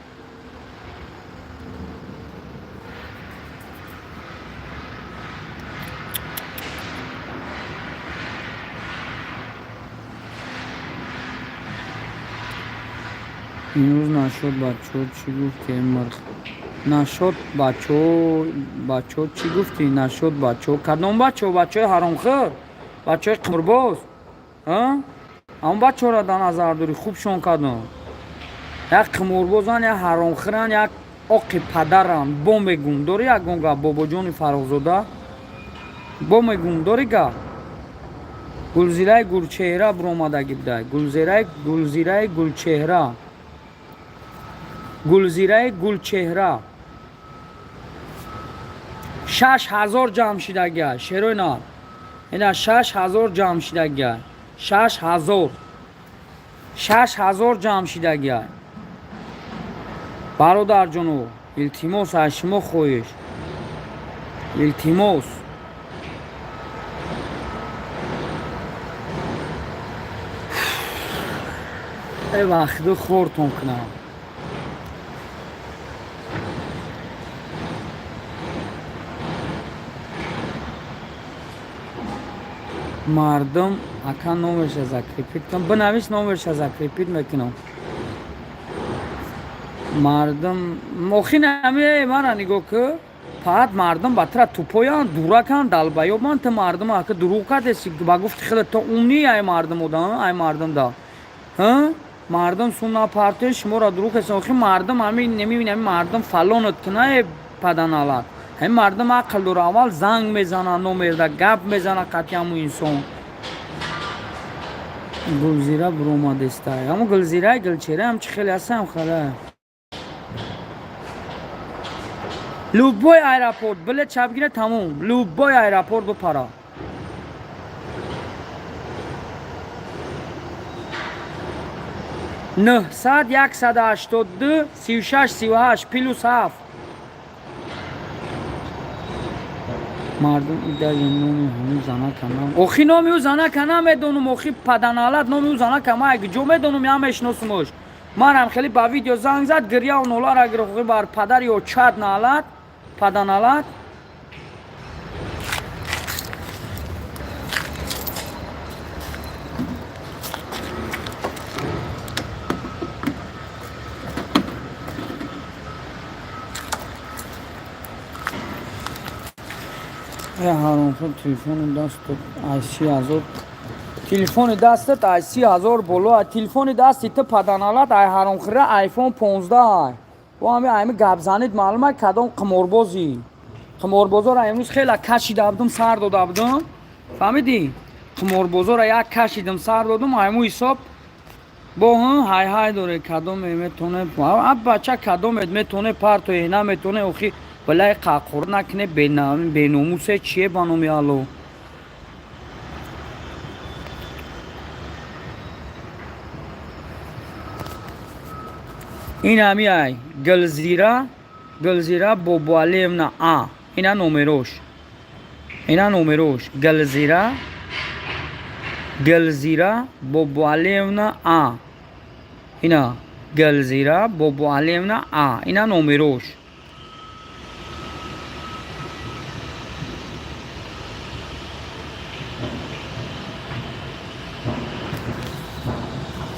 Имрӯз нашод бачаҳо чӣ гуфти? Мирх нашод бачаҳо, бачаҳо чӣ гуфтӣ? Нашод бачаҳо, кадом бачаҳо? Бачаҳои ҳаромхӯр. Бачаҳои қиморбоз, ҳамон бачаҳоро дар назар дорӣ, хубшон кардам. Як қиморбозан, як ҳаромхӯран, як оқи падарам. Бо мегум, дорӣ ягон гап, Бобоҷони Фаррухзода? Бо мегум, дорӣ гап? Гулзираи Гулчеҳра биромадагӣ будай. Гулзираи Гулчеҳра, Гулзираи Гулчеҳра. 6000 ҷамъ шидагия, шерои нар. Ина 6000 ҷамъ шидагия, 6000, 6000 ҷамъ шидагия. Бародарҷоно, илтимос, аз шумо хоҳиш, илтимос. Э вақти хортон кунам. Мардум, ака, номерша закрепить кун, бинавис, номерша закрепить мекунам. Мардум охи нами мара нигоҳ ку, фақат мардум ба тра тупоянд, дураканд, долбоёбанд. Ту мардум ака дурӯғ кардеси, ба гуфти хеле то умни ай мардум ода, ай мардум да мардум сум напартои шуморо дурӯғ кардеси. Охи мардум ҳами немибини, мардум фалонат кунае, паданалат. Ҳами мардум ақл дора, аввал занг мезана, номерда гап мезана қатъи ҳамун инсон. Гулзира буромадестай, ҳамун Гулзираи Гулчеҳра ҳам чи хеле ҳастам хеле. Любой аэропорт билет чап гира, тамом, любой аэропорт бипара. 900 182 36 38 +7. Мардум идаи номи ҳамун занака нам. Охи, номи ӯ занака намедонум, охи, паданалат, номи ӯ занака ма ҷо медонум, я мешиносумуш. Манам хеле ба видео занг зад, гирьяву нолара гирифт. Охи, бар падари очад налат, паданалат. Ҳаромхӯр, телефони дастат ай 30 0, телефони дастат ай 30 0 боло. Телефони дасти ту, паданалат, ай ҳаромхӯра айфон 15 ай. Бо ҳами айми гапзанид маълум ай кадом қиморбозӣ. Қиморбозоро имрӯз хела кашида будум, сар дода будум, фаҳмидӣ? Қиморбозоро як кашидам, сар додум. Айму ҳисоб бо ҳай ҳай доре. Кадоме метоне, бача, кадомет метоне партое, наметоне. Охи, балай қаққур накне, беномусе чие, ба номи Алло. Ин ҳами ай Гулзира, Гулзира Бобоалиевна а ина номерош, ина номерош. Гулзира, Гулзира Бобоалиевна а ина Гулзира Бобоалиевна а ина номерош.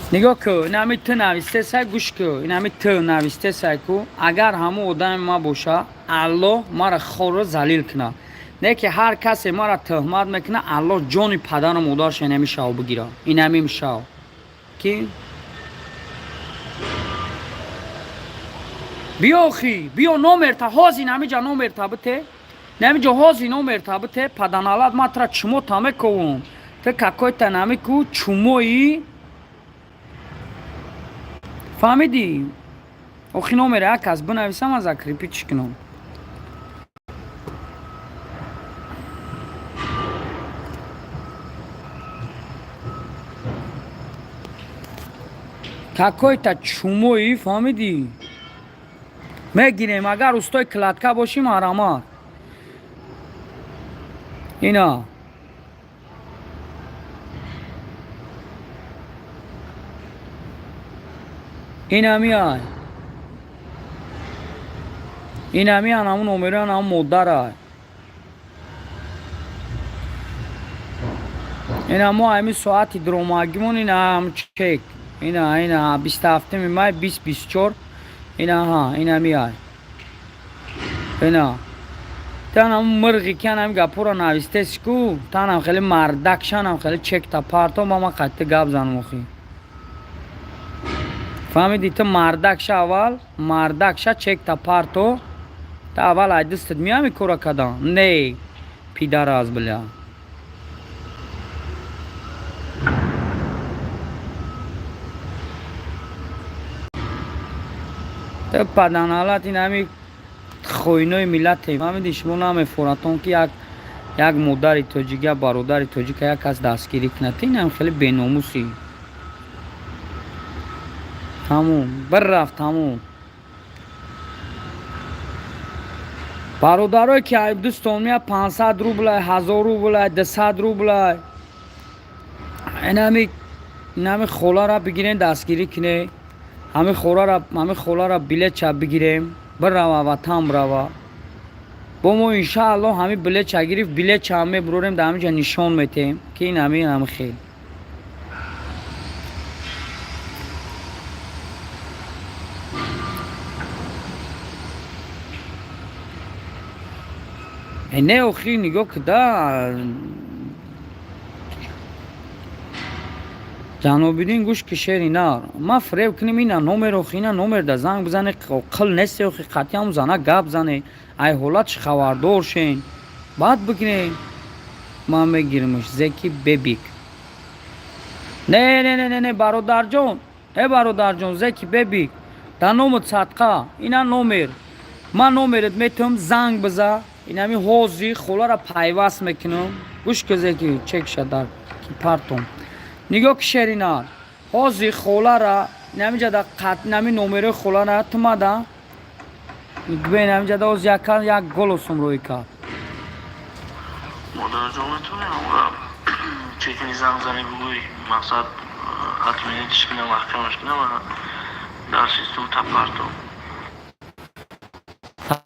Нигоҳ ку, инами ту нависте сай, гӯш ку, инами ту нависте сай ку. Агар ҳамун одами ма боша, Аллоҳ мара хорро залил кунад. Не ки ҳар касе мара тӯҳмат мекунад, Аллоҳ ҷони падару модарша инами шав бигира, инамим шав ки. Биё, охи, биё, номерта ҳози намиҷа, номерта бите намиҷа, ҳози номерта бите, паданалат. Ма тра чумо тамековум, ту какой-то нами ку чумои, фаҳмидӣ? Охи, номера як кас бинависам, аз закрепить ш кунам. Какой-то чумои, фаҳмидӣ? Мегирем, агар устои кладка бошӣ, марамат. Ина инами ай, инами анаму номери анаму модарай. Ина мо ами соати дромагимон, ина чек, ина, ина 27 май 2024. Ина, ҳа, инами ай. Ина Танам мирғи канам гапура навистес ку, танам хеле мардак шанам хеле чекта парто, мама қатти гап занам охи. Фаҳмиди, ту мардак ша аввал, мардак ша, чекта парто, та аввал ай дастат меами кора кадан. Не, пидараз, бля. Ту паданалат ин ҳами хоинои миллате. Фаҳмиди, шумо намефоратон ки як модари тоҷик, як бародари тоҷика як кас дастгирӣ кунад. Ин ҳам хеле беномусӣ. Тамом, бір рафт, тамом. Бародарое ки дӯстон мея 500 рублай, 1000 рублай, 200 рублай. Инами холара бигирен, дастгирӣ кине. Ҳами холара билетча бигирем, бирава, ватан бирава. Бо мо иншааллоҳ ҳами билетча гирифт, билетча мебурорем, дар ҳаминҷа нишон метем, ки ин ҳами хел. Не, охи, нигоҳ кида, Ҷанобиддин, гӯш ки, шери нар, ма фиреб кунем ина номер, охи, ина номер да занг бизане, қил несте, охи, қатъи ҳамун зана гап зане, ай ҳолатш хабардор шен, баъд бикунем. Ман мегиримш. Зеки Бебик. Не, не, не, не, не, бародарҷон, э, бародарҷон, Зеки Бебик, да номут садқа, ина номер, ман номерет метавам, занг биза, инами ҳозир холара пайваст мекунам. Гӯш ки, Зеки, чекша дар ки партом. Нигоҳ ки, шеринар, ҳозир холара инамиҷа қат, инами номерои холара тумада бин, инамиҷа да ҳозир яка як голосум рӯй кард. Модарҷон, метавонем чекини занг зани, бугӯй, мақсад отменить кунам, маҳкамаш кунам, дар систем тапартом.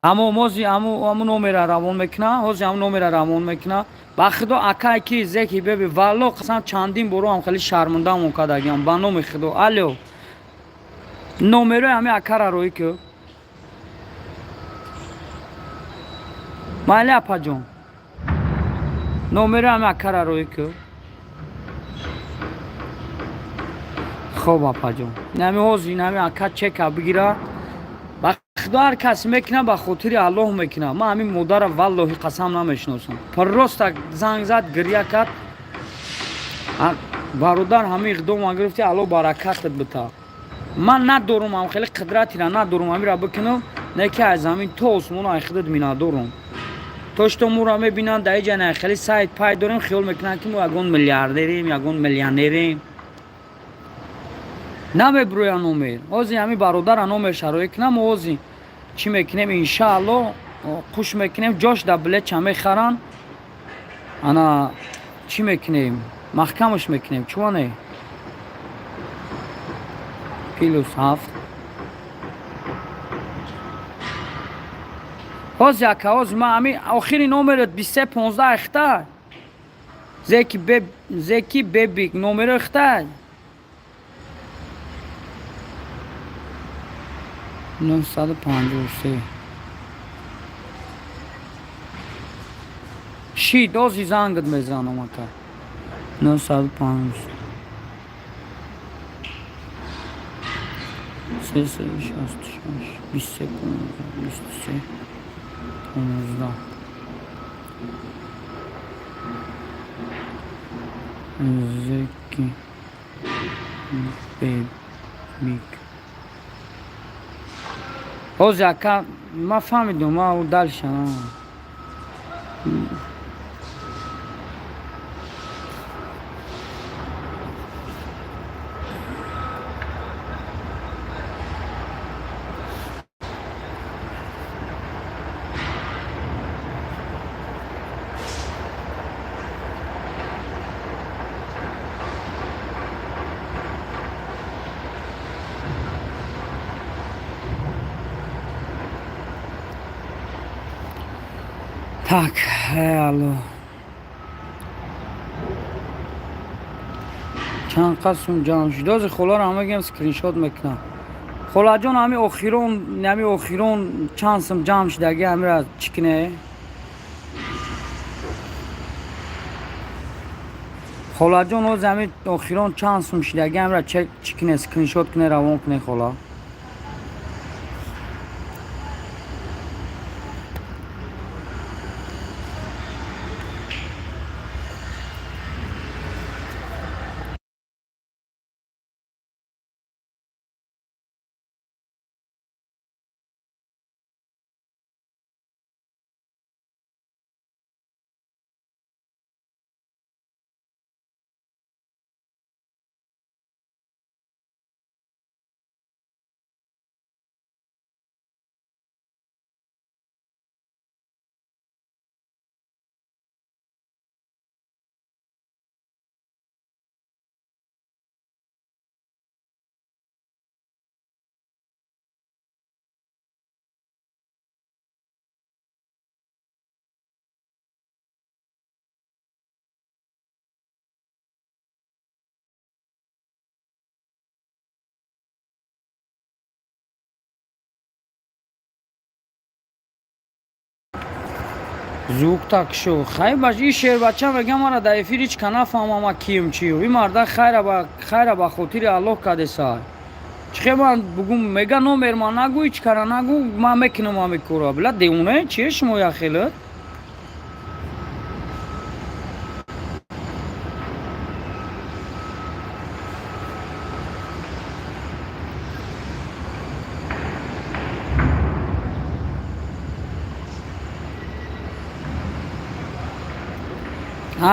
Тамом, ҳозир ҳамун номера равон мекуна, ҳозир ҳамун номера равон мекуна. Ба худо, акай ки Зеки Беби, валло қасам, чандин боро ҳам хеле шармандамон кардагиам, ба номи худо. Алло, номерои ҳами акара рӯй ку. Майли, апаҷон, номерои ҳами акара рӯй ку. Хоб, апаҷон, инами ҳозир инами ака чека бигира. Ба худо, ҳар кас мекунам, ба хотири Аллоҳ мекунам. Ман ҳамин модара, валлоҳи қасам, намешиносам. Просто занг зад, гирья кард. Бародар, ҳамин иқдома гирифти, Аллоҳ баракатат бита. Ман надорум ҳам хеле қудратира, надорум ҳамира бикунам, не ки аз замин то осмону ай худат минадорум. То что моро мебинанд дар иҷа, на хеле сайт пай дорем, хиёл мекунанд, ки мо ягон миллиардерем, ягон миллионерем. Намебурӯя номер. Ҳозир ҳамин бародара номер шароӣ кунам. Ҳозир чӣ мекунем? Иншаалло, қуш мекунем, ҷош да билетча мехаранд. Ана чӣ мекунем? Маҳкамаш мекунем. Чуане +7. Ҳозир, ака, ҳозир ман ҳамин охири номерат 23 15 эхта, Зеки Бебик, номеро эхтай 953 шид. Ози зангат мезанам, ака. 953 366 23 15 23 15. Зеки Бебик. Ҳозир, ака, ман фаҳмидум, ма дальше. Так, алло, чанд қасм ҷамъ шуд. Ҳозир холаро ҳама скриншот мекунам. Холаҷон, ҳами охирон, ҳами охирон чанд сум ҷамъ шудаги, ҳамира чӣ кине? Холаҷон, ҳози ҳамин охирон чанд сум шидаги, ҳамра чӣ кине, скриншот кине, равон кине, хола. Звук так шо. Хай баш, и шербача мега, мара дар эфир ҳеч ка нафаҳмам, ма кием, чием. И марда хайра ба хотири Аллоҳ кадеса. Чихе ман бугум, мега номер ма нагӯ, ҳеч кара нагӯ, ман мекунам ҳами кора. Била, девона чие шумо яхелат?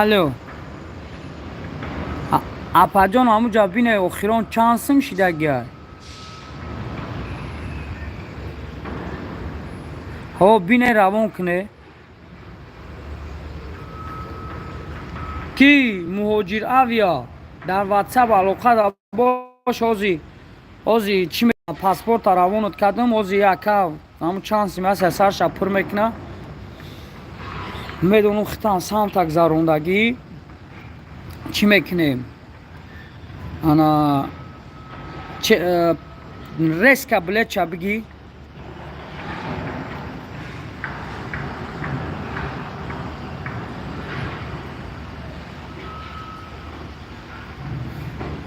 Алло. Апаҷон, ҳамуҷа бине, охирон чанд сум шидагиай? Ҳо, бине, равон куне. Ки Муҳоҷир Авиа дар ватсап алоқа да бош, ҳози чӣ паспорта равонат кардам, ҳози яка ҳамун чанд сум аст, сарша пур мекуна. Медонам, хитан самта гузарондагӣ чӣ мекунем, ана резка билетча бигӣ.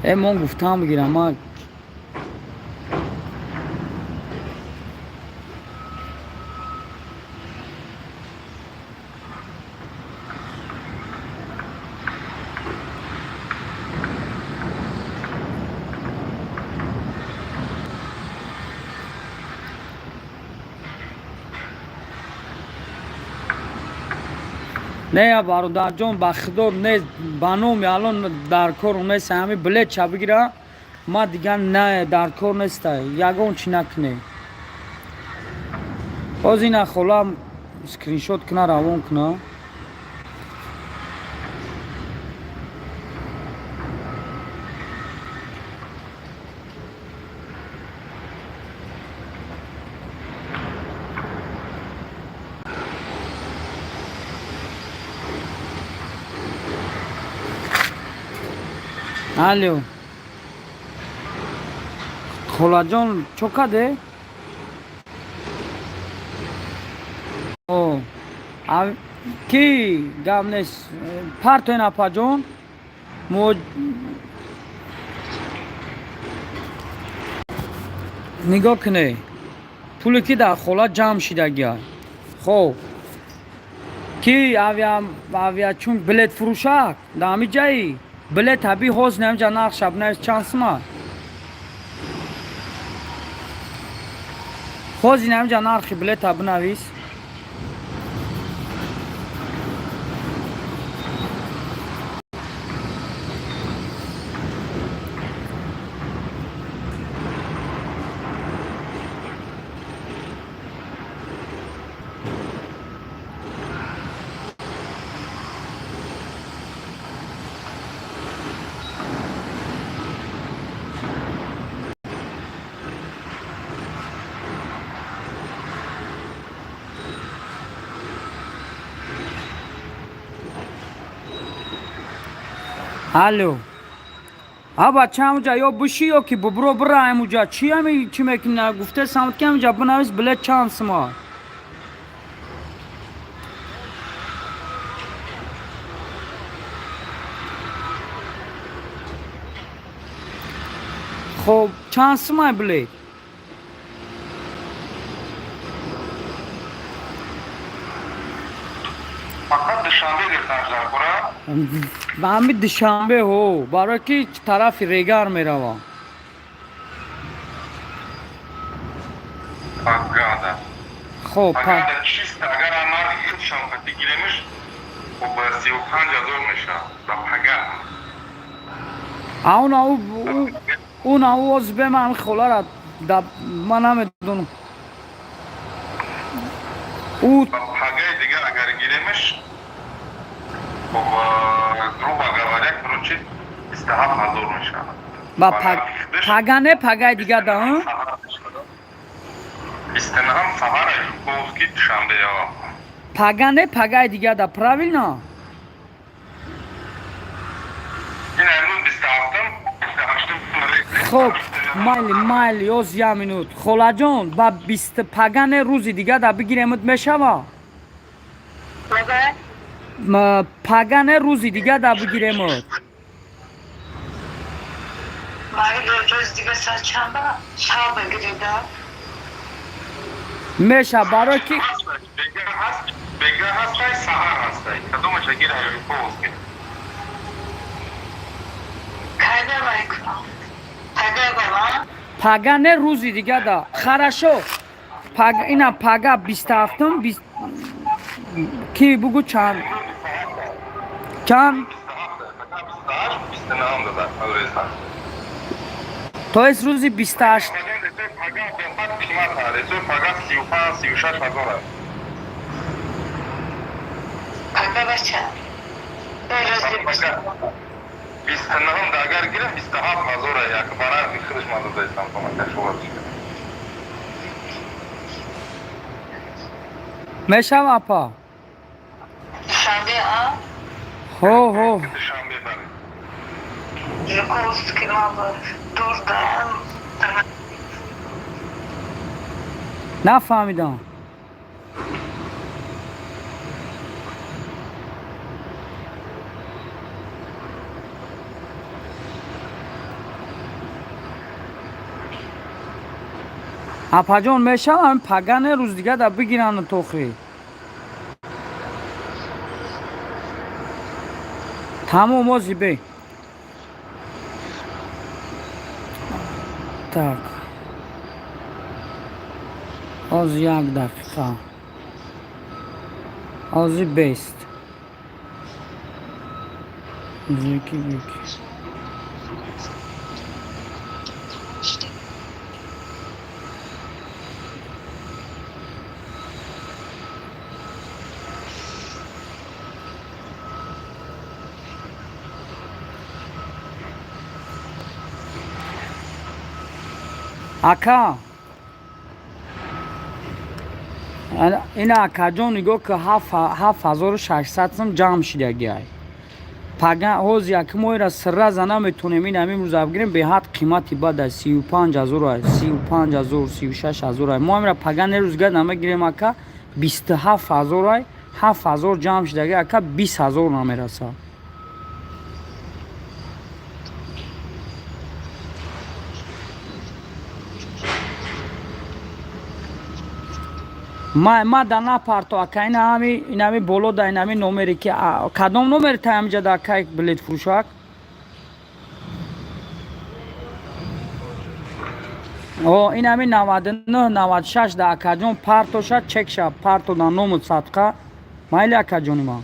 Э, мон гуфтам, бигирам ма. Не, я бародарҷон, ба худо, не, ба номи алло, дар кор нест. Ҳами билетча бигира, ма дигар не, дар кор неста, ягон чӣ накунем. Ҳозир ина холам скриншот куна, равон куна. Алло, холаҷон, чо каде? О, ки гап нест, партоен, апаҷон. Нигоҳ куне, пуле ки дар хола ҷамъ шидагия. Хоб, ки авиа чун билетфурӯшак дар ҳами ҷаи билет аби, ҳоз намҷа нархша бинавис, чанд сума. Ҳози намҷа нархи билета бинавис. Алло, а бача, ҳамуҷа ё биши, ё ки бубро, бира ҳамуҷа. Чи ҳами чӣ мекунӣ? Гуфте самт ки ҳамуҷа бинавис, билет чанд сума. Хоб, чанд сумай билет? Фақат Душанбе гирифтанаш дар кора? Ҳами Душанбе, ҳо, барои ки тарафи Регар меравам. Пагада. Хоб. Пагада чист, агар нархи худшон қати гиремиш, хоб, 35 000 мешавад ба пага. А он ау ау оз бе ман холара да ман намедонам. Ӯ Ба пагаи дигар агар гиремиш, хоб, грубо говоря, короче, 27 000 мешавад. Ба пагане, пагаи дигар да? 29-ам саҳара, Жуковский, Душанбе. Пагане, пагаи дигар да, правильно? Ин имрӯз 27-ам, 28-ум. Хоб, майли, майли, ёз як минут, холаҷон, ба бист пагане, рӯзи дигар да бигиремуд, мешава? Пагане, рӯзи дигар да бигиремуд. Рӯзи дигар соат чанда шаба гирида? Меша, барои ки Бега ҳастай, саҳар ҳастай, кадомаша гира, Жуковский? Кайда вай кунам, пага бава? Пагане, рӯзи дигар да, хорошо. Ина пага 27-ум, ки бугу, чанд, чанд? 28, 29 дада. То есть рӯзи 28. Пага 35, 36 ҳазор аст. Пага бача, рӯзи 29-ум да агар гирем, 27 ҳазор, як ба нархи худаш ман додаистам. Шуғл. Мешава, апа? Душанбе, а? Ҳо, ҳо. Душанбе, бале. Жуковский ман дур даам. Нафаҳмидам. Апаҷон, мешавам пагане, рӯз дига да бигирану тохи тамом ози бе. Так, оз як дақиқа, ози бест зики бики. Ака, ина, акаҷон, нигоҳ ки, 7600 сум ҷамъ шидагиай. Пага ҳоз як моҳира сразу наметонем, ин ҳамин рӯза бигирем, беҳад қимати бада, 35 0, 35 0, 36 0. Мо ҳамира пага не, рӯзга намегирем, ака, 27 0, 7000 ҷамъ шидаги, ака, 20 0 намерасад. Ма да напарто, ака, ина инами боло да инами номере ки, кадом номери та ҳамиҷа да, акай билет фурӯшак? О, инами 99 96 да, акаҷон, партоша, чекша парто да ному садқа, майли, акаҷони ман.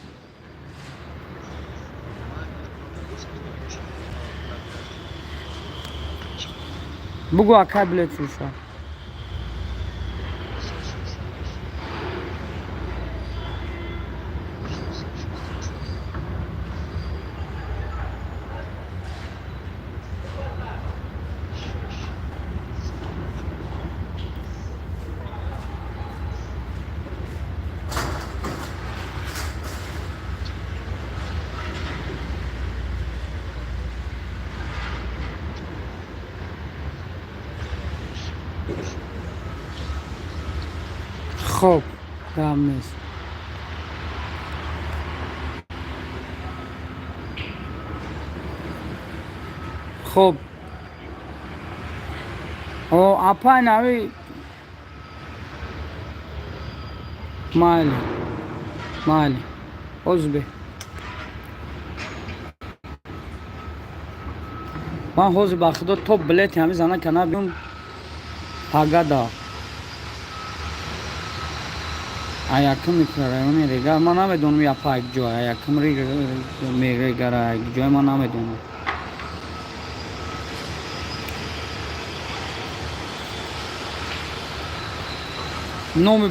Бугу, акай билет фурӯшак. Хоб, гап нест. Хоб. О, апай нави, майли, майли, ҳозир ман ҳозир, ба худо, то билети ҳами зана кана биём пагада аякум микрорайони Регар. Ман намедонам, япа ҷой аякум Регара ҷой ман намедонам. Номи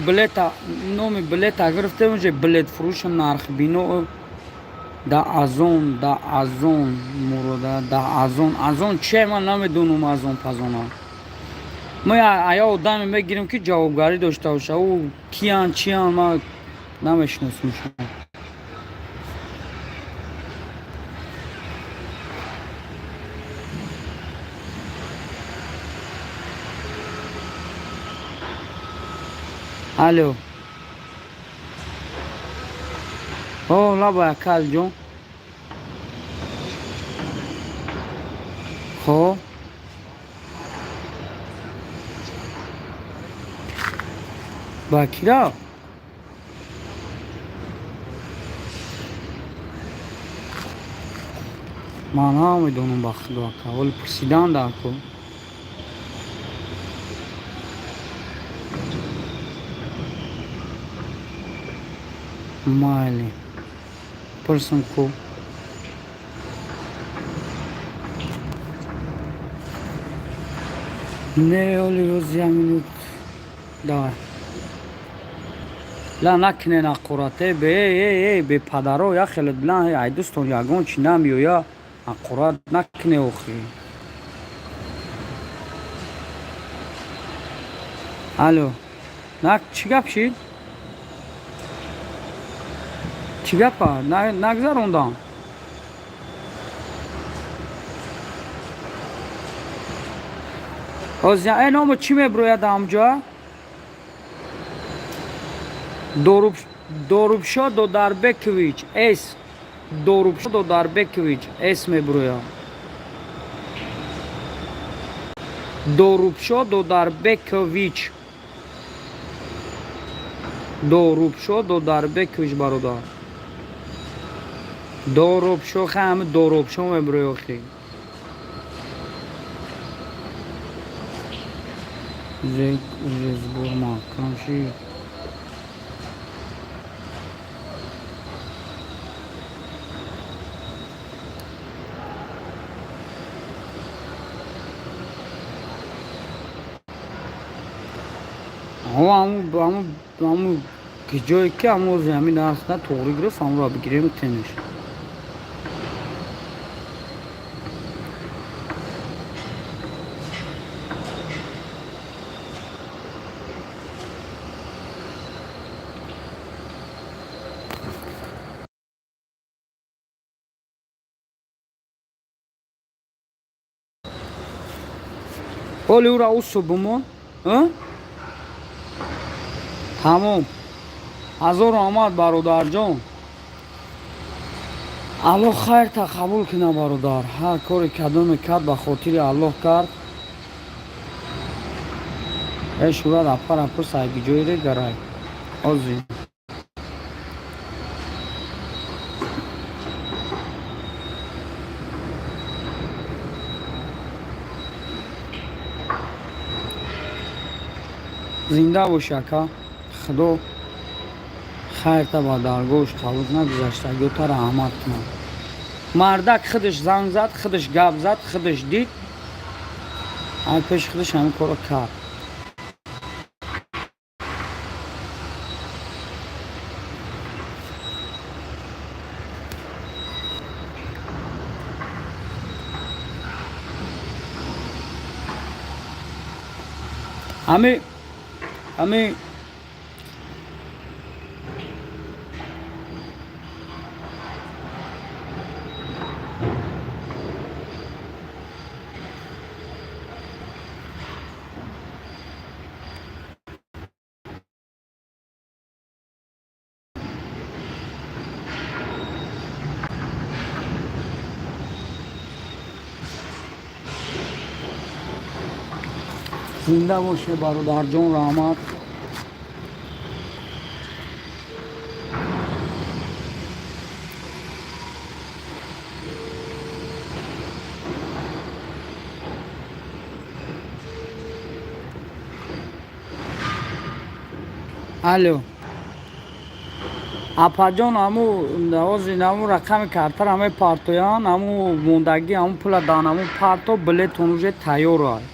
билета гирифтем, уже билет фурӯшам, нарх бино да Азон, да Азон мурода, да Азон. Азон че, ман намедонам. Азон пазона ма ая одаме мегирем, ки ҷавобгарӣ дошта боша. Ӯ киян, чиян, ман намешиносумшон. Алло, о, лаба, акалҷон. Хоб, ба кира? Ман намедонам, ба худо, ака, ҳоли пурсидан дар ко. Майли, пурсам ку. Не, оли рози я минут, давай. Ла накунен аққурате бе э, э, бепадаро, я хеле ла. Ай дӯстон, ягон чи намеоя, аққурат накуне охи. Алло, на, чӣ гап шид? Чӣ гапа? Нагзарондам. Ҳозир э номо чӣ мебирояд ҳамҷоа? Дорубшо Додарбекович С, Дорубшо Додарбекович С мебирояд. Дорубшо Додарбекович, Дорубшо Додарбекович, бародар, Дорубшо. Ха, ҳами Дорубшо мебирояд охи. Уже сбор маҳкам шид. Ҳаму ҷое ки ҳаму ҳами нарх на тоғрӣ гирифт, ҳамуро бигирем тениш. Оли ӯра усу бумон. Тамом, ҳазору омад, бародарҷон. Аллоҳ хайрта қабул куна, бародар. Ҳар коре кадоме кард, ба хотири Аллоҳ кард. Э, шурат апара пурс, айги ҷойре гарай ози. Зинда боши, ака. Худо хайрта ба даргоҳш қабул кунад, гузаштагиёта раҳмат кунад. Мардак худаш занг зад, худаш гап зад, худаш дид, ай пеши худаш ҳамин корро кард. Ҳами Зинда боше, бародарҷон, раҳмат. Алло, апаҷон, ҳаму ҳозир ҳаму рақами картара мепартоянд, ҳаму мондагӣ, ҳаму пула дан ҳаму парто, билетон уже тайёр аст.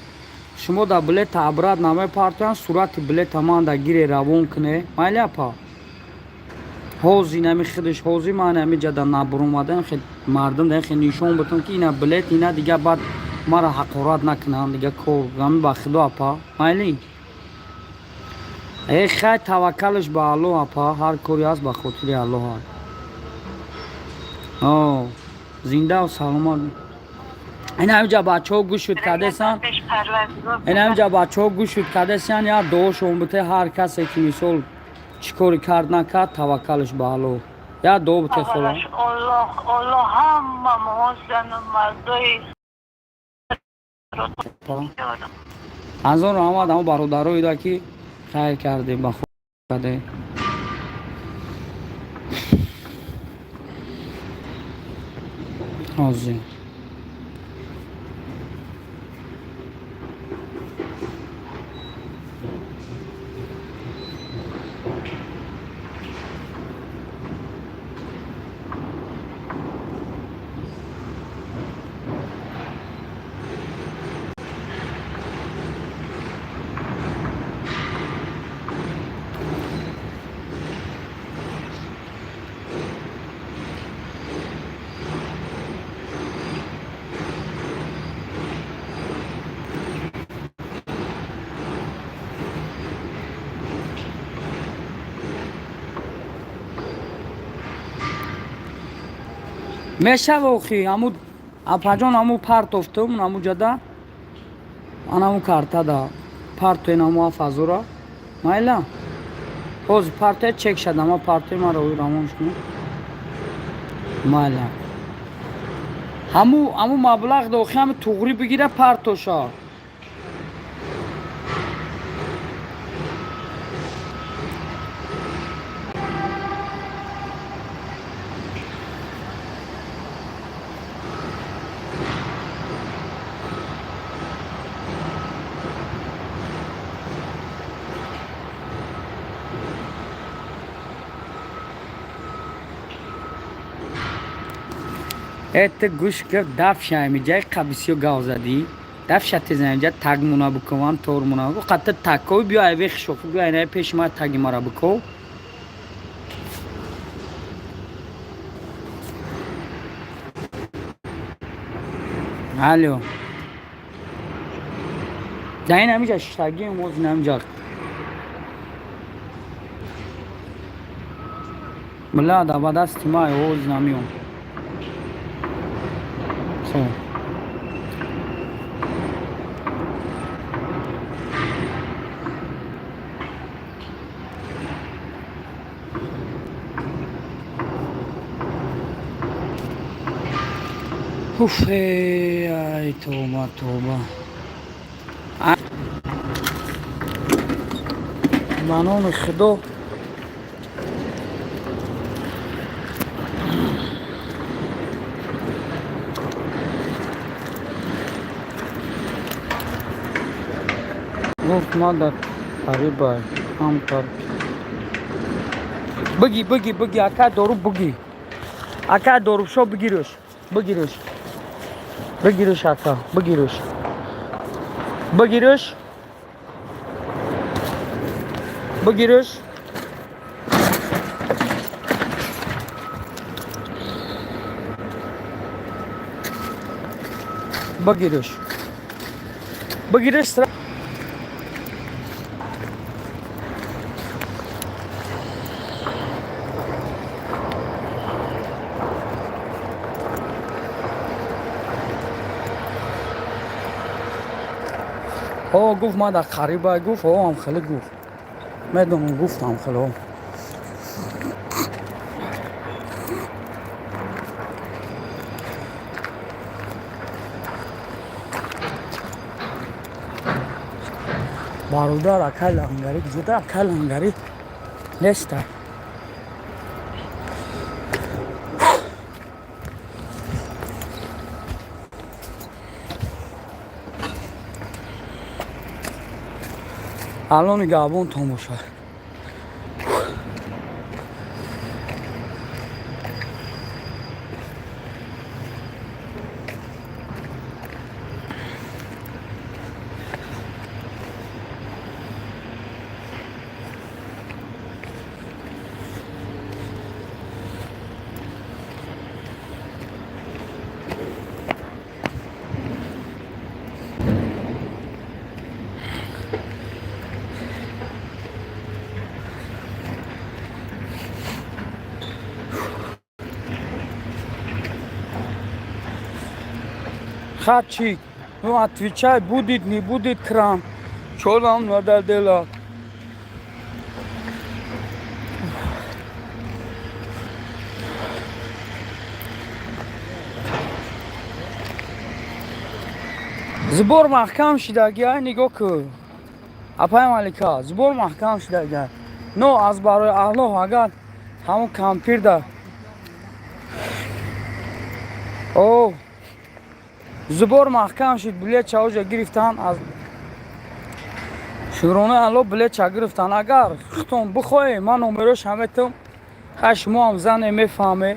Шумо да билета обратно мепартоянд, сурати билета ман да гире, равон куне. Майли, апа? Ҳозир нами худаш, ҳозир ман ҳами ҷада набуромадам, хе мардум да хе нишон бутам, ки ина билет, ина дига баъд мара ҳақорат накунанд, дига кор ҳами. Ба худо, апа, майли? Э, хай, таваккалш ба Аллоҳ, апа, ҳар коре ҳаст, ба хотири Аллоҳ аст. О, зиндаву саломат. Ина ҳамиҷа бачаҳо гӯш шуд кардесан. Пеш Парвардигор. Ина ҳамиҷа бачаҳо гӯш шуд кардесиан, як дуошон бите. Ҳар касе ки, мисол, чӣ коре кард, накард, таваккалш ба Аллоҳ, як дуо бите, хола. Аввалаш Аллоҳ, Аллоҳ ҳама мо зану мардои Аз он раҳмат ҳамо бародароида, ки хайр кардем, ба худ кардем. Ҳозир. Мешава охи, ҳаму, апаҷон, ҳаму партофтум ҳаму ҷада, анаму картада партоен, ҳаму 7000-а. Майла, ҳозир партоя, чек шад, ама партои маро равон кунӣ. Майла, ҳаму маблағ дохи, ҳами туғрӣ бигира, партоша. Это гӯш кар, дафша ҳамиҷаи қабисиё гав задӣ, дафша теза ҳамиҷа тагмуна бикуван, тормуна қата таккои. Биё, айве хишоқи, биё, айнаи пеши ма таги мара биков. Алло, да ин ҳамиҷа шиштагием, оз ин ҳамиҷа милада ба дасти ма, оз намиём. Хоб. Уф, ай, тоба, тоба. Ба номи Худо. Гуфт, ма дар қарибай ҳамкар. Биги, биги, биги, ака дору биги. Ака дорушо бигирӯш. Бигирӯш. Бигирӯш, ака, бигирӯш. Бигирӯш. Бигирӯш. Бигирӯш. Бигирӯш. О, гуфт, ма дар қариба, гуфт, о, ам хеле гуфт. Медонам, гуфтам хеле. О. Бародар, акай лангарӣ гузода, акай лангарӣ неста. Алло нигаҳбонтон бошад. Хачик, ну отвечай, будет, не будет кран. Что нам надо делать? Сбор маҳкам шидагиай, нигоҳ кун. Апай Малика, сбор маҳкам шидагиай. Но аз барои Аллоҳ, агар ҳамон кампирда о сбор маҳкам шид, билетча оҷа гирифтан, аз шукронаи Аллоҳ билетча гирифтан. Агар худтон бихоҳем, ман номерош метам. Ха, шумо ҳам зане, мефаҳме.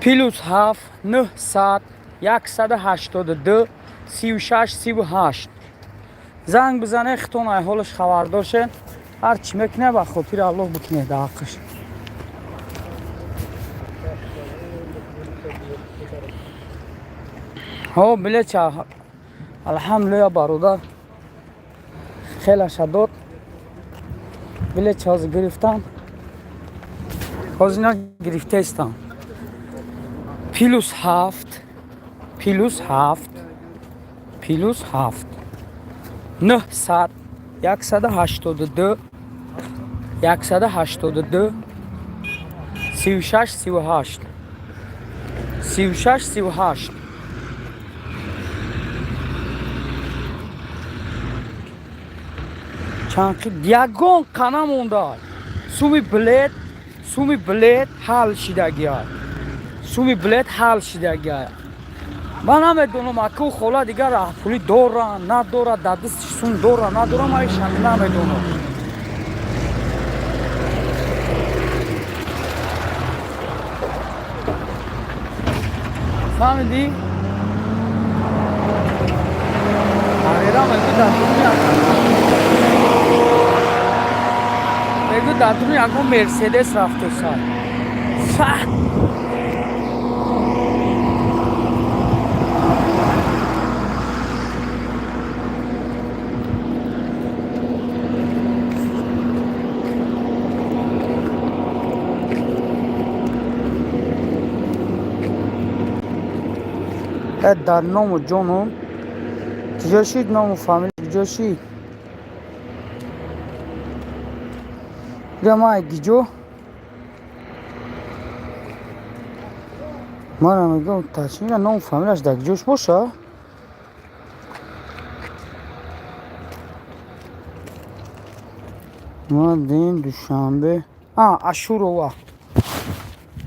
+7 900 182 36 38 занг бизане, худтон ай ҳолаш хабардор шед. Ҳар чӣ мекуне, ба хотири Аллоҳ бикунед дар ҳаққаш. Ҳо, билетча, алҳамдулилла, бародар хелаша дод. Билетча ҳозир гирифтам, ҳозир ина гирифтаистам. +7, +7, +7 900 182 182 36 38, 36 38. Чанд ягон қана монда. Суми билет, суми билет ҳал шидагиай, суми билет ҳал шидагиай. Ман намедонам, аку хола дигар раҳпулӣ дора, надора, дар дасти сум дора, надора, ман ишам намедонам. Фаҳмидӣ? Ағира мегӯ, дар дуруни, мегӯ, дар дуруни ягон Мерседес рафтеса. Фа дар ному ҷону киҷо шид, ному фамилия киҷо шид? Ира гиҷо мана мегӯям, тачнира ному фамилияш дар киҷош боша. Мадин Душанбе, а Ашурова.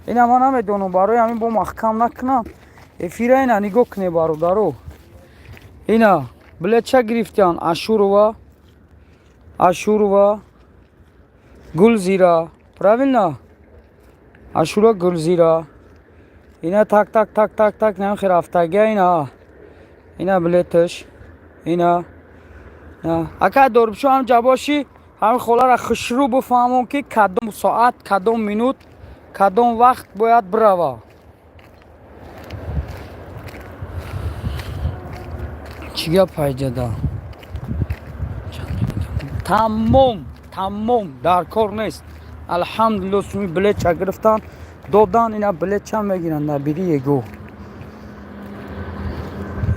Ина ман намедонам, барои ҳамин бо маҳкам накунам эфира. Ина нигоҳ куне, бародаро, ина билетча гирифтян. Ашурова, Ашурова Гулзира, правильно? Ашура Гулзира. Ина так, так, так, так, так, намхи рафтагия. Ина, ина билеташ, ина. Ака дорбшо ҳам ҷабошӣ, ҳамин холара хушрӯ бифаҳмон, ки кадом соат, кадом минут, кадом вақт бояд бирава. Чӣ гап пайҷада? Тамом, тамом, дар кор нест. Алҳамдулилло, суми билетча гирифтан, додан. Ина билетча мегиранд, набери его.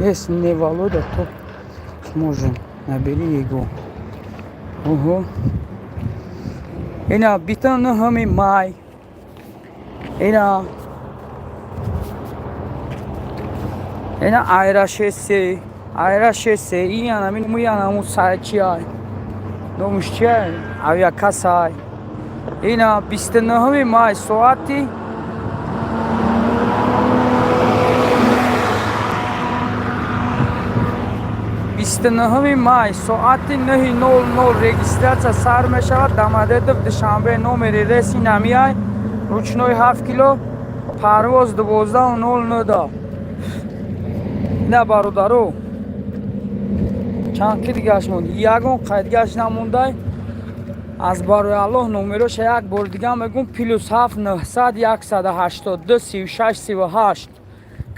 Если не Володя, то сможем, набери его. Ого, ина 29-ми май. Ина, ина айра шесе, айра шесе, иянамин муянаму сачи ай. Номуш чия? Авиакассай. Ина 29 май соати 29 май соати 9:00 регистрация сар мешавад. Домодедово, Душанбе. Номери рейси намиай, ручной 7 кило, парвоз 12:00 да. Ина, бародаро, чанд ки дигаш монд, ягон қайдгаш намондай. Аз барои Аллоҳ номероша як бор дига мегум: +7 900 182 36 38.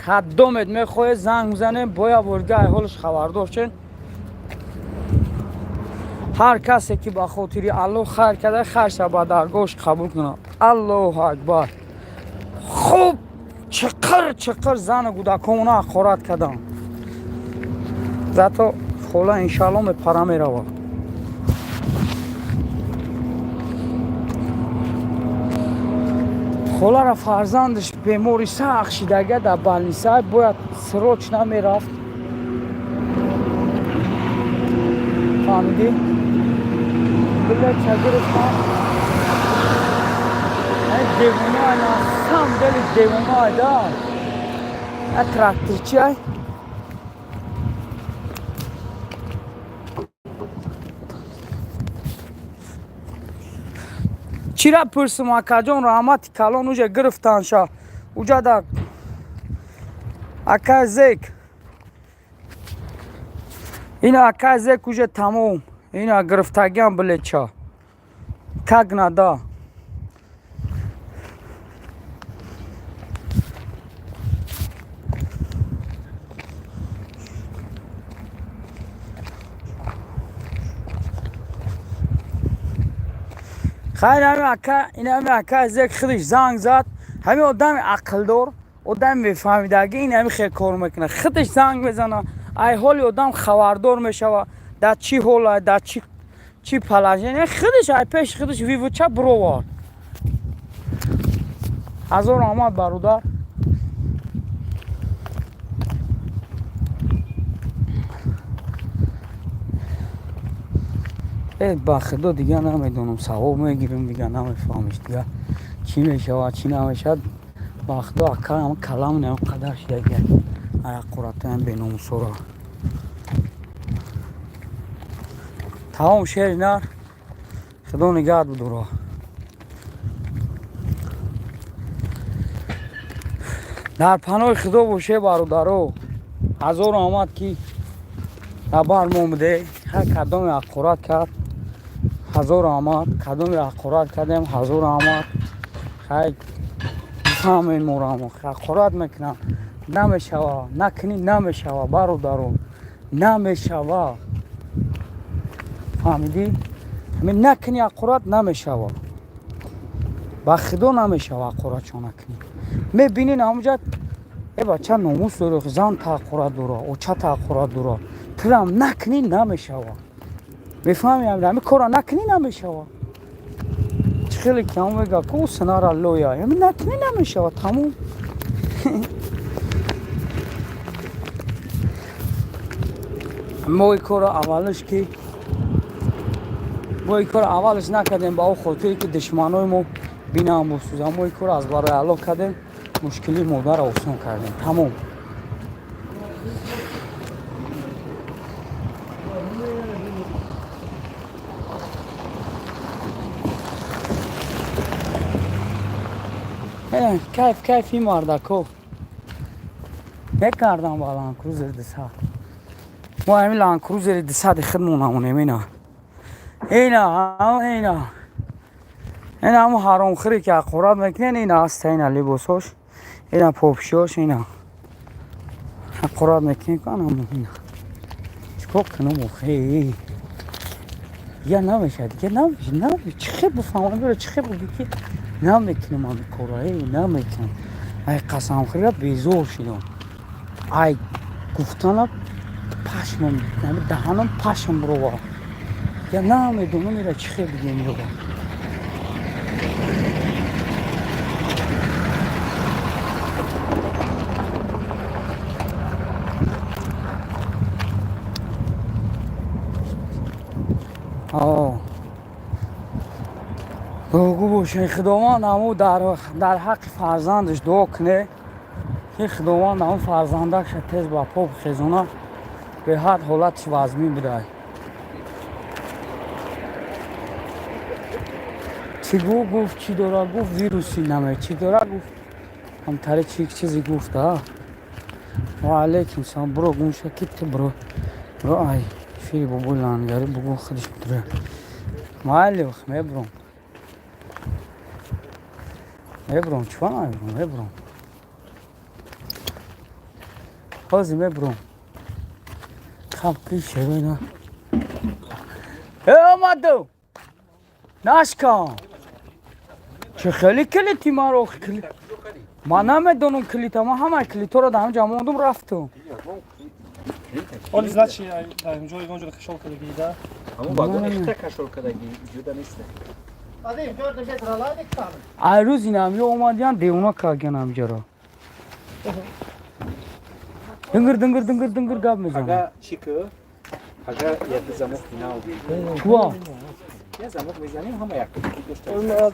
Кадомед мехоҳед, занг бизанем, боя борга ай ҳолаш хабардор шен. Ҳар касе ки ба хотири Аллоҳ хайр карда, хайрша ба даргоҳш қабул кунад. Аллоҳу акбар! Хуб, чиқир чиқир зану кӯдакомона ҳақорат кардам, зато хола иншаалло мепара меравад. Холара фарзандаш бемори сахт шидага, дар больница, бояд срочно мерафт, фаҳмидӣ? Билетша гирифтам. Девона, на самом деле девона, да, а тракторчи. Чира пурсум, акаҷон, раҳмати калон. Уҷа гирифтанша, уҷа да акай зек, ина акай зек уже тамом, ина гирифтагиам билетча, как надо. Хайр, ҳами ака, ин ҳами ака зек худиш занг зад. Ҳами одами ақлдор, одами мефаҳмидагӣ ин ҳами хел кор мекунад. Худиш занг мезана, ай ҳоли одам хабардор мешава, дар чӣ ҳола, дар чӣ положение. Худиш ай пеши худиш вивуча бировард. Ҳазор омад, бародар. Ба худо, дига намедонам, савоб мегирам, дига намефаҳмиш, дига чӣ мешавад, чӣ намешавад. Ба худо, ака, калам не қадар шидаги аяқуратаям беномусора. Тамом, шери нар, худо нигаҳат будора. Дар паноҳи худо боше, бародаро. Ҳазор омад, ки хабар момуде. Ҳар кадоме ҳақорат кард, ҳазор омад. Кадоме ҳақорат кардем, ҳазор омад. Хай, бифаҳмед, морамо ҳақорат мекунам, намешава, накунӣ намешава, бародаро, намешава, фаҳмидӣ? Ҳамин накунӣ ҳақорат намешава, ба худо намешава. Ҳақорат чо накунӣ? Мебинӣ ҳамуҷа, э бача, номус дорӣ, зан таҳаққурат дора, оча таҳаққурат дора, тирам накунӣ намешава, мефаҳми? Ҳами кора накунӣ намешава. Чӣ хеле ки ҳам мега ку синара лоя, ҳами накунӣ намешава, тамом. Мо и кора аввалиш ки мо и кора аввалиш накардем ба он хотире ки душманои мо бинам бусӯзам. Мо и кора аз барои Аллоҳ кардем, мушкилии модарро осон кардем, тамом. Кайф, кайфи мардако мекардам ба Ланкрузери 200. Мо ҳамин Ланкрузери 200-и худмон намонем. Ина, ина, ина, ина, ҳамун ҳаромхӯре ки ҳақорат мекунен, ина аста, ина либосош, ина попшиош, ина ҳақорат мекунен ана ина. Чикор кунам охе? Я намешавад, дига намешавад. Чӣ хел бифаҳмам бира, чӣ хел буги ки намекунам ҳамин кора, намекунам? Ай қасамхӯрия безор шудам, ай гуфтана пашмам, даҳанам пашм бировард. Я намедонам ира чӣ хел бигем ёба. Бошед. Худованд ҳаму дар ҳаққи фарзандаш дуо куне, ки Худованд ҳаму фарзандакша тез ба по бихезона. Беҳад ҳолатиш вазмин будай. Чӣ гуфт? Гуфт, чӣ дора? Гуфт, вируси наме чӣ дора, гуфт, ҳамтари чи чизе гуфт. А, ва алейкум салом. Буро, гумша ки ту, буро, буро, ай фири бобои лангари бугу, худиш бидура. Майли, мебуром, мебуром. Чӣ намебуром? Мебуром, ҳозир мебуром. Хаб ки шероина э омадам. Нашкан, чӣ хеле килити маро? Ман намедонам килита. Ман ҳамаи килиторо дар ҳамҷа мондум, рафтум. Оли, значит, дар инҷо ягон ҷо кашол кардагӣ, да? Ҳамон вагон ихта кашол кардагӣ, ҷуда нест. Ай рӯз инамё омадиян, девона кардиян ҳамҷаро. Дингир, дингир, дингир, дингир гап мезанад. Ага, чӣ ки? Ага, як замок нав. Чуа? Я замок мезанем, ҳама як клит дошта.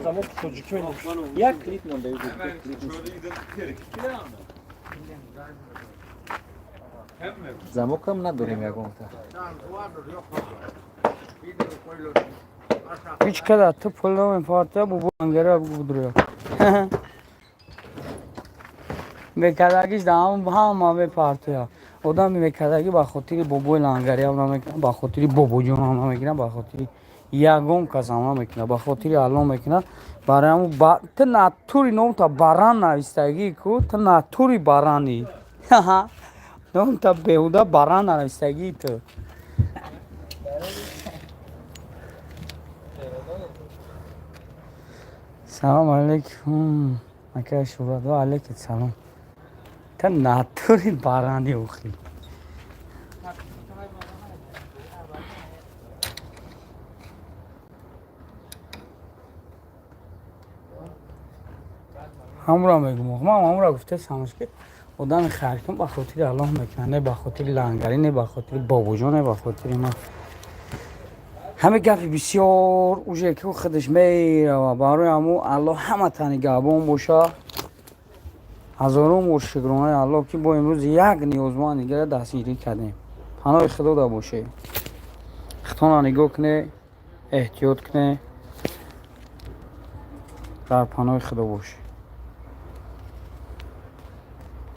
Замок тоҷикӣ менавишт. Як клит монда, клит нест. Замокам надорем ягонта. Ҳеҷ када ту пул намепарта, бобо ангара будуря. Мекардагиш да ҳама мепартоя. Одами мекардагӣ ба хотири бобои лангариам намекунад, ба хотири бобоҷонам намекунад, ба хотири ягон касам намекунад, ба хотири Аллоҳ мекунад. Барои ҳамун ту натури номта баран навистагӣ ку, ту натури баранӣ. Номта беҳуда баран навистагӣ ту. Салом алейкум, ака Шӯҳрат. Ва алейкум салом. Ту натури баранӣ охи. Ҳамура мегум, ман ҳамура гуфтесамаш, ки одами хайркун ба хотири Аллоҳ мекунад, не ба хотири лангарӣ, не ба хотири бобоҷон, не ба хотири ман. Ҳаме гапи бисёр уже ки худаш мерава. Барои ҳаму Аллоҳ ҳамата нигаҳбон боша. Ҳазорон бор шукронаи Аллоҳ, ки бо имрӯз як ниёзманд дигара дастгирӣ кардем. Паноҳи Худо да боше. Хитона нигоҳ куне, эҳтиёт куне, дар паноҳи Худо боше.